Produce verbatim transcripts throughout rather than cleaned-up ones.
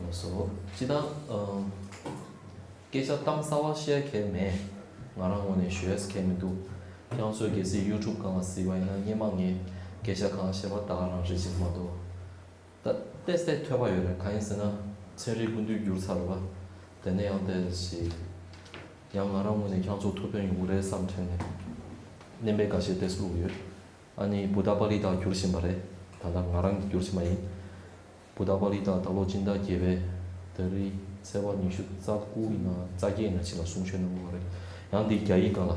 ལགས་སོ། སྤྱིར་བཏང་ཨ། སྐད་ཆ་གཏམ་གསར་བ་བཤད་མཁན་མེད། ང་རང་ངོས་ནས་ཞུ་ཡས་མཁན་མི་འདུག་ཁྱེད་རང་ཚོས་གལ་སྲིད་ཡུ་ཊུབ་སྒང་ལ་གཟིགས་པ་ཡིན་ན་སྔོན་མ་ངས་སྐད་ཆ་གང་བཤད་པ་ད་ག་རང་རེད་ཅིག་མ་གཏོགས། ད་ཏོག་ཙམ་ཐོས་པ་ཡོད་རེད། གང་ཡིན་ཟེར་ན་ཚན་རིག་ཀུན་བཏུས་བསྒྱུར་ཚར་རེད་པ། དེ་ནས་ཡང་དེ་ཞིག་ཡང་ང་རང་ངོས་ནས་ཁྱེད་རང་ཚོ་ཐུགས་ཕན་ཡོང་གི་རེད་བསམ་དྲན་ནས་བསྣན་པའི་འགའ་ཤས་ཏོག་ཙམ་བླུགས་ཡོད། ཨ་ནི་བུདྡྷ་པཱ་ལི་ཏ་བསྒྱུར་བཞིན་པ་རེད། ད་ལྟ་ང་རང་གིས་བསྒྱུར་བཞིན་པ་ཡིན། བུདྡྷ་པཱ་ལི་ཏ་ད་ལོ་སྤྱི་ཟླ་བརྒྱད་པའི་ཏ་རིག་ཚེས་པ་ཉི་ཤུ་རྩ་དགུ་ཡིན་ན་རྩ་བརྒྱད་ཡིན་ན་ཅིག་ལ་གསུང་ཆོས་གནང་གི་ཡོད་རེད། ཡང་འདི་རྒྱ་ཡིག་སྒང་ལ་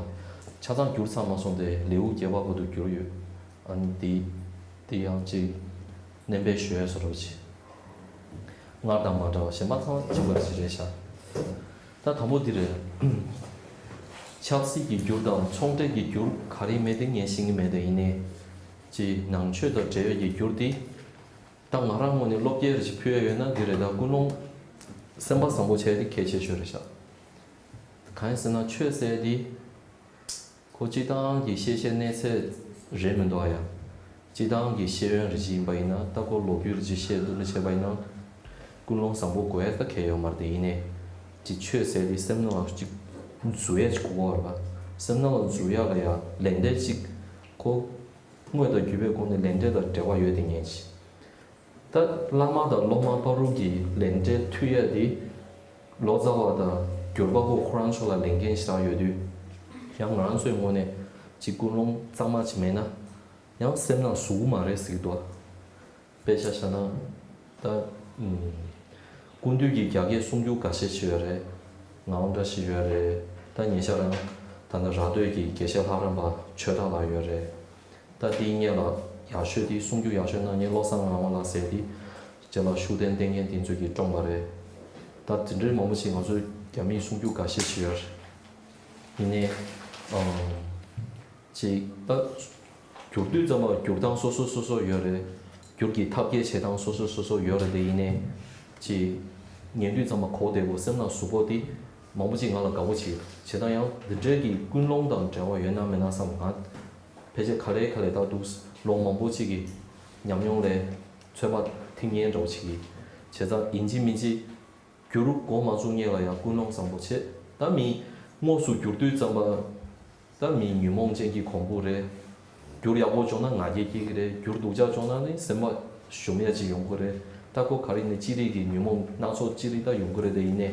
ཆ་ཚང་བསྒྱུར་ཚར་མ་སོང་སྟེ་ལེའུ་བརྒྱད་པ་བར་དུ་བསྒྱུར་ཡོད། ཨ་ནི་འདི་འདི་ཡང་ཅིག་བསྣན་པའི་ཞུ་ཡས་བཟོ་འདྲ་ཅིག་སྔར་དང་མ་འདྲ་བ་གཞན་པ་ཚང་མ་གཅིག་པ་ཞིག་རེད་ཤག་ད་དང་པོ་འདི་རེད། ཆབ་སྲིད་ཀྱི་འགྱུར་དང་ཚོང་འབྲེལ་གྱི་འགྱུར་ག་རེ་མེད་དེ་ངས་ཤེས་ཀྱི་མེད་དེ། ཡིན་ནའི་ཅིག་ནང་ཆོས་དང་འབྲེལ་བའི་གི་འགྱུར་འདི། ད་ང་རང་ངོས་ནས་བློ་སྐྱེད་རེ་ཞིག་ཕུལ་ཡ་ཡོད་ན་འདི་རེད། ད་ཀུན་སློང་སེམས་པ་བཟང་པོ་བྱས་ཏེ་གལ་ཆེ་ཤོས་རེད་ཤག་གང་ཡིན་ཟེར་ན་ཆོས་ཟེར་འདི་ཁོ་སྤྱིར་བཏང་གི་ཤེས་བྱའི་གནས་ཚད་རེད་མི་འདུག་ཨ་ཡ། སྤྱིར་བཏང་གི་ཤེས་ཡོན་རེ་ཞིག་ཡིན་པ་ཡིན་ན། ད་ཁོ་ལོ་རྒྱུས་རེ་ཞིག་ཤེས་འདུག་ནས་བྱས་པ་ཡིན་ན་ཀུན་སློང་བཟང་པོ་དགོས་ཡ་ད་གལ་ཡོད་མ་རེད་དེ། ཡིན་ནའི་ཅིག་ཆོས་ཟེར་འདི་སེམས་ནང་ལ་ཅིག་འཛུལ་ཡ་ཅིག་དགོས་པ་རེད་པ། སེམས་ནང་ལ་འཛུལ་ཡ་ལ་ཡ་ལས་འབྲས་ཅིག་ཁོ་དངོས་དང་བརྒྱུད་པའི་སྒོ་ནས་ལས་འབྲས་དང་འབྲེལ་བ་ཡོད་དེ་ངེས་ཅིག་ད་བླ་མ་དང་སློབ་མ་བར་དུ་གི་ལས་འབྲས་མཐུད་ཡ་དེ་ལོ་ཙཱ་བ་དང་གྱུར་པ་པོ་ཁོ་རང་ཚོ་ལ་ལས་འགན་ཞེ་དྲག་ཡོད་དུས། ཡང་ང་རང་ཚོའི་ངོས་ནས་ཅིག་ཀུན་སློང་གཙང་མ་ཅིག་མེད་ན་ཡང་སེམས་ནང་ཟུག་གི་མ་རེད་ཟེར་གྱི་འདུག་དཔེ་ཆ་བཞག་ན་ད་ཨུམ། སྐུ་མདུན་གྱི་རྒྱ་སྐད་གསུང་རྒྱུ་འགའ་ཤས་ཤིག་ཡོད་རེད། ངག་དབང་བཀྲ་ཤིས་ཡོད་རེད། ད་ཉེ་ཆར་ཡང་ད་ལྟ་ར་སྟོད་ཀྱི་དགེ་བཤེས་ལྷ་རམས་པ་ཆོས་གྲགས་ལགས་ཡོད་རེད། ད་དེའི་སྔོན་ལ་ཡག་ཤོས་དེ་གསུང་རྒྱུ་ཡག་ཤོས་གནང་མཁན་བློ་བཟང་ངག་དབང་ལགས་ཟེར་དེ། རྗེས་ལ་ཤུགས་ལྡན་བསྟེན་མཁན་དེ་ཚོས་ཀྱིས་བཀྲོངས་པ་རེད། ད་དེ་འདྲའི་མང་པོ་ཞིག་ང་ཚོའི་རྒྱ་མིས་གསུང་རྒྱུ་འགའ་ཤས་ཤིག་ཡོད་རེད། ཡིན་ནའི་ཨང་། ཅིག་ད་བསྒྱུར་དུས་ཙམ་པ་བསྒྱུར་སྟངས་སོ་སོ་སོ་སོ་ཡོད་རེད། བསྒྱུར་གྱི་ཐབས་ཤེས་བྱེད་སྟངས་སོ་སོ་སོ་སོ་ཡོད་རེད་དེ། ཡིན་ནའི་ཅིག་ཉན་དུས་ཙམ་པ་གོ་བདེ་པོ་སེམས་ནང་ཟུག་པོ་དེ་མང་པོ་ཅིག་ང་ལ་དགའ་པོ་བྱེད། བྱེད་སྟངས་ཡང་འདི་འདྲའི་གི་ཀུན་སློང་དང་འབྲེལ་བ་ཡོད་ན་མེད་ན་བསམ། ང་ཕལ་ཆེར་ག་ལེ་ག་ལེ་ད་འདུག་ལོ་མང་པོ་ཅིག་གི་ཉམས་མྱོང་ལས་ཚོད་དཔག་ཐིག་ངན་འདྲ་བོ་བྱེད་ཀྱི། བྱས་ཙང་ཡིན་གཅིག་མིན་གཅིག་བསྒྱུར་འགོ་མ་བཙུགས་སྔོན་ལ་ཡང་ཀུན་སློང་བཟང་པོ་བྱེད། ད་མི་དངོས་སུ་བསྒྱུར་དུས་ཙམ་པ་ད་མི་ཉོན་མོངས་ཅན་གྱི་གོང་བུ་རེད། བསྒྱུར་ཡག་པོ་བྱུང་ན་ང་རྒྱལ་སྐྱེ་གི་རེད། བསྒྱུར་སྡུག་ཅག་བྱུང་ན་ནི་སེམས་པ་ཞུམ་ཡ་ཅིག་ཡོང་གི་རེད། ད་ཁོ་ག་རེ་ནི་ཅི་རིགས་ཀྱི་ཉོན་མོངས་སྣ་ཚོགས་ཅི་རིགས་ད་ཡོང་གི་རེད་དེ། ཡིན་ནའི་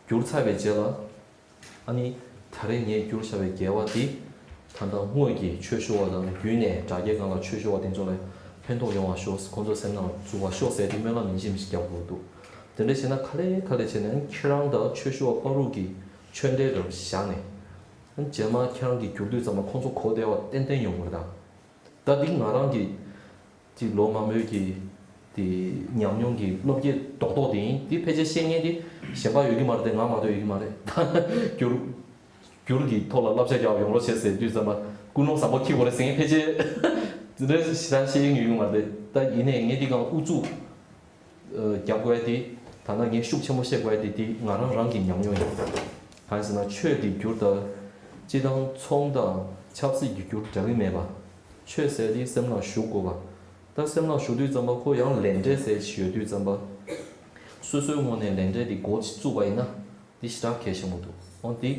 བསྒྱུར་ཚར་བའི་རྗེས་ལ་ཨ་ནི་ད་རེས་ངས་བསྒྱུར་བཞག་པའི་དགེ་བ་དེ་ད་ལྟ་སྔོན་གྱི་ཆོས་ཞུ་བ་དང་བརྒྱུད་ནས་དྲ་རྒྱའི་སྒང་ལ་ཆོས་ཞུ་བ་དེ་ཚོ་ལ་ཕན་ཐོགས་ཡོང་བ་ཤོག་ཁོང་ཚོ་སེམས་ནང་ཚུགས་པ་ཤོག་ཟེར་ཏེ་སྨོན་ལམ་ཡིན་གཅིག་མིན་གཅིག་རྒྱག་དགོས་འདུག་དེ་འདྲ་བྱས་ན་ག་ལེ་ག་ལེ་བྱས་ནས་ཁྱེད་རང་དང་ཆོས་ཞུ་བ་བར་དུ་གི་ཆོས་འབྲེལ་རབ་བཞག་ནས། རྗེས་མ་ཁྱེད་རང་གིས་བསྒྱུར་དུས་ཙམ་པ་ཁོང་ཚོ་གོ་བདེ་བ་ཏན་ཏན་ཡོང་གི་རེད། ད་ད་འདི་ང་རང་གི་དེ་ལོ་མང་པོའི་གི་དེ་ཉམས་མྱོང་གི་བློ་སྐྱེད་རྡོག་རྡོག་དེ་ཡིན། དེ་ཕལ་ཆེར་བཤད་མཁན་དེ་གཞན་པ་ཡོད་ཀྱི་མ་རེད་དེ། ང་མ་གཏོགས་ཡོད་ཀྱི་མ་རེད། ད་བསྒྱུར་བསྒྱུར་གྱི་ཐོག་ལ་བསླབ་བྱ་རྒྱག་ཡོང་རོགས་བྱེད་ཟེར་དུས་ཙམ་པ་ཀུན་སློང་བཟང་པོ་འཁྱེར་དགོས་རེད་ཟེར་མཁན་ཕལ་ཆེར་དེ་འདྲ་ཞེ་དྲག་བཤད་ཡོང་ཡོད་ཀྱི་མ་རེད། ད་ཡིན་ནའི་ངས་འདི་སྒང་ཨུ་ཚུགས་རྒྱབ་དགོས་ཡ་དེ་ད་ལྟ་ངས་ཤུགས་ཆེན་པོ་བཤད་དགོས་ཡ་དེ་དེ་ང་རང་རང་གི་ཉམས་མྱོང་ཡིན། གང་ཡིན་ཟེར་ན་ཆོས་དེ་བསྒྱུར་ད་སྤྱི་དང་ཚོང་དང་ཆབ་སྲིད་ཀྱི་བསྒྱུར་འདྲ་གི་མེད་པ། ཆོས་ཟེར་དེ་སེམས་ནང་ཞུགས་དགོས་པ། ད་སེམས་ནང་ཞུགས་དུས་ཙམ་པ་ཁོ་ཡང་ལས་འབྲས་ཟེར་ཞིག་ཡོད་དུས་ཙམ་པ། སོ་སོའི་ངོས་ནས་ལས་འབྲས་དེ་འགོ་ཅིག་བཙུགས་པ་ཡིན་ན་དེ་ཞེ་དྲག་གལ་ཆེན་པོ་འདུག་འོ་དེ་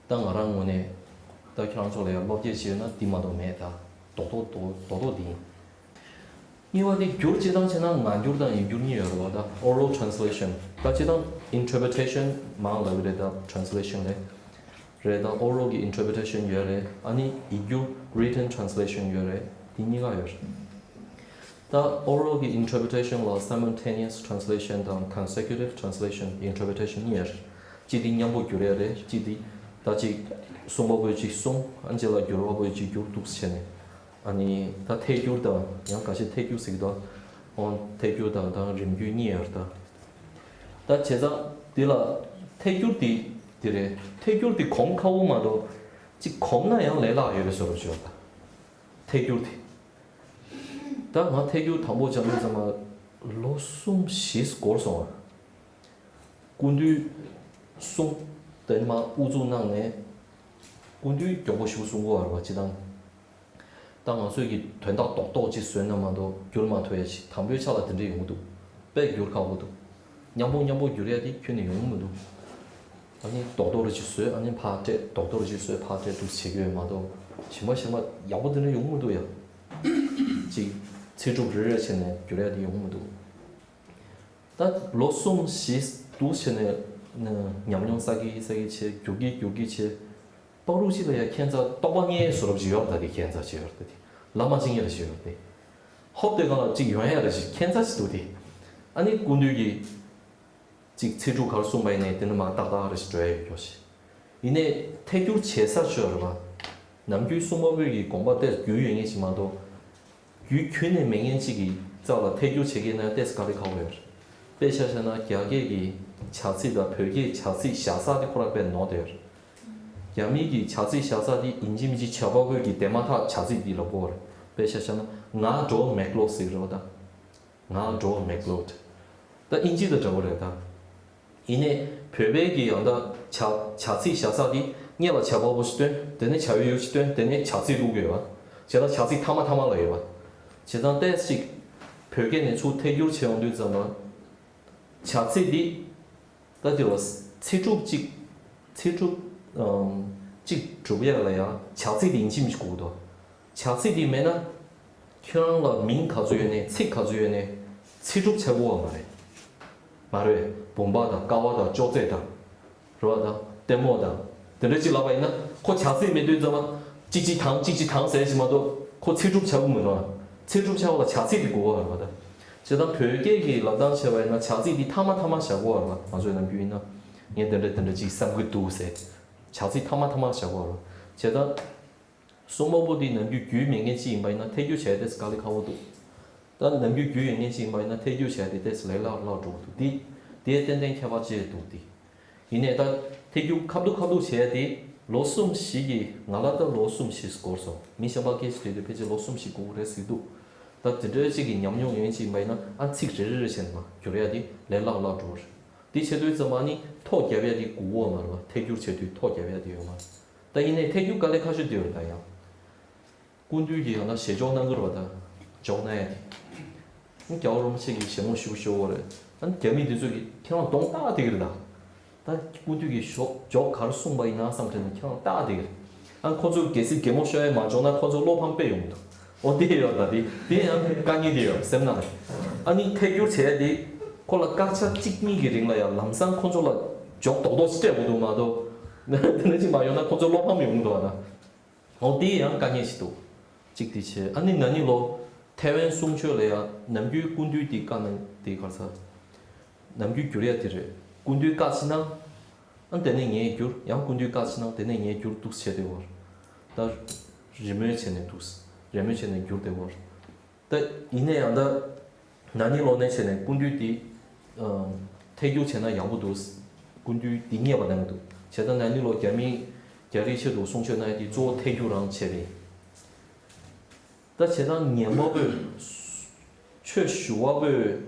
ད་ང་རང་ངོས་ནས་ད་ཁྱེད་རང་ཚོ་ལ་ཡང་བློ་སྐྱེད་བྱས་ཡོད་ན་དེ་མ་གཏོགས་མེད། ད་རྡོག་རྡོག་རྡོག་རྡོག་རྡོག་དེ་ཡིན། གཉིས་པ་དེ་བསྒྱུར་སྤྱི་དང་བྱས་ན་ངག་བསྒྱུར་དང་ཡིག་བསྒྱུར་གཉིས་ཡོད་རེད་པ། ད་oral translation ད་སྤྱི་དང་interpretation མང་ལབ་ཀྱི་རེད། ད་translation ལས་རེད། ད་oral གི་interpretation ཡོད་རེད། ཨ་ནི་ཡིག་བསྒྱུར་written translation ཡོད་རེད། དེ་གཉིས་ཀ་ཡོད་རེད། ད་oral གི་interpretation ལ་simultaneous translation དང་consecutive translation interpretation གཉིས་ཡོད་རེད། གཅིག་དེ་མཉམ་པོ་བསྒྱུར་ཡ་རེད། གཅིག་དེ་ད་གཅིག་གསུང་བ་པོས་གཅིག་གསུང་། ཨ་ནི་རྗེས་ལ་བསྒྱུར་བ་པོས་གཅིག་བསྒྱུར་འདུག་བྱས་ནས། ཨ་ནི་ད་ཐད་བསྒྱུར་དང་ཡང་འགའ་ཤས་ཐད་བསྒྱུར་ཟེར་གྱི་འདུག་འོ་ཐད་བསྒྱུར་དང་དང་རིམ་བསྒྱུར་གཉིས་ཡོད་རེད་ད། ད་བྱས་ཙང་འདི་ལ་ཐད་བསྒྱུར་འདི་འདི་རེད། ཐད་བསྒྱུར་འདི་གོམས་ཁག་པོ་མ་གཏོགས་གཅིག་གོམས་ན་ཡང་ལས་སླ་ཡོད་པའི་བཟོ་འདྲ་ཅིག་ཡོད་ད། ཐད་བསྒྱུར་འདི། ད་ང་ཐད་བསྒྱུར་དང་པོ་སྦྱང་དུས་ཙམ་པ་ལོ་གསུམ་བཞི་འགོར་སོང་བ། སྐུ་མདུན་གསུང་དེ་ནས་མར་དབུ་འཛུགས་གནང་ནས། སྐུ་མདུན་མགྱོགས་པོ་ཞིག་གསུང་གི་ཡོད་རེད་པ། སྤྱིར་བཏང་ད་ང་ཚོས་ཀྱི་དོན་དག་རྡོག་རྡོག་ཅིག་བཟོས་ན་མ་གཏོགས་བསྒྱུར་མ་ཐུབ་ཡ་ཞིག་དང་པོའི་ཆ་ལ་དེ་འདྲ་ཡོང་གི་འདུག་དཔེ་བསྒྱུར་ཁག་པོ་འདུག་མཉམ་པོ་མཉམ་པོ་བསྒྱུར་ཡ་དེ་ཁྱོན་ནས་ཡོང་གི་མི་འདུག་ཨ་ནི་རྡོག་རྡོག་རེ་ཅིག་བཟོས། ཨ་ནི་ཕར་སྤྲད། རྡོག་རྡོག་རེ་ཅིག་བཟོས། ཕར་སྤྲད། འདུག་བྱེད་ཀྱི་ཡོད་མ་གཏོགས། གཞན་པ་གཞན་པ་ཡག་པོ་དེ་འདྲ་ཡོང་གི་མི་འདུག་ཡ། ཅིག་ཚིག་གྲུབ་རེ་རེ་བྱས་ནས་བསྒྱུར་ཡ་དེ་ཡོང་གི་མི་འདུག་ད་ལོ་གསུམ་བཞི་འདུག་བྱས་ནས་ཉམས་མྱོང་བསགས་ཀྱི་བསགས་ཀྱི་བྱས། བསྒྱུར་གྱི་བསྒྱུར་གྱི་བྱས། པག་རུག་ཅིག་ལ་ཡ་ཁྱད་མཚར་རྟོག་པ་རྙེད་བཟོ་འདྲ་ཅིག་ཡོད་རེད། ད་དེ་ཁྱད་མཚར་ཅིག་ཡོད་རེད། ད་དེ་ལ་མ་ཅིག་རྙེད་རེ་ཅིག་ཡོད་རེད། དེ་ཧོབ་དེ་གང་ལ་ཅིག་ཡོང་ཡ་རེ་ཅིག་ཁྱད་མཚར་ཅིག་འདུག་དེ་ཨ་ནི་སྐུ་མདུན་གྱིས་ཅིག་ཚིག་གྲུབ་ག་རེ་གསུངས་པ་ཡིན་ནའི་དེ་འདྲ་མར་ཏག་ཏག་རེ་ཞིག་འགྲོ་ཡ་ཡོད་ཀྱོག་ཞིག་ཡིན་ནའི་ཐད་སྒྱུར་བྱེད་ས་ཅིག་ཡོད་རེད་པ། ནམ་རྒྱུན་སྲུང་མ་པོ་གི་དགོངས་པ་ཏོག་ཙམ་འགྱུར་ཡོད་མཁན་ཞིག་མ་གཏོགས། རྒྱུས་ཁྱོན་ནས་མེད་མཁན་གཅིག་གི་རྩ་ལ་ཐད་སྒྱུར་བྱེད་མཁན་ན་ཏོག་ཙམ་དཀའ་ལས་ཁག་པོ་ཡོད་རེད། དཔེ་ཆ་བཞག་ན་རྒྱ་སྐད་ཀྱི་བྱ་ཚིག་དང་བོད་སྐད་བྱ་ཚིག་བཞག་ས་དེ་ཁོ་རང་དཔེ་ནོར་བསྡད་ཡོད་རེད། རྒྱ་མི་གི་བྱ་ཚིག་བཞག་ས་དེ་ཡིན་གཅིག་མིན་གཅིག་བྱ་བ་པོ་གི་དེ་མ་ཐག་བྱ་ཚིག་དེ་ལ་གོ་བ་རེད། དཔེ་ཆ་བཞག་ན་ང་འགྲོ་མེག་ལོ་ཟེར་གི་རེད་པ། ད་ང་འགྲོ་མེག་ལོ། ད་ཨིན་ཇི་དང་འདྲ་པོ་རེད་ད། ཡིན་ནའི་བོད་པའི་གི་ཡང་ད་བྱ་བྱ་ཚིག་བཞག་ས་དེ་སྔོན་ལ་བྱ་བ་པོ་ཞིག་བཏོན། དེ་ནས་བྱ་བའི་ཡུལ་ཞིག་བཏོན། དེ་ནས་བྱ་ཚིག་བླུག་གི་ཡོད་པ། བྱས་ཙང་བྱ་ཚིག་མཐའ་མ་མཐའ་མ་ལ་ཡོད་པ། བྱས་ཙང་ཏོག་ཙམ་ཅིག་བོད་སྐད་ནས་ཚུར་ཐད་སྒྱུར་བྱས་ཡོང་དུས་ཙམ་པ། བྱ་ཚིག་འདི་ད་དེ་བ་ཚིག་གྲུབ་ཅིག་ཚིག་གྲུབ་ཨམ་ཅིག་གྲུབ་ཡག་ལ་ཡང་བྱ་ཚིག་འདི་ཡིན་གཅིག་མིན་གཅིག་དགོས་འདུག་བྱ་ཚིག་འདི་མེད་ན་ཁྱོད་རང་ལ་མིང་ག་ཚོད་ཡོད་ནའི་ཚིག་ག་ཚོད་ཡོད་ནའི་ཚིག་གྲུབ་ཆགས་ཀྱི་ཡོད་མ་རེད། མ་རེད། བུམ་པ་དང་ཀ་བ་དང་ཅོག་ཙེ་དང་། རེད་པ། དང་ལྟད་མོ་དང་། དེ་འདྲ་ཅིག་ལབ་པ་ཡིན་ན་ཁོ་བྱ་ཚིག་མེད་དུས་ཙམ་པ་གཅིག་གཅིག་དང་གཅིག་གཅིག་དང་ཟེར་ཞིག་མ་གཏོགས་ཁོ་ཚིག་གྲུབ་ཆགས་ཀྱི་མི་འདུག་ཚིག་གྲུབ་ཆགས་པ་ལ་བྱ་ཚིག་དེ་དགོས་པ་རེད་པ། ད་བྱས་ཙང་བོད་སྐད་ཀྱི་ལབ་སྟངས་བྱས་པ་ཡིན་ན་བྱ་ཚིག་འདི་མཐའ་མ་མཐའ་མ་བཞག་དགོས་པ་རེད་པ། ང་ཚོའི་ནམ་རྒྱུན་ཡིན་ན་ངས་དེ་འདྲ་དེ་འདྲ་ཅིག་བསམ་གྱི་འདུག་ཟེར། བྱ་ཚིག་མཐའ་མ་མཐའ་མ་བཞག་དགོས་པ་རེད། བྱས་ཙང་། སྲུང་མ་པོ་འདི་ནམ་རྒྱུན་རྒྱུས་མེད་མཁན་ཅིག་ཡིན་པ་ཡིན་ན་ཐད་སྒྱུར་བྱས་ཏེ་དཀའ་ལས་ཁག་པོ་འདུག་ད་ནམ་རྒྱུན་རྒྱུས་ཡོད་མཁན་ཅིག་ཡིན་པ་ཡིན་ན་ཐད་སྒྱུར་བྱས་ཏེ་ཏོག་ཙམ་ལས་སླ་སླ་འགྲོ་གི་འདུག་འདི་དེ་ཏན་ཏན་ཁྱད་པར་ཅིག་འདུག་འདི། ཡིན་ནའི་ད་ཐད་སྒྱུར་ཁ་ཐུག་ཁ་ཐུག་བྱས་ཏེ་ལོ་གསུམ་བཞི་གི་ང་ལ་ད་ལོ་གསུམ་བཞི་འགོར་སོང་། མི་གཞན་པ་སྐད་ཆ་དྲིས་དུས་ཕལ་ཆེར་ལོ་གསུམ་བཞི་འགོར་གི་རེད་ཟེར་གི་འདུག་ད་དེ་འདྲའི་ཅིག་གི་ཉམས་མྱོང་ཡོད་མཁན་ཅིག་ཡིན་པ་ཡིན་ན་ཨ་ཚིག་རེ་རེ་རེ་བྱས་ནས་མར་བསྒྱུར་ཡ་དེ་ལས་སླ་སླ་འགྲོ་གི་རེད། འདི་བྱེད་དུས་ཙམ་པ་ནི་ཐོ་རྒྱབ་ཡ་དེ་དགོས་ཀྱི་ཡོད་མ་རེད་པ། ཐད་སྒྱུར་བྱེད་དུས་ཐོ་རྒྱབ་ཡ་དེ་ཡོད་མ་རེད། ད་ཡིན་ནའི་ཐད་སྒྱུར་དཀའ་ལས་ཁག་ཤོས་དེ་ཡོད་རེད་ད་ཡང་། སྐུ་མདུན་གྱིས་ཡང་ན་ཞལ་འཇོག་གནང་གི་རེད་པ། ད་འཇོག་གནང་ཡ་དེ། རྒྱལ་བ་རིན་པོ་ཆེ་གི་ཞལ་ངོ་ཞེ་པོ་ཞེ་པོ་རེད། ཨ་ནི་རྒྱ་མི་འདི་ཚོ་གིས་ཁྱེད་རང་གདོང་བལྟ་བསྡད་ཀྱི་རེད་ད། ད་སྐུ་མདུན་གྱིས་ཞོག་འཇོག་ག་རེ་གསུངས་པ་ཡིན་ན་བསམ་དྲན་ནས་ཁྱེད་རང་བལྟ་བསྡད་ཀྱི་རེད། ཨ་ཁོ་ཚོ་གལ་སྲིད་གད་མོ་ཤོར་ཡ་མ་འཇོག་ན་ཁོ་ཚོ་བློ་ཕམ་དཔེ་ཡོང་གི་འདུག་འོ་དེ་ཡོད་ད། དེ་དེ་ཡང་དཀའ་ངལ་དེ་ཡོད་སེམས་ནང་ལ། ཨ་ནི་ཐད་སྒྱུར་བྱས་ཏེ་ཁོ་ལ་སྐར་ཆ་གཅིག་གཉིས་ཀྱི་རིང་ལ་ཡང་ལམ་སང་ཁོ་ཚོ་ལ་འཇོག་རྡོག་རྡོག་ཅིག་སྤྲད་དགོས་འདུག་མ་གཏོགས། དེ་འདྲ་ཅིག་མ་ཡོང་ན་ཁོ་ཚོ་བློ་ཕམ་ཡོང་གི་འདུག་ཨ་ད། འོ་དེ་ཡང་དཀའ་ངལ་ཞིག་འདུག་གཅིག་དེ་བྱས། ཨ་ནི་ན་ནིང་ལོ་ཐའེ་ཝན་གསུང་ཆོས་ལ་ཡང་ནམ་རྒྱུན་སྐུ་མདུན་དེ་བཀའ་གནང་དེ་ག་རེ་ཟེར། ནམ་རྒྱུན་བསྒྱུར་ཡ་དེ་རེད། སྐུ་མདུན་བཀའ་ཅིག་གནང་། ཨ་དེ་ནས་ངས་བསྒྱུར། ཡང་སྐུ་མདུན་བཀའ་ཅིག་གནང་། དེ་ནས་ངས་བསྒྱུར་འདུག་བྱས་བསྡད་ཡོད་རེད། ད་རེས་མོས་བྱས་ནས་འདུག་རེས་མོས་བྱས་ནས་བསྒྱུར་བསྡད་ཡོད་རེད། ད་ཡིན་ན་ཡང་ད་ན་ནིང་ལོ་ནས་བྱས་ནས་སྐུ་མདུན་འདི་ཨ་ཐད་སྒྱུར་བྱས་ན་ཡག་པོ་འདུག་སྐུ་མདུན་འདི་ངེས་པ་གནང་གི་འདུག་བྱས་ཙང་ན་ནིང་ལོ་རྒྱ་མི་རྒྱ་རིགས་ཆེད་དུ་གསུང་ཆོས་གནང་ཡ་འདི་གཙོ་བོ་ཐད་སྒྱུར་རང་བྱས་པ་ཡིན། ད་བྱས་ཙང་ངན་པ་པོས། ཆོས་ཞུ་བ་པོའི་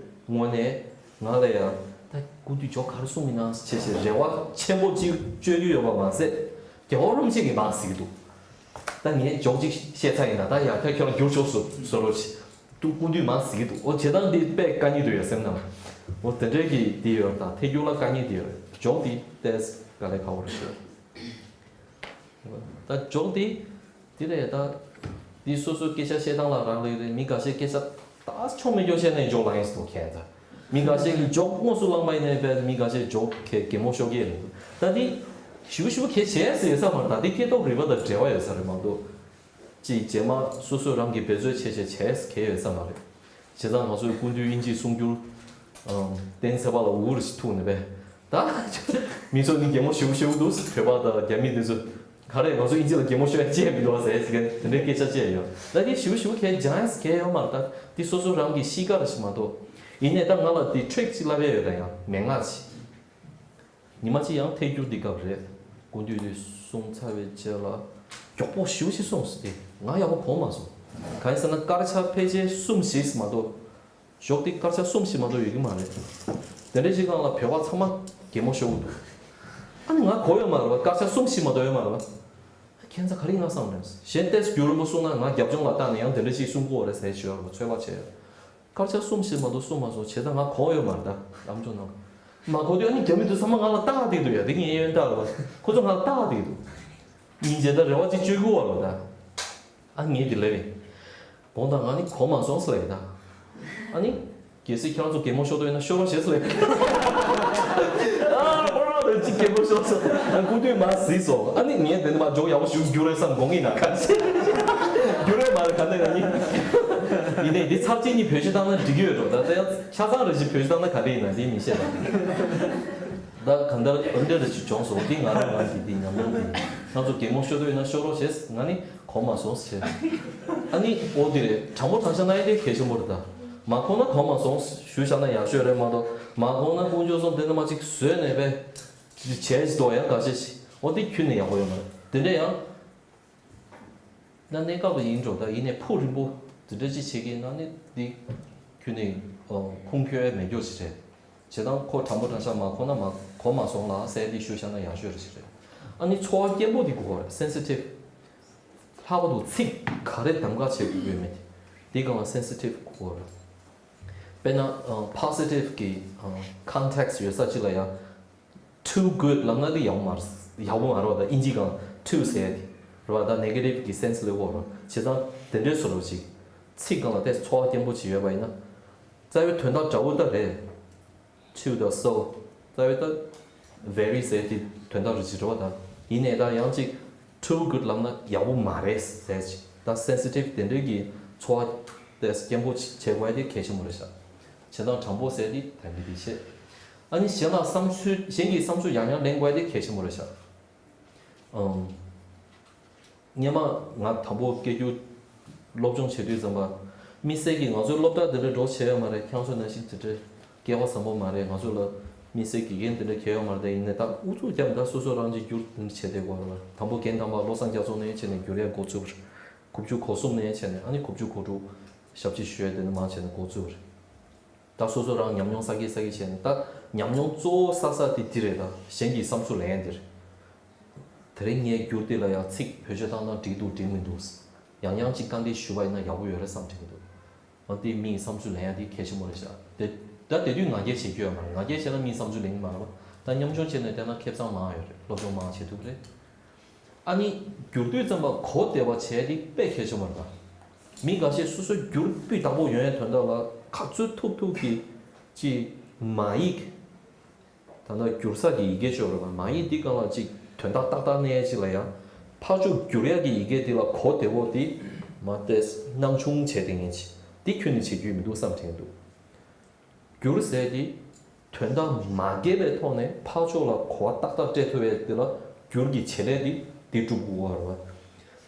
ངོས་ནས་ང་ལ་ཡང་ད་སྐུ་མདུན་འཇོག་ག་རེ་གསུངས་ཡིན་ན་བྱས་བྱས་རེ་བ་ཆེན་པོ་ཅིག་བཅོལ་གྱི་ཡོད་པ་མ་ཟད། རྒྱལ་བ་རིན་པོ་ཆེ་གིས་མར་ཟེར་གྱི་འདུག་ད་ངས་འཇོག་ཅིག་བཤད་ཚར་ཡིན་ད། ད་ཡར་ཐལ་ཁྱོད་རང་བསྒྱུར་ཆོག་སུ་བཟོ་རོགས་བྱེད། འདུག་སྐུ་མདུན་མར་ཟེར་གྱི་འདུག་འོ་བྱེད་སྟངས་འདི་དཔེ་དཀའ་ངལ་འདུག་ཡ་སེམས་ནང་། འོ་དེ་འདྲའི་གི་འདི་ཡོད་ད། ཐད་སྒྱུར་ལ་དཀའ་ངལ་འདི་ཡོད། འཇོག་འདི་ཏོག་ཙམ་དཀའ་ལས་ཁག་པོ་རེད་ཤག་ད་འཇོག་འདི། དེ་རེད་ད། འདི་སོ་སོའི་སྐད་ཆ་བཤད་སྟངས་ལ་རག་ལས་རེད། མི་འགའ་ཤས་སྐད་ཆ་ད་ཆོ་མེད་སྐྱོ་བཤད་ནས་འཇོག་ལངས་ཡིན་ཟེར་དུ་ཁྱད་ད། མི་འགའ་ཤས་ཀྱིས་འཇོག་དངོས་སུ་བླངས་པ་ཡིན་ནའི་བས་མི་འགའ་ཤས་འཇོག་གི་གད་མོ་ཤོར་གི་ཡོད་འདུག་ད་འདི་ཞུ་ཞུ་གལ་བྱས་ཟེར་ས་མ་རེད་ད། འདི་སྐད་ཐོག་རིག་པ་དང་འབྲེལ་བ་ཡོད་ས་རེད་མ་གཏོགས། ཅིག་རྗེས་མ་སོ་སོས་རང་གི་འབད་རྩོལ་བྱས་བྱས་བྱས་གལ་ཡོད་ས་མ་རེད། བྱས་ཙང་ང་ཚོའི་སྐུ་མདུན་དབྱིན་ཇིའི་གསུང་སྒྱུར། ཨང་། བསྟན་ཚེ་པ་ལ་འུར་ཞིག་ཐུག་ནས་པས། ད། མི་ཚོ་ནི་གད་མོ་ཞེ་པོ་ཞེ་པོ་འདུག་བོད་པ་དང་རྒྱ་མི་འདི་ཚོ། ག་རེ་ང་ཚོ་དབྱིན་ཇི་ལ་གད་མོ་ཤོར་ཡ་ཅི་ཡང་མི་འདུག་བ་ཟེར་ཟེར་མཁན་དེ་འདྲའི་སྐད་ཆ་བཤད་ཡོད། ད་དེ་ཞེ་པོ་ཞེ་པོ་གས་སྦྱང་ཡ་གས་ཡོད་མ་རེད་ད། དེ་སོ་སོ་རང་གི་གཤིས་ཀ་ར་ཞིག་མ་གཏོགས། ཡིན་ནའི་ད་ང་ལ་དེ་ཊིག་ཅིག་ལབ་ཡ་ཡོད་ད་ཡང་མན་ངག་ཅིག་ཉི་མ་གཅིག་ཡང་ཐད་སྒྱུར་འདི་སྐབས་རེད། སྐུ་མདུན་དེ་གསུང་ཚར་བའི་རྗེས་ལ། མགྱོགས་པོ་ཞེ་པོ་ཞིག་གསུངས་སོང་དེ། ང་ཡག་པོ་གོ་མ་སོང་། གང་ཡིན་ཟེར་ན་སྐར་ཆ་ཕལ་ཆེར་གསུམ་བཞི་མ་གཏོགས། ཞོགས་དེ་སྐར་ཆ་གསུམ་བཞི་མ་གཏོགས་ཡོད་ཀྱི་མ་རེད། དེ་འདྲའི་ཞིག་སྒང་ལ་བོད་པ་ཚང་མ་གད་མོ་ཤོར་གི་འདུག་ཨ་ནི་ང་གོ་ཡོད་མ་རེད་པ། སྐར་ཆ་གསུམ་བཞི་མ་གཏོགས་ཡོད་མ་རེད་པ། ཁྱད་མཚར་ག་རེ་ཡིན་ན་བསམ་རེད། གཞན་ཏོག་ཙམ་རྒྱུས་ལོན་པོ་གསུངས་ན་ང་རྒྱབ་ལྗོངས་ལ་བལྟས་ནས་ཡང་དེ་འདྲ་ཞིག་གསུང་གི་ཡོད་རེད་ཟེར་ཞུ་ཡག་ལ་ཚོད་དཔག་བྱས་ཡོད། སྐར་ཆ་གསུམ་བཞི་མ་གཏོགས་གསུངས་མ་སོང་། བྱས་ཙང་ང་གོ་ཡོད་མ་རེད་ད་ལམ་སང་ནང་། མ་གོ་དུས་ཨ་ནི་རྒྱ་མི་དེ་ཚང་མ་ང་ལ་ལྟ་བསྡད་འདུག་ཡ། དེ་ངས་གཡས་གཡོན་ལྟ་ལ་བ། ཁོ་ཚོ་ང་ལ་ལྟ་བསྡད་འདུག་སྙིང་རྗེ་ད་རེ་བ་ཅིག་བཅོལ་གི་བ་ལ་ད། ཨ་ངས་དེ་ལབ་པས། དགོངས་དག་ང་ནི་གོ་མ་སོང་ཟེར་ལབ་ཡ་ད། ཨ་ནི། གལ་སྲིད་ཁྱེད་རང་ཚོ་གད་མོ་ཤོར་འདོད་ཡོད་ན་ཤོར་རོགས་བྱེད་ཟེར་ལབ་ཡ། ཨ་ཁོ་རང་ལ་ཅིག་གད་མོ་ཤོར་སོང་། ཨ་སྐུ་དུས་མ་གཟིགས་སོང་། ཨ་ནི་ངས་དེ་ནས་མ་འཇོག་ཡག་པོ་ཞིག་འགྱུར་རེད་བསམ་དགོངས་ཀྱི་ན་ག་འགྱུར་རེད་མ་རེད་ག་འདྲ་ཡིན་ནི། ཡིན་ནའི་འདི་ཚར་གཅིག་གཉིས་བེད་སྤྱོད་བཏང་ན་འགྲིག་གི་ཡོད་འགྲོ། ད་ལྟ་ཡང་ཆ་ཚང་རེ་ཞིག་བེད་སྤྱོད་བཏང་ན་ག་འདྲ་ཡིན་ན་འདི་མི་ཤེས་ད། ད་གང་ལྟར་འོན་ཏེ་རེ་ཞིག་བྱུང་སོང་། འདི་ང་རང་རང་གི་འདི་ཉམས་མྱོང་འདི། ཁྱེད་ཚོ་གད་མོ་ཤོར་འདོད་ཡོད་ན་ཤོར་རོགས་བྱེད། ང་ནི་གོ་མ་སོང་ཟེར། ཨ་ནི་ཨོ་དེ་རེད། དྲང་པོ་དྲང་བཞག་ན་ཡང་དེ་གལ་ཆེན་པོ་རེད་ད། མ་གོ་ན་གོ་མ་སོང་ཞུས་བཞག་ན་ཡག་ཤོས་རེད་མ་གཏོགས། མ་གོ་ན་དཀོན་མཆོག་གསུམ་དེ་ནི་མ་ཅིག་བཟོས་ནས་པས་བྱས་ཅི་ཏོ་ཡང་འགའ་ཤས་ཤིག་ཨོ་དེ་ཁྱོན་ནས་ཡག་པོ་ཡོད་མ་རེད། དེ་འདྲ་ཡང་ན་གནས་སྐབས་ལ་ཡིན་འགྲོ་ད། ཡིན་ནས་ཕུགས་རིང་པོ་དེ་འདྲ་ཅིག་བྱེད་ཀྱི་ན་ནི་འདི་ཁྱོན་ནས་ཁུངས་འཁྱོལ་མེད་རྒྱུ་ཞིག་རེད། བྱས་ཙང་ཁོ་དྲང་པོ་དྲང་བཞག་མ་གོ་ན་མ་གོ་མ་སོང་ལ་ཟེར་འདི་ཞུས་བཞག་ན་ཡག་ཤོས་རེད་ཞིག་རེད། ཨ་ནི་ཚོར་བ་སྐྱེན་པོ་འདི་དགོས་པ་རེད། སེན་སི་ཊིབ། ལྷག་པར་དུ་ཚིག་ག་རེ་གདམ་ག་བྱེད་དགོས་ཡོད་མེད་དེ་སྒང་ལ་སེན་སི་ཊིབ་དགོས་པ་རེད། དཔེར་ན་ཨ་པོ་སི་ཊིབ་གི་ཨ་ཀོན་ཊེག་སི་ཡོད་ས་ཅིག་ལ་ཡང་ཊུ་གུཌ་ལབ་ན་འདི་ཡག་པོ་མ་རེད། ཡག་པོ་མ་རེད་བ། ད་ཨིན་ཇི་སྒང་ཊུ་ཟེར་ཡ་དེ་རེད་བ། ད་ནེ་གེ་ཊིབ་གི་སེན་སི་ལ་དགོས་རེད། བྱས་ཙང་དེ་འདྲའི་བཟོ་འདྲ་ཅིག་ཚིག་སྒང་ལ་ཏོག་ཙམ་ཚོར་བ་སྐྱེན་པོ་ཅིག་ཡོད་པ་ཡིན་ན། རྩ་བའི་དོན་དག་འདྲ་བོ་ད་རེད། ཊུ་དང་སོ། རྩ་བའི་ད་ཝེ་རི་ཟེར་དེ་དོན་དག་རེད་ཅིག་རེད་བ། ད་ཡིན་ནའི་ད་ཡང་ཅིག་ཊུ་གུཌ་ལབ་ན་ཡག་པོ་མ་རེད་ཟེར་ཅིག་ད་སེན་སི་ཊིབ་དེ་འདྲའི་གི་ཚོར་བ་ཏོག་ཙམ་སྐྱེན་པོ་བྱེད་དགོས་ཡ་དེ་གལ་ཆེན་པོ་རེད་ཤག་བྱས་ཙང་དྲང་པོ་ཟེར་དེ་ད་གི་དེ་བྱེད། ཨ་ནི་གཞན་ལ་བསམ་ཚུལ་གཞན་གྱི་བསམ་ཚུལ་ཡང་ཡང་ལེན་དགོས་ཡ་དེ་གལ་ཆེན་པོ་རེད་ཤག་ཨང་། སྔོན་མ་ང་དང་པོ་སྐད་སྒྱུར་སློབ་སྦྱོང་བྱེད་དུས་ཙམ་པ། དམིགས་བསལ་གྱིས་ང་ཚོའི་སློབ་གྲྭ་འདི་འདྲ་འགྲོ་བྱས་ཡོད་མ་རེད། ཁྱེད་ཚོ་ནང་བཞིན་དེ་འདྲའི་སྐལ་བ་བཟང་པོ་མ་རེད། ང་ཚོ་ལ་དམིགས་བསལ་དགེ་རྒན་དེ་འདྲ་གལ་ཡོད་མ་རེད། ད་ཡིན་ནའི་ད་ཨུ་ཚུགས་བརྒྱབ་ནས་ད་སོ་སོ་རང་གཅིག་སྒྱུར་དེ་འདྲ་བྱས་བསྡད་དགོས་རེད་བ། དང་པོ་རྒན་དམ་པ་བློ་བཟང་རྒྱ་མཚོ་ནས་བྱས་ནས་སྒྱུར་ཡས་འགོ་ཚུགས་པ་རེད། དགུ་བཅུ་གོ་གསུམ་ནས་བྱས་ནས། ཨ་ནི་དགུ་བཅུ་གོ་དྲུག་ཞབས་ཕྱི་ཞུ་ཡས་དེ་འདྲ་མང་བྱས་ནས་འགོ་ཚུགས་པ་རེད། ད་སོ་སོ་རང་ཉམས་མྱོང་བསགས་ཀྱི་བསགས་ཀྱི་བྱས་ནས། ད་ཉམས་མྱོང་གཙོ་བོ་བསགས་ས་དེ་འདི་རེད། ད་གཞན་གྱི་བསམ་ཚུལ་ལེན་ཡ་འདི་རེད། དེ་རིང་ངས་བསྒྱུར་དེ་ལ་ཡང་ཚིག་བེད་སྤྱོད་བཏང་སྟངས་འགྲིག་འདུག་འགྲིག་མི་འདུག་ཡང་ཡང་ཅིག་བཀའ་འདྲི་ཞུས་པ་ཡིན་ན་ཡག་པོ་ཡོད་རེད་བསམ་དྲན་གྱི་འདུག་འོན་ཏེ་མིའི་བསམ་ཚུལ་ལེན་ཡ་དེ་གལ་ཆེན་པོ་རེད་ཤག་དེ་ད་དེ་དུས་ང་རྒྱལ་བྱེད་རྒྱུ་ཡོད་མ་རེད། ང་རྒྱལ་བྱས་ན་མིའི་བསམ་ཚུལ་ལེན་གྱི་མ་རེད་པ། ད་མཉམ་སྦྱོང་བྱས་ནས་བལྟས་ན་ཁེ་བཟང་མང་ཡོད་རེད། སློབ་སྦྱོང་མང་བྱེད་ཐུབ་རེད། ཨ་ནི་བསྒྱུར་དུས་ཙམ་པ་གོ་བདེ་བ་བྱས་དེ་དཔེ་གལ་ཆེན་པོ་རེད་པ། མི་འགའ་ཤས་སོ་སོ་བསྒྱུར་སྤུས་དག་པོ་ཡོང་ཡའི་དོན་དག་ལ་ག་ཚོད་ཐུབ་ཐུབ་ཀྱིས་ཅིག་མ་ཡིག་ད་ལྟ་བསྒྱུར་ས་གི་ཡི་གེ་ཅིག་ཡོད་རེད་པ། མ་ཡིག་འདི་སྒང་ལ་ཅིག་དོན་དག་ཏག་ཏག་གནས་ཡ་ཅིག་ལ་ཡང་ཕར་ཕྱོགས་བསྒྱུར་ཡ་གི་ཡི་གེ་འདི་ལ་གོ་བདེ་བོ་འདི་མ་ཏོག་ཙམ་སྣང་ཆུང་བྱས་བསྡད་མཁན་ཅིག་འདི་ཁྱོན་ནས་བྱེད་རྒྱུ་མི་འདུག་བསམ་དྲན་འདུག་བསྒྱུར་ཟེར་དེ་དོན་དག་མ་འགལ་བའི་ཐོག་ནས་ཕར་ཕྱོགས་ལ་གོ་བ་ཏག་ཏག་སྤྲད་ཐུབ་ཡས་དེ་ལ་བསྒྱུར་གྱི་བྱེད་ལས་དེ་དེ་སྒྲུབ་དགོས་པ་རེད་པ།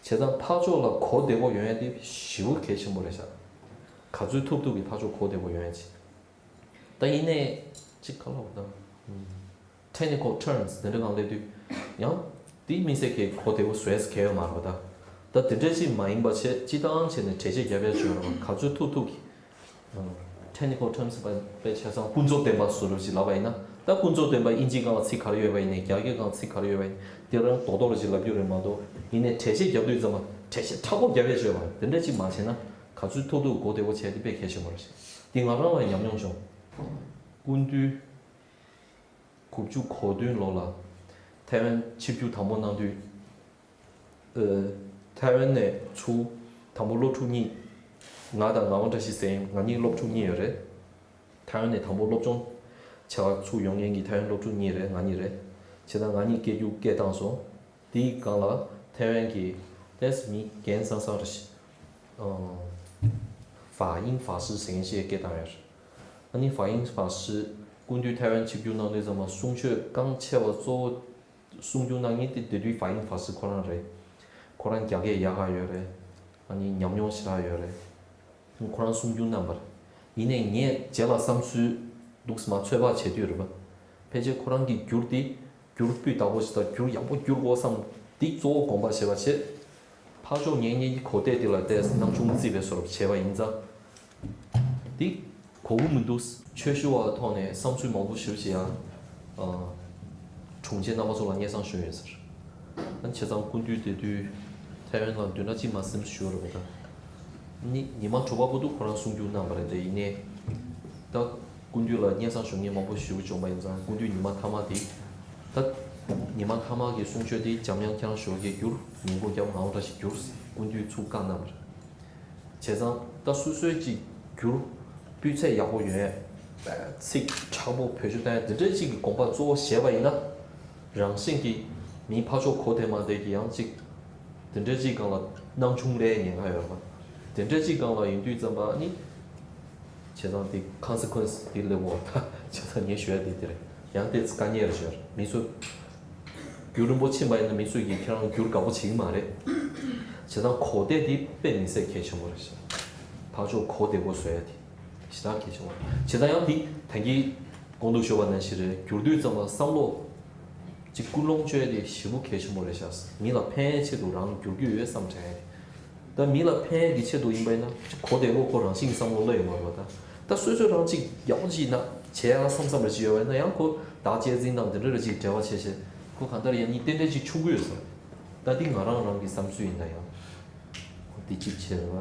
བྱས་ཙང་ཕར་ཕྱོགས་ལ་གོ་བདེ་པོ་ཡོང་ཡས་དེ་ཞེ་པོ་གལ་ཆེན་པོ་རེད་ཤག་ག་ཚོད་ཐུབ་ཐུབ་ཀྱིས་ཕར་ཕྱོགས་གོ་བདེ་པོ་ཡོང་ཡས་ཅིག་ད་ཡིན་ནའི་ཅིག་ག་ལབ་དང་། Technical terms དེ་འདྲ་གང་སླེབས་དུས་ཡང་དེ་དམིགས་བསལ་གྱི་གོ་བདེ་པོ་བཟོ་ཡས་གལ་ཡོད་མ་རེད་པ། ད་ད་དེ་འདྲ་ཅིག་མ་ཡིན་པ་བྱས་སྤྱི་བཏང་བྱས་ནས་གྲལ་གཞི་རྒྱབ་ཡས་བྱོས་རོགས། ག་ཚོད་ཐུབ་ཐུབ་ཀྱིས་Technical terms དཔེ་བྱས་ཙང་ཀུན་རྫོབ་བདེན་པ་བཟོ་འདྲ་ཅིག་ལབ་པ་ཡིན་ན། ད་ཀུན་རྫོབ་བདེན་པ་ཨིན་ཇིའི་སྒང་ལ་ཚིག་ག་རེ་ཡོད་པ་ཡིན་ནའི་རྒྱ་སྐད་སྒང་ཚིག་ག་རེ་ཡོད་པ་ཡིན་ནའི་དེ་རང་རྡོག་རྡོག་རེ་ཅིག་ལབ་རྒྱུ་རེད་མ་གཏོགས། ཡིན་ནའི་གྲལ་གཞི་རྒྱབ་དུས་ཙམ་པ་གྲལ་གཞི་མཁྲེགས་པོ་རྒྱབ་ཡས་བྱོས་པ་དེ་འདྲ་ཅིག་མ་བྱས་ན་ག་ཚོད་ཐུབ་ཐུབ་གོ་བདེ་པོ་བྱས་དེ་དཔེ་གལ་ཆེན་པོ་རེད། དེ་ང་རང་ལ་ཉམས་མྱོང་བྱུང་། སྐུ་མདུན་དགུ་བཅུ་གོ་བདུན་ལོ་ལ་ཐའེ་ཝན་ཆིབས་བསྒྱུར་དང་པོ་གནང་དུས། ཨ། ཐའེ་ཝན་ནས་ཚུར་དང་པོ་སློབ་ཕྲུག་གཉིས། ང་དང་ངག་དབང་བཀྲ་ཤིས་ཟེར་མཁན་ང་གཉིས་སློབ་ཕྲུག་གཉིས་ཡོད་རེད། ཐའེ་ཝན་ནས་དང་པོ་སློབ་སྦྱོང་བྱེད་ག་ཚུར་ཡོང་མཁན་གྱི་ཐའེ་ཝན་སློབ་ཕྲུག་གཉིས་རེད། ང་གཉིས་རེད། བྱས་ཙང་ང་གཉིས་སྐད་སྒྱུར་སྐད་བཏང་སོང་། དེའི་སྒང་ལ་ཐའེ་ཝན་གྱི་ཏོག་ཙམ་མི་རྒན་གསར་གསར་རེ་ཞིག་ཨ། ཧྥ་ཡིན་ཧྥ་སི་ཟེར་མཁན་ཞིག་སྐད་བཏང་ཡོད་རེད། ཨ་ནི་ཧྥ་ཡིན་ཧྥ་སི་སྐུ་མདུན་ཐའེ་ཝན་ཆིབས་བསྒྱུར་གནང་དུས་ཙམ་པ་གསུང་ཆོས་རྐང་ཆེ་བ་གཙོ་བོ་གསུང་རྒྱུ་གནང་མཁན་དེ་དེ་དུས་ཧྥ་ཡིན་ཧྥ་སི་ཁོ་རང་རེད། ཁོ་རང་རྒྱ་སྐད་ཡག་ག་ཡོད་རེད། ཨ་ནི་ཉམས་མྱོང་ཞེ་དྲག་ཡོད་རེད། ཁོ་རང་གསུང་རྒྱུ་གནང་བར། ཡིན་ནའི་ངས་རྗེས་ལ་བསམ་ཚུལ་འདུག་སེ་མ་ཚོད་དཔག་བྱེད་དུས་རེད་པ། ཕལ་ཆེར་ཁོ་རང་གི་བསྒྱུར་དེ་བསྒྱུར་སྤུས་དག་པོ་ཞིག་དང་བསྒྱུར་ཡག་པོ་བསྒྱུར་དགོས་བསམ་དེ་གཙོ་བོ་དགོངས་པ་བཞེས་པ་བྱས། ཕར་ཕྱོགས་ངའི་གཉེན་གྱི་གོ་བརྡ་དེ་ལ་བལྟས་སྣང་ཆུང་བརྩིས་པའི་བཟོ་འདྲ་བྱས་པ་ཡིན་ཙང་། འདི་གོ་གི་མི་འདུག་ཆོས་ཞུ་བ་ཐོག་ནས་བསམ་ཚུལ་མང་པོ་ཞེ་པོ་ཅིག་ཡང་། ཨ། དྲུང་ཆེ་རྣམ་པ་ཚོ་ལ་སྙན་སེང་ཞུས་ཡོད་ཟེར། ཨ་ནི་བྱས་ཙང་སྐུ་མདུན་དེ་དུས་ཐའེ་ཝན་ལ་བདུན་ཕྲག་གཅིག་མ་ཟིན་ཞུ་བ་རེད་པ་ད། ནི་ཉི་མ་དྲུག་པ་བར་དུ་ཁོ་རང་གསུང་རྒྱུ་གནང་བ་རེད་དེ་ཡིན་ནའི། ད་ སྐུ་མདུན་ལ་སྙན་སེང་ཞུ་མཁན་མང་པོ་ཞེ་པོ་བྱུང་བ་ཡིན་ཙང་། སྐུ་མདུན་ཉི་མ་མཐའ་མ་དེ། ད་ཉི་མ་མཐའ་མ་གི་གསུང་ཆོས་དེ་འཇམ་དབྱངས་ཁྱེད་རང་ཞོགས་ཀས་བསྒྱུར། ཉིན་གུང་རྒྱབ་ང་འོ་འདྲ་ཞིག་བསྒྱུར། སྐུ་མདུན་ཚུགས་བཀའ་གནང་བ་རེད། བྱས་ཙང་ད་སོ་སོའི་ཅིག་བསྒྱུར། སྤུས་ཚད་ཡག་པོ་ཡོད། ཚིག་དྲག་པོ་བེད་སྤྱོད་བཏང་ཡ་དེ་འདྲ་ཅིག་གི་དགོངས་པ་གཙོ་བོ་བཞེས་པ་ཡིན་ན། རང་བཞིན་གྱིས་མི་ཕར་ཕྱོགས་གོ་བདེ་མ་བདེ་གི་ཡང་ཅིག་དེ་འདྲ་ཅིག་སྒང་ལ་སྣང་ཆུང་སླེབས་ཉེན་ཁ་ཡོད་པ། དེ་འདྲ་ཅིག་སྒང་ལ་ཡིན་དུས་ཙམ་པ་ནི། བྱས་ཙང་དེ་ཁོན་སི་ཁོན་སི་དེ་སླེབས་འོ་ད། བྱས་ཙང་ངས་ཞུ་ཡ་དེ་དེ་རེད། ཡང་དེ་དཀའ་ངལ་རེད་ཤག་མི་ཚོ། རྒྱུན་རིང་པོ་ཕྱིན་པ་ཡིན་ན་མི་ཚོས་ཀྱིས་ཁྱེད་རང་རྒྱུན་དགའ་པོ་བྱེད་ཀྱི་མ་རེད། བྱས་ཙང་གོ་བདེ་དེ་དཔེ་མི་སྲིད་གལ་ཆེན་པོ་རེད་ཤག་ཕར་ཕྱོགས་གོ་བདེ་པོ་བཟོ་ཡ་དེ་ཞེ་དྲག་གལ་ཆེན་པོ་རེད། བྱས་ཙང་ཡང་དེ་ད་གིན་གོང་དུ་ཞུས་པ་ནང་བཞིན་རེད། བསྒྱུར་དུས་ཙམ་པ་བསམ་བློ་ཅིག་ཀུན་སློང་བཅོས་ཏེ་ཞེ་པོ་གལ་ཆེན་པོ་རེད་ཤག་མི་ལ་ཕན་ཡའི་ཆེད་དུ་རང་བསྒྱུར་རྒྱུ་ཡོད་བསམ་དྲན། ད་མི་ལ་ཕན་ཡའི་ཆེད་དུ་ཡིན་པ་ཡིན་ན་གོ་བདེ་པོ་ཁོ་རང་བཞིན་བསམ་བློ་སླེབས་ཡོང་མ་རེད་པ། ད་ད་སོ་སོས་རང་ཅིག་ཡག་པོ་ཅིག་ན་བྱས་ཡ་བསམ་བསམ་རེ་ཅིག་ཡོད་པ་ཡིན་ན། ཡང་ཁོ་བདག་གཅེས་འཛིན་དང་དེ་འདྲ་རེ་ཅིག་འབྲེལ་བ་བྱས་བྱས་ཁོ་གང་ལྟར་ཡང་སྙིང་ཏན་ཏན་ཅིག་ཆུང་གི་ཡོད་ས་རེད། ད་འདི་ང་རང་རང་གི་བསམ་ཚུལ་ཡིན། ད་ཡང་འདི་གཅིག་བྱས་རེད་པ།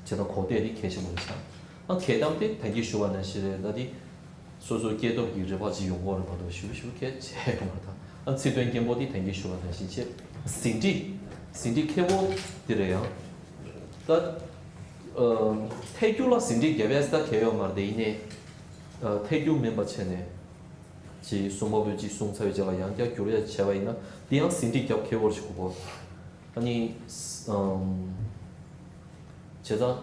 བྱས་ན་གོ་བདེ་འདི་གལ་ཆེན་པོ་རེད་ཤག་ཨ་གལ་གཏམ་དེ་ད་གིན་ཞུ་བ་ནང་བཞིན་རེད། ད་འདི་སོ་སོའི་སྐྱེས་སྟོབས་ཀྱི་རེ་བ་ཅིག་ཡོང་གི་ཡོད་རེད་མ་གཏོགས་ཞེ་པོ་ཞེ་པོ་གལ་ཆེ་ཡོད་མ་རེད། ད་ཨ་ཚིག་དོན་སྐྱེན་པོ་དེ་ད་གིན་ཞུ་བ་ནང་བཞིན་བྱས། ཟིན་བྲིས། ཟིན་བྲིས་ཁེ་པོ་དེ་རེད་ཡང་། ད་ཨ་ཐད་སྒྱུར་ལ་ཟིན་བྲིས་རྒྱབ་ཡས་ད་གལ་ཡོད་མ་རེད། དེ་ཡིན་ནའི་ཨ་ཐད་སྒྱུར་མིན་པ་བྱས་ནས་ཅིག་སྲུང་མ་བོས་ཅིག་གསུངས་ཚར་བའི་རྗེས་ལ་ཡང་བསྐྱར་བསྒྱུར་ཡས་བྱས་པ་ཡིན་ན་དེ་ཡང་ཟིན་བྲིས་རྒྱབ་ཁེ་པོ་ཞིག་དགོས་གོ། ཨ་ནི། ཨམ། བྱས་ཙང་།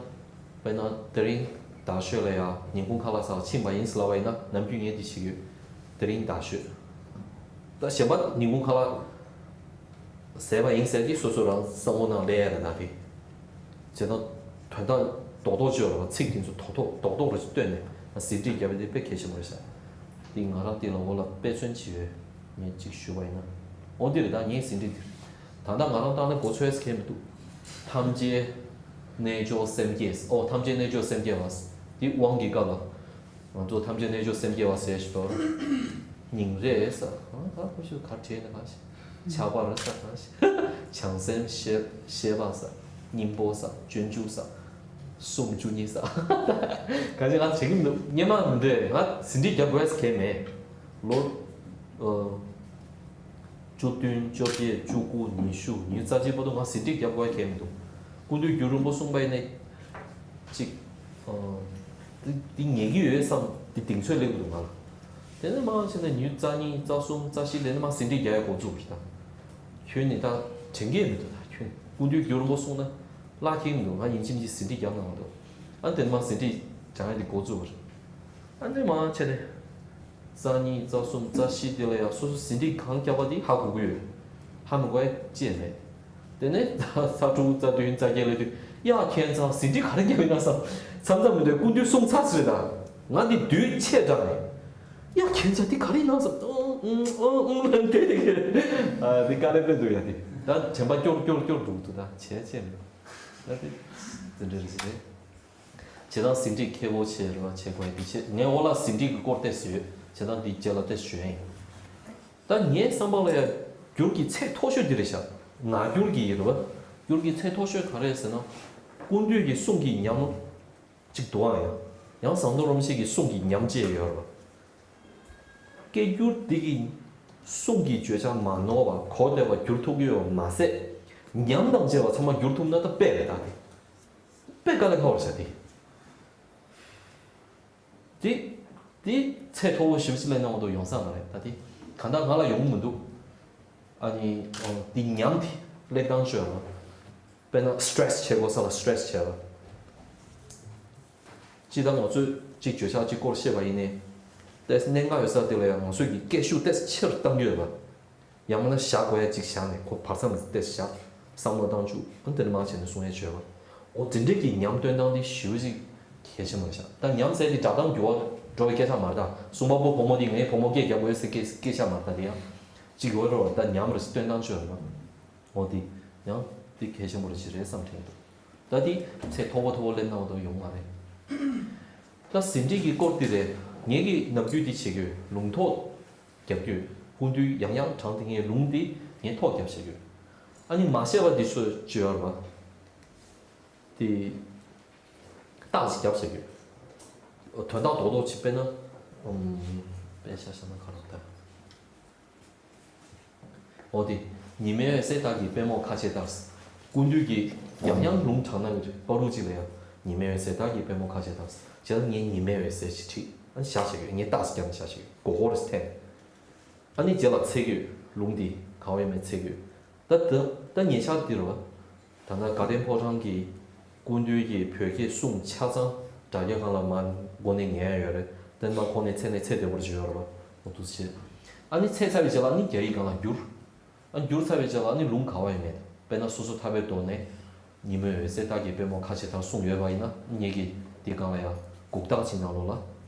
དཔེར་ན་དེ་རིང་དག་ཤོས་ལ་ཡ་ཉིན་གུང་ཁ་ལག་ཟ་བ་ཕྱིན་པ་ཡིན་ཟེར་ལབ་པ་ཡིན་ན་ནམ་རྒྱུན་ངས་འདི་བྱེད་ཀྱི་ཡོད། དེ་རིང་དག་ཤོས། ད་གཞན་པ་ཉིན་གུང་ཁ་ལག་ཟས་པ་ཡིན་ཟེར་གྱི་སོ་སོ་རང་བསམ་བློ་ནང་སླེབས་ཡ་རེད། ད་དེ། བྱས་ཙང་དོན་དག་རྡོག་རྡོག་ཅིག་ཡོད་རེད་པ། ཚིག་དེ་ཚོ་རྡོག་རྡོག་རྡོག་རྡོག་རེ་ཞིག་བཏོན་ནས་ཟིན་བྲིས་རྒྱབ་པ་དེ་དཔེ་གལ་ཆེན་པོ་རེད་ཤག་དེ་ང་རང་དེ་ལ་འོ་ལ་དཔེ་མཚོན་བྱས་ཡོད། ངས་གཅིག་ཞུས་པ་ཡིན་ན། འོ་འདི་རེད། ད་ངའི་ཟིན་བྲིས་དེ། ད་ལྟ་ང་རང་བཏང་ན་མགོ་ཚོས་ཁེལ་མི་འདུག་ཐམས་ཅད་རྣལ་འབྱོར་སེམས་བསྐྱེད། ཨོ་ཐམས་ཅད་རྣལ་འབྱོར་སེམས་བསྐྱེད་པ། འདི་དབང་གི་སྐབས་ལ། ང་ཚོ་ཐམས་ཅད་རྣལ་འབྱོར་སེམས་བསྐྱེད་པ་ཟེར་ཞིག་འདུག་སྙིང་རེ་ས། ཨ་ད་ཁོ་ཤུ་གར་བྲིས་ན་ག་ཞིག་ཆགས་པ་རེད་ས། ག་ཞིག་བྱང་སེམས་ཤེས་ཤེས་པ་ས། སྙིང་པོ་ས། སྤྱོད་འཇུག་ས། སུམ་ཅུ་གཉིས་ས། ག་ཞིག་ང་བྱེད་ཀྱི་མི་འདུག་སྙན་མ་མི་འདོད། ང་ཟིན་བྲིས་རྒྱབ་དགོས་ས་གལ་མེད། ལོ། ཨ། བཅུ་བདུན། བཅོ་བརྒྱད། བཅུ་དགུ། ཉི་ཤུ། ཉི་ཤུ་རྩ་གཅིག་བར་དུ་ང་ཟིན་བྲིས་རྒྱབ་དགོས་ཡ་གལ་མི་འདུག་སྐུ་མདུན་རྒྱུན་རིང་པོ་གསུངས་པ་ཡིན་ནའི། གཅིག་ཨ། འདི་འདི་ཉན་གྱི་ཡོད་བསམ་འདི་གདེང་ཚོད་སླེབས་འདུག་ང་ལ། དེ་ནས་མར་བྱས་ནས་ཉི་ཤུ་རྩ་གཉིས། རྩ་གསུམ། རྩ་བཞི། དེ་ནས་མར་ཟིན་བྲིས་རྒྱག་ཡ་འགོ་བཙུགས་པ་རེད་ད། ཁྱོན་ནས་ད་དྲན་གྱི་མི་འདུག་ད་ཁྱོན་སྐུ་མདུན་རྒྱུན་རིང་པོ་གསུངས་ན་བརླག་གི་མི་འདུག་ང་ཡིན་གཅིག་མིན་གཅིག་ཟིན་བྲིས་རྒྱབ་གནང་མ་འདུག་ཨ་དེ་ནས་མར་ཟིན་བྲིས་སྦྱང་ཡ་འདི་འགོ་བཙུགས་པ་རེད། ཨ་ནས་མར་བྱས་ནས། རྩ་གཉིས། རྩ་གསུམ། རྩ་བཞི་དེ་ལ་ཡང་སོ་སོ་ཟིན་བྲིས་གང་བརྒྱབ་པ་དེ་ཧ་གོ་གི་ཡོད། ཧ་མི་གོ་ཡ་ཅི་ཡང་མེད། དེ་ནས་རྩ་དྲུག་རྩ་བདུན། རྩ་བརྒྱད་ལ་དུས་ཡ་ཁྱེད་ཚང་ཟིན་བྲིས་ག་རེ་བརྒྱབ་ཡིན་ན་བསམ། མཚམས་མཚམས་མི་འདོད་སྐུ་མདུན་གསུང་ཚར་ཟེར་ད། ང་འདི་དུས་ཆད་དྲགས་ནས། ཡ་ཁྱེད་ཚང་འདི་ག་རེ་ཡིན་ན་བསམ། ཨང་ཨང་ཨང་ལན་དེ་དེ་གི། ཨ་འདི་དཀའ་ལས་དཔེ་འདུག་ཡ་དེ། ད་དྲན་པ་སྐྱོར་སྐྱོར་སྐྱོར་འགྲོ་གི་འདུག་ད་བྱས་བྱས་མི་འདུག་ད་དེ་འདི་འདྲ་རེད་ཟེར། བྱས་ཙང་ཟིན་བྲིས་ཁེ་པོ་ཆེ་རེད་བ། བྱེད་དགོས་ཡ་འདི་བྱས། ངས་འོ་ལ་ཟིན་བྲིས་ཀྱི་སྐོར་ཏོག་ཙམ་ཡོད། བྱས་ཙང་འདི་རྗེས་ལ་ཏོག་ཙམ་ཞུ་ཡ་ཡིན། ད་ངའི་བསམ་པ་ལ་ཡ་འགྱུར་གྱི་ཚད་མཐོ་ཤོས་འདི་རེད་ཤག་ངག་འགྱུར་གྱི་རེད་བ། འགྱུར་གྱི་ཚད་མཐོ་ཤོས་ག་རེ་ཟེར་ན། སྐུ་མདུན་གྱི་གསུང་གི་ཉམས་གཅིག་འདུག་ཨང་། ཡང་ཡང་ཟམ་གདོང་རིན་པོ་ཆེ་གི་གསུང་གི་ཉམས་བཅས་ཡོད་རེད་བ། སྐད་འགྱུར་འདི་གི་གསུང་གི་བརྗོད་བྱ་མ་ནོར་བ་གོ་བདེ་བ་བསྒྱུར་ཐུབ་ཀྱི་ཡོད་མ་ཟད། ཉམས་དང་བཅས་པ་ཚང་མ་བསྒྱུར་ཐུབ་ན་ད་དཔེ་རེད་ད་དེ། དཔེ་དཀའ་ལས་ཁག་པོ་རེད་ཤག་དེ། དེ། དེ་ཚད་མཐོ་པོ་ཞེ་པོ་ཅིག་སླེབས་གནང་མ་གཏོགས་ཡོང་ས་མ་རེད་ད་དེ། གང་ལྟར་ང་ལ་ཡོང་གི་མི་འདུག་ཨ་ནི། ཨོ། དེ་ཉམས་དེ་སླེབས་སྟངས་ཤོད་ཨ། དཔེར་ན་སི་ཊེ་རེ་སི་བྱེད་དགོས་ས་ལ་སི་ཊེ་རེ་སི་བྱེད་ཨ། སྤྱིར་བཏང་ང་ཚོས་གཅིག་བརྗོད་བྱ་གཅིག་སྐོར་བཤད་པ་ཡིན་ནའི། ཏོག་ཙམ་གནད་འགག་ཡོད་ས་དེ་ལ་ཡང་ང་ཚོས་ཀྱི་སྐད་ཤུགས་ཏོག་ཙམ་ཆེ་རུ་གཏང་རྒྱུ་ཡོད་པ། ཡང་མིན་ན་བཞག་དགོས་ཡ་གཅིག་བཞག་ནས་ཁོ་བར་མཚམས་ཏོག་ཙམ་བཞག་བསམ་བློ་བཏང་བཅུག་ཨ་དེ་འདྲ་མ་བྱས་ནས་གསུང་ཡ་བྱོས་པ། འོ་དེ་འདྲས་ཀྱི་ཉམས་སྟོན་སྟངས་དེ་ཞེ་པོ་ཅིག་གལ་ཆེན་པོ་རེད་ཤག་ད་ཉམས་ཟེར་དེ་སྒྲ་གདངས་འགྱུར་བ་འགྲོ་བའི་སྐད་ཆ་མ་རེད་ད། གསུང་པ་པོ་བུ་མོ་དེ་ངའི་བུ་མོ་སྐད་རྒྱག་དགོས་ཡོད་ཟེར་སྐད་སྐད་ཆ་མ་རེད་ད། དེ་ཡང་གཅིག་ཡོད་རེད་བ། ད་ཉམས་རེད་སྟོན་སྟངས་ཅིག་ཡོད་རེད་བ། འོ་དེ་ཡང་དེ་གལ་ཆེན་པོ་རེད་ཅིག་རེད་བསམ་དྲན་འདུག་ད་དེ་ཚད་མཐོ་པོ་མཐོ་པོ་སླེབས་གནང་བ་དང་ཡོང་མ་རེད། ད་ཟིན་བྲིས་ཀྱི་སྐོར་དེ་རེད། ངེད་ཀྱིས་ནམ་རྒྱུན་དེ་བྱེད་ཀྱི་ཡོད། ལུང་ཐོག་རྒྱབ་ཀྱི་ཡོད། སྐུ་མདུན་ཡང་ཡང་དྲངས་དེ་ངས་ལུང་དེ་ངས་ཐོག་རྒྱབ་བྱེད་ཀྱི་ཡོད། ཨ་ནི་མ་བཤད་པ་དེ་ཚོ་ཅི་ཡོད་རེད་པ། དེ་རྟགས་ཅིག་རྒྱབ་བྱེད་ཀྱི་ཡོད། དོན་དག་རྡོག་རྡོག་ཅིག་དཔེར་ན། ཨུམ། དཔེ་ཆ་བཞག་ན་ག་རེ་ལྟར། འོ་དེ། ཉི་མའི་འོད་ཟེར་དག་གིས་པད་མོ་ཁ་ཕྱེ་ལྟར། ཀུན་འདུས་ཀྱིས་ཡང་ཡང་ལུང་དྲངས་ན་ཡོད་རེད། བར་དུ་གཅིག་ལ་ཡང་། ཉི་མའི་འོད་ཟེར་དག་གིས་པད་མོ་ཁ་ཕྱེ་ལྟར། བྱས་ཙང་ངས་ཉི་མའི་འོད་ཟེར་ཞེས་བྲིས། ཨ་ནི་བཞག་བྱས་ཡོད། ངས་རྟགས་ཤིག་བརྒྱབ་ནས་བཞག་བྱས་ཡོད། མགོ་སྐོར་རེ་འཐེན། ཨ་ནི་རྗེས་ལ་འཚོལ་གྱི་ཡོད། ལུང་འདི་ག་བ་ཡོད་མེད་འཚོལ་གྱི་ཡོད། ད་ད་ད་ཉེ་ཆར་འདི་རེད་བ། ད་ལྟ་དགའ་ལྡན་ཕོ་བྲང་གི་ཀུན་འདུས་ཀྱི་བོད་སྐད་གསུང་ཆ་ཚང་དྲ་རྒྱ་སྒང་ལ་མར་མགོ་ནས་ཉན་ཡ་ཡོད་རེད། དེ་མ་ཁོ་ནས་འཚོལ་ནས་འཚོལ་བདེ་པོ་ཞིག་ཡོད་རེད་བ། འོ་འདུག་སེ་བྱས། ཨ་ནི་འཚོལ་ཚར་བའི་རྗེས་ལ་ཨ་ནི་རྒྱ་ཡིག་སྒང་ལ་བསྒྱུར། ཨ་བསྒྱུར་ཚར་བའི་རྗེས་ལ་ཨ་ནི་ལུང་ག་བ་ཡོད་མེད། དཔེར་ན་སོ་སོ་ཐར་པའི་མདོ་ནས། ཉི་མའི་འོད་ཟེར་དག་གིས་པད་མོ་ཁ་ཕྱེ་ལྟར་གསུངས་ཡོད་པ་ཡིན་ན། ངེད་ཀྱིས་དེ་སྒང་ལ་ཡང་འགུག་རྟགས་ཅིག་ནང་ལོགས་ལ།